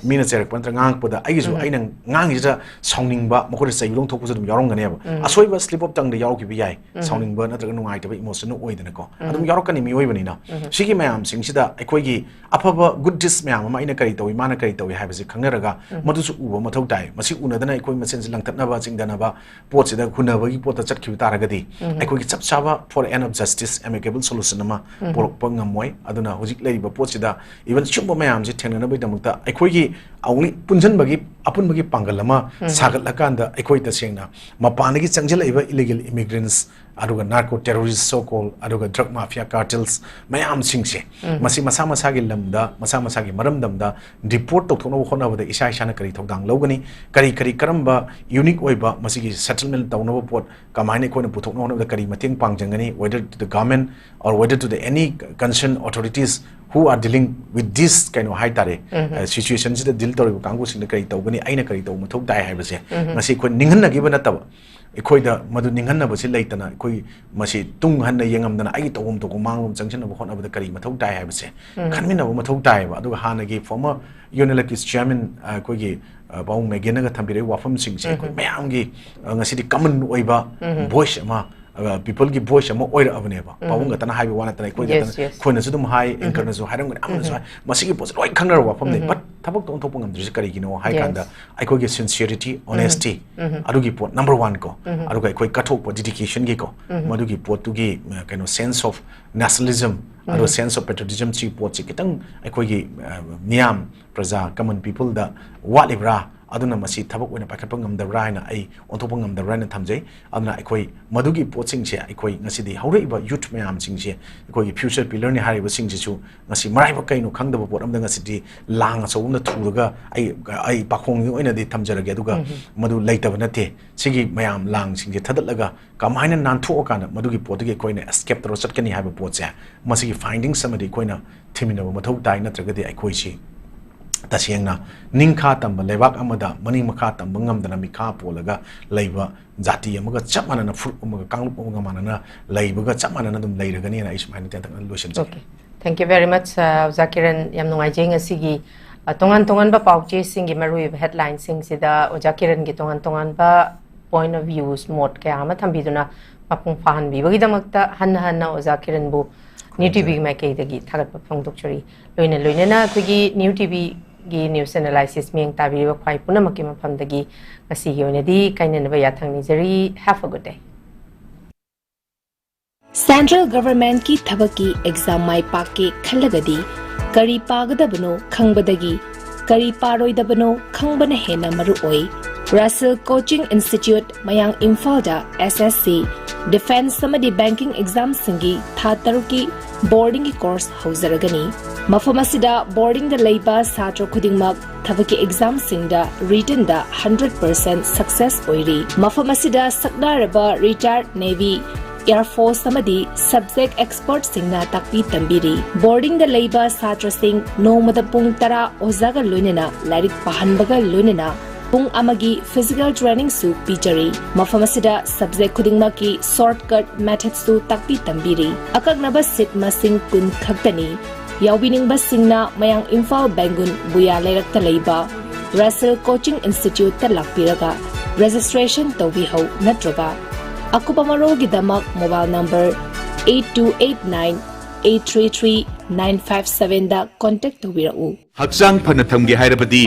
ꯃꯤꯅ ꯆꯩꯔꯛꯄ ꯅꯠꯇ꯭ꯔꯒ ꯉꯥꯡꯉꯛꯄꯗ ꯑꯩꯒꯤꯁꯨ ꯑꯩꯅ ꯉꯥꯡꯉꯤꯁꯤꯗ ꯁꯥꯎꯅꯤꯡꯕ, ꯃꯈꯣꯏꯗ ꯆꯩꯕꯗꯧ ꯊꯣꯛꯄꯁꯨ ꯑꯗꯨꯝ ꯌꯥꯎꯔꯝꯒꯅꯦꯕ꯫ ꯑꯁꯣꯏꯕ ꯁ꯭ꯂꯤꯞ ꯑꯞ ꯇꯪꯗ ꯌꯥꯎꯔꯛꯈꯤꯕ ꯌꯥꯏ, ꯁꯥꯎꯅꯤꯡꯕ ꯅꯠꯇ꯭ꯔꯒ ꯅꯨꯡꯉꯥꯏꯇꯕ ꯏꯃꯣꯁꯅꯦꯜ ꯑꯣꯏꯗꯅꯀꯣ꯫ ꯑꯗꯨꯝ ꯌꯥꯎꯔꯛꯀꯅꯤ ꯃꯤꯑꯣꯏꯕꯅꯤꯅ꯫ ꯁꯤꯒꯤ ꯃꯌꯥꯝꯁꯤꯡꯁꯤꯗ ꯑꯩꯈꯣꯏꯒꯤ ꯑꯐꯕ ꯒꯨꯗ ꯗꯤꯁ ꯃꯌꯥꯝ ꯑꯃ ꯑꯩꯅ ꯀꯔꯤ ꯇꯧꯏ, ꯃꯥꯅ ꯀꯔꯤ ꯇꯧꯏ ꯍꯥꯏꯕꯁꯤ ꯈꯪꯅꯔꯒ ꯃꯗꯨꯁꯨ ꯎꯕ ꯃꯊꯧ ꯇꯥꯏ꯫ ꯃꯁꯤ ꯎꯅꯗꯅ ꯑꯩꯈꯣꯏ ꯃꯁꯦꯟꯁꯤ ꯂꯪꯊꯠꯅꯕ, ꯆꯤꯡꯗꯅꯕ ꯄꯣꯠꯁꯤꯗ ꯍꯨꯟꯅꯕꯒꯤ ꯄꯣꯠꯇ ꯆꯠꯈꯤꯕ ꯇꯥꯔꯒꯗꯤ ꯑꯩꯈꯣꯏꯒꯤ ꯆꯞ ꯆꯥꯕ for end of justice, amicable solution ꯑꯃ ꯄꯨꯔꯛꯄ ꯉꯝꯃꯣꯏ꯫ ꯑꯗꯨꯅ ꯍꯧꯖꯤꯛ ꯂꯩꯔꯤꯕ ꯄꯣꯠꯁꯤꯗ even ꯁꯤꯒꯨꯝꯕ ꯃꯌꯥꯝꯁꯤ ꯊꯦꯡꯅꯅꯕꯒꯤꯗꯃꯛꯇ ꯑꯩꯈꯣꯏꯒꯤ only ꯄꯨꯟꯁꯤꯟꯕꯒꯤ ꯑꯄꯨꯟꯕꯒꯤ ꯄꯥꯡꯒꯜ ꯑꯃ ꯁꯥꯒꯠꯂꯀꯥꯟꯗ ꯑꯩꯈꯣꯏ ꯇꯁꯦꯡꯅ ꯃꯄꯥꯟꯗꯒꯤ ꯆꯪꯁꯤꯜꯂꯛꯏꯕ illegal immigrants ꯑꯗꯨꯒ ꯅꯥꯔꯀꯣ ꯇꯦꯔꯣꯔꯤꯁ, so called, ꯑꯗꯨꯒ ꯗ꯭ꯔꯒ ꯃꯥꯐꯤꯌꯥ ꯀꯥꯔꯇꯦꯜꯁ ꯃꯌꯥꯝꯁꯤꯡꯁꯦ ꯃꯁꯤ ꯃꯁꯥ ꯃꯁꯥꯒꯤ ꯂꯝꯗ, ꯃꯁꯥ ꯃꯁꯥꯒꯤ ꯃꯔꯝꯗꯝꯗ ꯗꯤꯄꯣꯔꯠ ꯇꯧꯊꯣꯛꯅꯕ ꯍꯣꯠꯅꯕꯗ ꯏꯁꯥ ꯏꯁꯥꯅ ꯀꯔꯤ ꯊꯧꯗꯥꯡ ꯂꯧꯒꯅꯤ, ꯀꯔꯤ ꯀꯔꯤ ꯀꯔꯝꯕ ꯌꯨꯅꯤꯛ ꯑꯣꯏꯕ ꯃꯁꯤꯒꯤ ꯁꯦꯇꯜꯃꯦꯟ ꯇꯧꯅꯕ ꯄꯣꯠ ꯀꯃꯥꯏꯅ ꯑꯩꯈꯣꯏꯅ ꯄꯨꯊꯣꯛꯅꯕ ꯍꯣꯠꯅꯕꯗ ꯀꯔꯤ ꯃꯇꯦꯡ ꯄꯥꯡꯖꯒꯅꯤ, whether to the government or whether to the any concerned authorities who are dealing with this ꯀꯩꯅꯣ ꯍꯥꯏꯇꯥꯔꯦ, ꯁꯤꯆꯨꯋꯦꯁꯟꯁꯤꯗ ꯗꯤꯜ ꯇꯧꯔꯤꯕ ꯀꯥꯡꯕꯨꯁꯤꯡꯗ ꯀꯔꯤ ꯇꯧꯒꯅꯤ, ꯑꯩꯅ ꯀꯔꯤ ꯇꯧꯕ ꯃꯊꯧ ꯇꯥꯏ ꯍꯥꯏꯕꯁꯦ ꯉꯁꯤ ꯑꯩꯈꯣꯏ ꯅꯤꯡꯍꯟꯅꯈꯤꯕ ꯅꯠꯇꯕ, ꯑꯩꯈꯣꯏꯗ ꯃꯗꯨ ꯅꯤꯡꯍꯟꯅꯕꯁꯤ ꯂꯩꯇꯅ ꯑꯩꯈꯣꯏ ꯃꯁꯤ ꯇꯨꯡ ꯍꯟꯅ ꯌꯦꯡꯉꯝꯗꯅ ꯑꯩꯒꯤ ꯇꯧꯐꯝ ꯊꯣꯛꯄ ꯃꯥꯡꯂꯣꯝ ꯆꯪꯁꯤꯟꯅꯕ ꯍꯣꯠꯅꯕꯗ ꯀꯔꯤ ꯃꯊꯧ ꯇꯥꯏ ꯍꯥꯏꯕꯁꯦ ꯈꯟꯃꯤꯟꯅꯕ ꯃꯊꯧ ꯇꯥꯏꯌꯦꯕ꯫ ꯑꯗꯨꯒ ꯍꯥꯟꯅꯒꯤ former ꯌꯨꯅꯤꯂꯛꯀꯤ ꯆꯤꯌꯔꯃꯦꯟ ꯑꯩꯈꯣꯏꯒꯤ ꯑ, ꯄꯥꯕꯨꯡ ꯃꯦꯒꯦꯟꯅꯒ ꯊꯝꯕꯤꯔꯛꯏ ꯋꯥꯐꯝꯁꯤꯡꯁꯦ ꯑꯩꯈꯣꯏ ꯃꯌꯥꯝꯒꯤ ꯑ, ꯉꯁꯤꯗꯤ ꯀꯃꯟ ꯑꯣꯏꯕ ꯚꯣꯏꯁ ꯑꯃ ꯄꯤꯄꯜꯒꯤ ꯚꯣꯏꯁ ꯑꯃ ꯑꯣꯏꯔꯛꯑꯕꯅꯦꯕ꯫ ꯄꯥꯕꯨꯡ ꯈꯛꯇꯅ ꯍꯥꯏꯕ ꯋꯥ ꯅꯠꯇꯅ, ꯑꯩꯈꯣꯏ Yes, ꯈꯛꯇꯅ, yes. ꯑꯩꯈꯣꯏꯅꯁꯨ ꯑꯗꯨꯝ ꯍꯥꯏ, ꯑꯦꯡꯀꯔꯅꯁꯨ ꯍꯥꯏꯔꯝꯒꯅꯤ, ꯑꯃꯅꯁꯨ ꯍꯥꯏ, ꯃꯁꯤꯒꯤ ꯄꯣꯠꯁꯦ ꯂꯣꯏ ꯈꯪꯅꯔꯕ ꯋꯥꯐꯝꯅꯦ꯫ ꯕꯠ ꯊꯕꯛꯇ ꯑꯣꯟꯊꯣꯛꯄ ꯉꯝꯗ꯭ꯔꯤꯁꯦ ꯀꯔꯤꯒꯤꯅꯣ ꯍꯥꯏ ꯀꯥꯟꯗ, ꯑꯩꯈꯣꯏꯒꯤ ꯁꯤꯟꯁꯤꯌꯔꯤꯇꯤ, ꯑꯣꯅꯦꯁꯇꯤ, ꯑꯗꯨꯒꯤ ꯄꯣꯠ ꯅꯝꯕꯔ ꯋꯥꯟ ꯀꯣ, ꯑꯗꯨꯒ ꯑꯩꯈꯣꯏ ꯀꯠꯊꯣꯛꯄ, ꯗꯤꯗꯤꯀꯦꯁꯟꯒꯤ ꯀꯣ, ꯃꯗꯨꯒꯤ ꯄꯣꯠꯇꯨꯒꯤ, ꯑ, ꯀꯩꯅꯣ, ꯁꯦꯟꯁ ꯑꯣꯐ ꯅꯦꯁꯅꯦꯂꯤꯖꯝ, ꯑꯗꯨꯒ ꯁꯦꯟꯁ ꯑꯣꯐ ꯄꯦꯇ꯭ꯔꯤꯌꯣꯇꯤꯖꯝ ꯁꯤꯒꯤ ꯄꯣꯠꯁꯦ ꯈꯤꯇꯪ ꯑꯩꯈꯣꯏꯒꯤ, ꯑ, ꯃꯤꯌꯥꯝ, ꯄ꯭ꯔꯖꯥ, ꯀꯃꯟ ꯄꯤꯄꯜꯗ ꯋꯥꯠꯂꯤꯕ꯭ꯔꯥ? ꯑꯗꯨꯅ ꯃꯁꯤ ꯊꯕꯛ ꯑꯣꯏꯅ ꯄꯥꯏꯈꯠꯄ ꯉꯝꯗꯕ꯭ꯔꯥ ꯍꯥꯏꯅ ꯑꯩ ꯑꯣꯟꯊꯣꯛꯄ ꯉꯝꯗꯕ꯭ꯔꯥ ꯍꯥꯏꯅ ꯊꯝꯖꯩ꯫ ꯑꯗꯨꯅ ꯑꯩꯈꯣꯏ ꯃꯗꯨꯒꯤ ꯄꯣꯠꯁꯤꯡꯁꯦ, ꯑꯩꯈꯣꯏ ꯉꯁꯤꯗꯤ ꯍꯧꯔꯛꯏꯕ ꯌꯨꯊ ꯃꯌꯥꯝꯁꯤꯡꯁꯦ, ꯑꯩꯈꯣꯏꯒꯤ ꯐ꯭ꯌꯨꯆꯔ ꯄꯤꯂꯔꯅꯤ ꯍꯥꯏꯔꯤꯕꯁꯤꯡꯁꯤꯁꯨ ꯉꯁꯤ ꯃꯔꯥꯏꯕꯛ ꯀꯩꯅꯣ ꯈꯪꯗꯕ ꯄꯣꯠ ꯑꯃꯗ ꯉꯁꯤꯗꯤ ꯂꯥꯡ ꯑꯆꯧꯕ ꯑꯃꯗ ꯊꯨꯔꯒ ꯑꯩ, ꯑꯩ ꯄꯥꯈꯣꯡꯒꯤ ꯑꯣꯏꯅꯗꯤ ꯊꯝꯖꯔꯒꯦ, ꯑꯗꯨꯒ ꯃꯗꯨ ꯂꯩꯇꯕ ꯅꯠꯇꯦ꯫ ꯁꯤꯒꯤ ꯃꯌꯥꯝ ꯂꯥꯡꯁꯤꯡꯁꯦ ꯊꯥꯗꯠꯂꯒ ꯀꯃꯥꯏꯅ ꯅꯥꯟꯊꯣꯛꯑꯀꯥꯟꯗ ꯃꯗꯨꯒꯤ ꯄꯣꯠꯇꯨꯒꯤ ꯑꯩꯈꯣꯏꯅ ꯑꯦꯁꯀꯦꯞ ꯇꯧꯔ ꯆꯠꯀꯅꯤ ꯍꯥꯏꯕ ꯄꯣꯠꯁꯦ, ꯃꯁꯤꯒꯤ ꯐꯥꯏꯟꯗꯤꯡꯁ ꯑꯃꯗꯤ ꯑꯩꯈꯣꯏꯅ ꯊꯤꯃꯤꯟꯅꯕ ꯃꯊꯧ ꯇꯥꯏ꯫ ꯅꯠꯇ꯭ꯔꯒꯗꯤ ꯑꯩꯈꯣꯏꯁꯤ ꯇꯁꯦꯡꯅ ꯅꯤꯡꯈꯥ ꯇꯝꯕ ꯂꯩꯕꯥꯛ ꯑꯃꯗ ꯃꯅꯤꯡ ꯃꯈꯥ ꯇꯝꯕ ꯉꯝꯗꯅ ꯃꯤꯈꯥ ꯄꯣꯜꯂꯒ ꯂꯩꯕ ꯖꯥꯇꯤ ꯑꯃꯒ ꯆꯞ ꯃꯥꯟꯅꯅ, ꯐꯨꯔꯨꯞ ꯑꯃꯒ ꯀꯥꯡꯂꯨꯞ ꯑꯃꯒ ꯃꯥꯟꯅꯅ ꯂꯩꯕꯒ ꯆꯞ ꯃꯥꯟꯅꯅ ꯑꯗꯨꯝ ꯂꯩꯔꯒꯅꯤꯅ ꯑꯩ ꯁꯨꯃꯥꯏꯅ ꯇꯦꯟꯇꯛꯅ ꯂꯣꯏꯁꯤꯟꯖꯒꯦ꯫ Okay. Thank you very much, uh, ꯑꯣꯖꯥ ꯀꯤꯔꯟ꯫ ꯌꯥꯝ ꯅꯨꯡꯉꯥꯏꯖꯩ ꯉꯁꯤꯒꯤ, ꯑ, ꯇꯣꯉꯥꯟ ꯇꯣꯉꯥꯟꯕ ꯄꯥꯎ ꯆꯦꯁꯤꯡꯒꯤ ꯃꯔꯨꯑꯣꯏꯕ ꯍꯦꯗꯂꯥꯏꯟꯁꯤꯡꯁꯤꯗ ꯑꯣꯖꯥ ꯀꯤꯔꯟꯒꯤ ꯇꯣꯉꯥꯟ ꯇꯣꯉꯥꯟꯕ ꯄꯣꯏꯟ ꯑꯣꯐ ꯚ꯭ꯌꯨꯁ, ꯃꯣꯠ ꯀꯌꯥ ꯑꯃ ꯊꯝꯕꯤꯗꯨꯅ ꯃꯄꯨꯡ ꯐꯥꯍꯟꯕꯤꯕꯒꯤꯗꯃꯛꯇ ꯍꯟꯅ ꯍꯟꯅ ꯑꯣꯖꯥ ꯀꯤꯔꯟꯕꯨ ꯅ꯭ꯌꯨ ꯇꯤ ꯚꯤꯒꯤ ꯃꯥꯏꯀꯩꯗꯒꯤ ꯊꯥꯒꯠꯄ ꯐꯣꯡꯗꯣꯛꯆꯔꯤ꯫ ꯂꯣꯏꯅ ꯂꯣꯏꯅꯅ ꯑꯩꯈꯣꯏꯒꯤ ꯅ꯭ꯌꯨ ꯇꯤ ꯚꯤꯒꯤ ꯅ꯭ꯌꯨꯁ ꯑꯦꯅꯥꯂꯥꯏꯁꯤꯁ ꯃꯤꯠꯌꯦꯡ ꯇꯥꯕꯤꯔꯤꯕ ꯈ꯭ꯋꯥꯏ ꯄꯨꯝꯅꯃꯛꯀꯤ ꯃꯐꯝꯗꯒꯤ ꯉꯁꯤꯒꯤ ꯑꯣꯏꯅꯗꯤ ꯀꯥꯏꯅꯅꯕ ꯌꯥꯊꯪ ꯅꯤꯖꯔꯤ꯫ Have a good day. Central ꯒꯚꯔꯟꯃꯦꯟꯠꯀꯤ ꯊꯕꯛꯀꯤ ꯑꯦꯛꯖꯥꯝ ꯃꯥꯏ ꯄꯥꯛꯀꯦ ꯈꯜꯂꯒꯗꯤ ꯀꯔꯤ ꯄꯥꯒꯗꯕꯅꯣ ꯈꯪꯕꯗꯒꯤ ꯀꯔꯤ ꯄꯥꯔꯣꯏꯗꯕꯅꯣ ꯈꯪꯕꯅ ꯍꯦꯟꯅ ꯃꯔꯨ ꯑꯣꯏ꯫ ꯔꯁꯦꯜ ꯀꯣꯆꯤꯡ ꯏꯟꯁꯇꯤꯇ꯭ꯌꯨꯠ, ꯃꯌꯥꯡ ꯏꯝꯐꯥꯜꯗ ꯑꯦꯁ ꯑꯦꯁ ꯁꯤ, ꯗꯤꯐꯦꯟꯁ ꯑꯃꯗꯤ ꯕꯦꯡꯀꯤꯡ ꯑꯦꯛꯖꯥꯝꯁꯤꯡꯒꯤ ꯊꯥ ꯇꯔꯨꯛꯀꯤ ꯕꯣꯔꯗꯤꯡꯒꯤ ꯀꯣꯔꯁ ꯍꯧꯖꯔꯒꯅꯤ꯫ ꯃꯐꯝ ꯑꯁꯤꯗ ꯕꯣꯔꯗꯤꯡꯗ ꯂꯩꯕ ꯁꯥꯇ꯭ꯔ ꯈꯨꯗꯤꯡꯃꯛ ꯊꯕꯛꯀꯤ ꯑꯦꯛꯖꯥꯝꯁꯤꯡꯗ ꯔꯤꯇꯟꯗ ꯍꯟꯗ꯭ꯔꯦꯠ ꯄꯔꯁꯦꯟꯠ ꯁꯛꯁꯦꯁ ꯑꯣꯏꯔꯤ꯫ ꯃꯐꯝ ꯑꯁꯤꯗ ꯁꯛꯅꯥꯏꯔꯕ ꯔꯤꯇꯥꯌꯔ ꯅꯦꯚꯤ, ꯑꯦꯌꯔ ꯐꯣꯔꯁ ꯑꯃꯗꯤ ꯁꯕꯖꯦꯛ ꯑꯦꯛꯁꯄꯔꯠꯁꯤꯡꯅ ꯇꯥꯛꯄꯤ ꯇꯝꯕꯤꯔꯤ꯫ ꯕꯣꯔꯗꯤꯡꯗ ꯂꯩꯕ ꯁꯥꯇ꯭ꯔꯁꯤꯡ ꯅꯣꯡꯃꯗ ꯄꯨꯡ ꯇꯔꯥ ꯑꯣꯖꯥꯒ ꯂꯣꯏꯅꯅ ꯂꯥꯏꯔꯤꯛ ꯄꯥꯍꯟꯕꯒ ꯂꯣꯏꯅꯅ ꯄꯨꯡ ꯑꯃꯒꯤ ꯐꯤꯖꯤꯀꯦꯜ ꯇ꯭ꯔꯦꯅꯤꯡꯁꯨ ꯄꯤꯖꯔꯤ꯫ ꯃꯐꯝ ꯑꯁꯤꯗ ꯁꯕꯖꯦꯛ ꯈꯨꯗꯤꯡꯃꯛꯀꯤ ꯁꯣꯔꯠꯀꯠ ꯃꯦꯊꯗꯁꯨ ꯇꯥꯛꯄꯤ ꯇꯝꯕꯤꯔꯤ꯫ ꯑꯀꯛꯅꯕ ꯁꯤꯠ ꯃꯁꯤꯡ ꯀꯨꯟ ꯈꯛꯇꯅꯤ꯫ ꯌꯥꯎꯕꯤꯅꯤꯡꯕꯁꯤꯡꯅ ꯃꯌꯥꯡ ꯏꯝꯐꯥꯜ ꯕꯦꯡꯒꯨꯟ ꯕꯨꯌꯥ ꯂꯩꯔꯛꯇ ꯂꯩꯕ ꯔꯁꯦꯜ ꯀꯣꯆꯤꯡ ꯏꯟꯁꯇꯤꯇ꯭ꯌꯨꯠꯇ ꯂꯥꯛꯄꯤꯔꯒ ꯔꯦꯖꯤꯁꯇ꯭ꯔꯦꯁꯟ ꯇꯧꯕꯤꯍꯧ ꯅꯠꯇ꯭ꯔꯒ ꯑꯀꯨꯞꯄ ꯃꯔꯣꯜꯒꯤꯗꯃꯛ mobile number eight two eight nine eight three three nine five seven ꯗ contact ꯇꯧꯕꯤꯔꯛꯎ꯫ ꯍꯛꯆꯥꯡ ꯐꯅ ꯊꯝꯒꯦ ꯍꯥꯏꯔꯕꯗꯤ